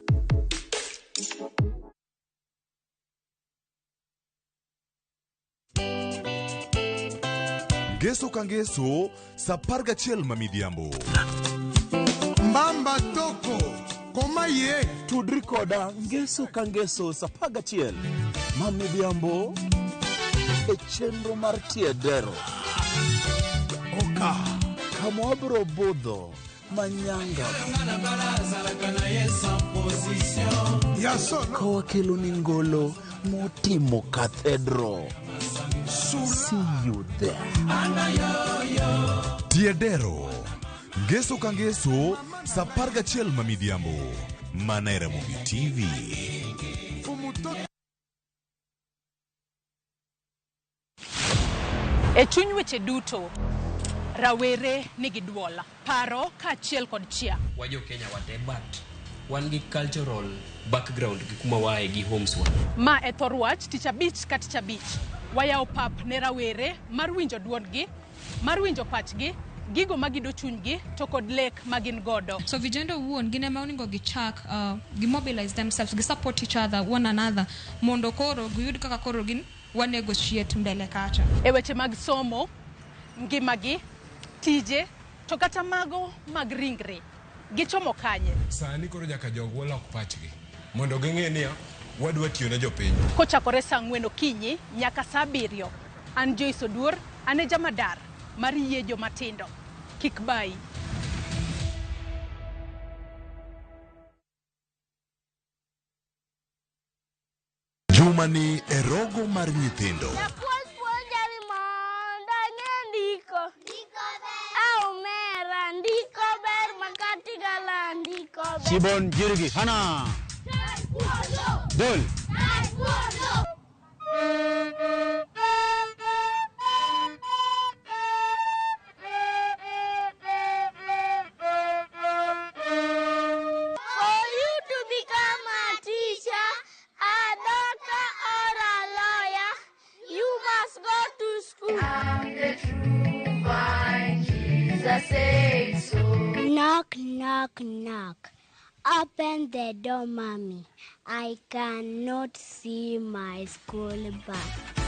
Ngeso ka ngeso saa 11 ma midhiambo. Mbamba toko koma ye tudri koda ngeso ka ngeso saa 11 ma midhiambo e chenro mar tiedero. Oka kama wabiro budho manyanga ka wakelo ni ngolo motimo cathedral. See you there. Tiedero. Ngeso ka ngeso saa 11 ma midhiambo. Mana e Ramogi TV. E chuny weche duto, Rawere nigi duol, paro kaachiel kod chia. Wajo Kenya wate but wan gi cultural background gi kuma waaye gi homes wa. Ma e thor wach tich abich ka tich abich. Wayawo pap ne rawere mar winjo duondgi, mar winjo pachgi, gigo magido chunygi to kod lek ma gin godo. So vijana owuon gin ema onego gichak gi mobilize themselves, gi support each other, one another mondo koro giyud kaka koro gin wa negotiate mbele kacha. E weche mag somo, ngimagi, tije, to kata mago mag ringre, gichomo kanye? Sani koro nyaka jogwa lok pachgi mondo ging'e niya wadwa tiyo ne jopiny. Kochakore saa ang'wen okinyi nyaka saa abiriyo. An Joyce Oduor, an e jamadar mar yie jomatindo. Kik bayi. Jumani e rogo mar nyithindo. Japuonj puonja ni mondo ang'e ndiko. Ndiko ber. Aomera ndiko ber makati gala ndiko ber. Shibon jirgi hana. Dol. For you to become a teacher, a doctor or a lawyer, you must go to school. I'm the true vine, Jesus said so. Knock, knock, knock. Open the door, mommy. I cannot see my school bag.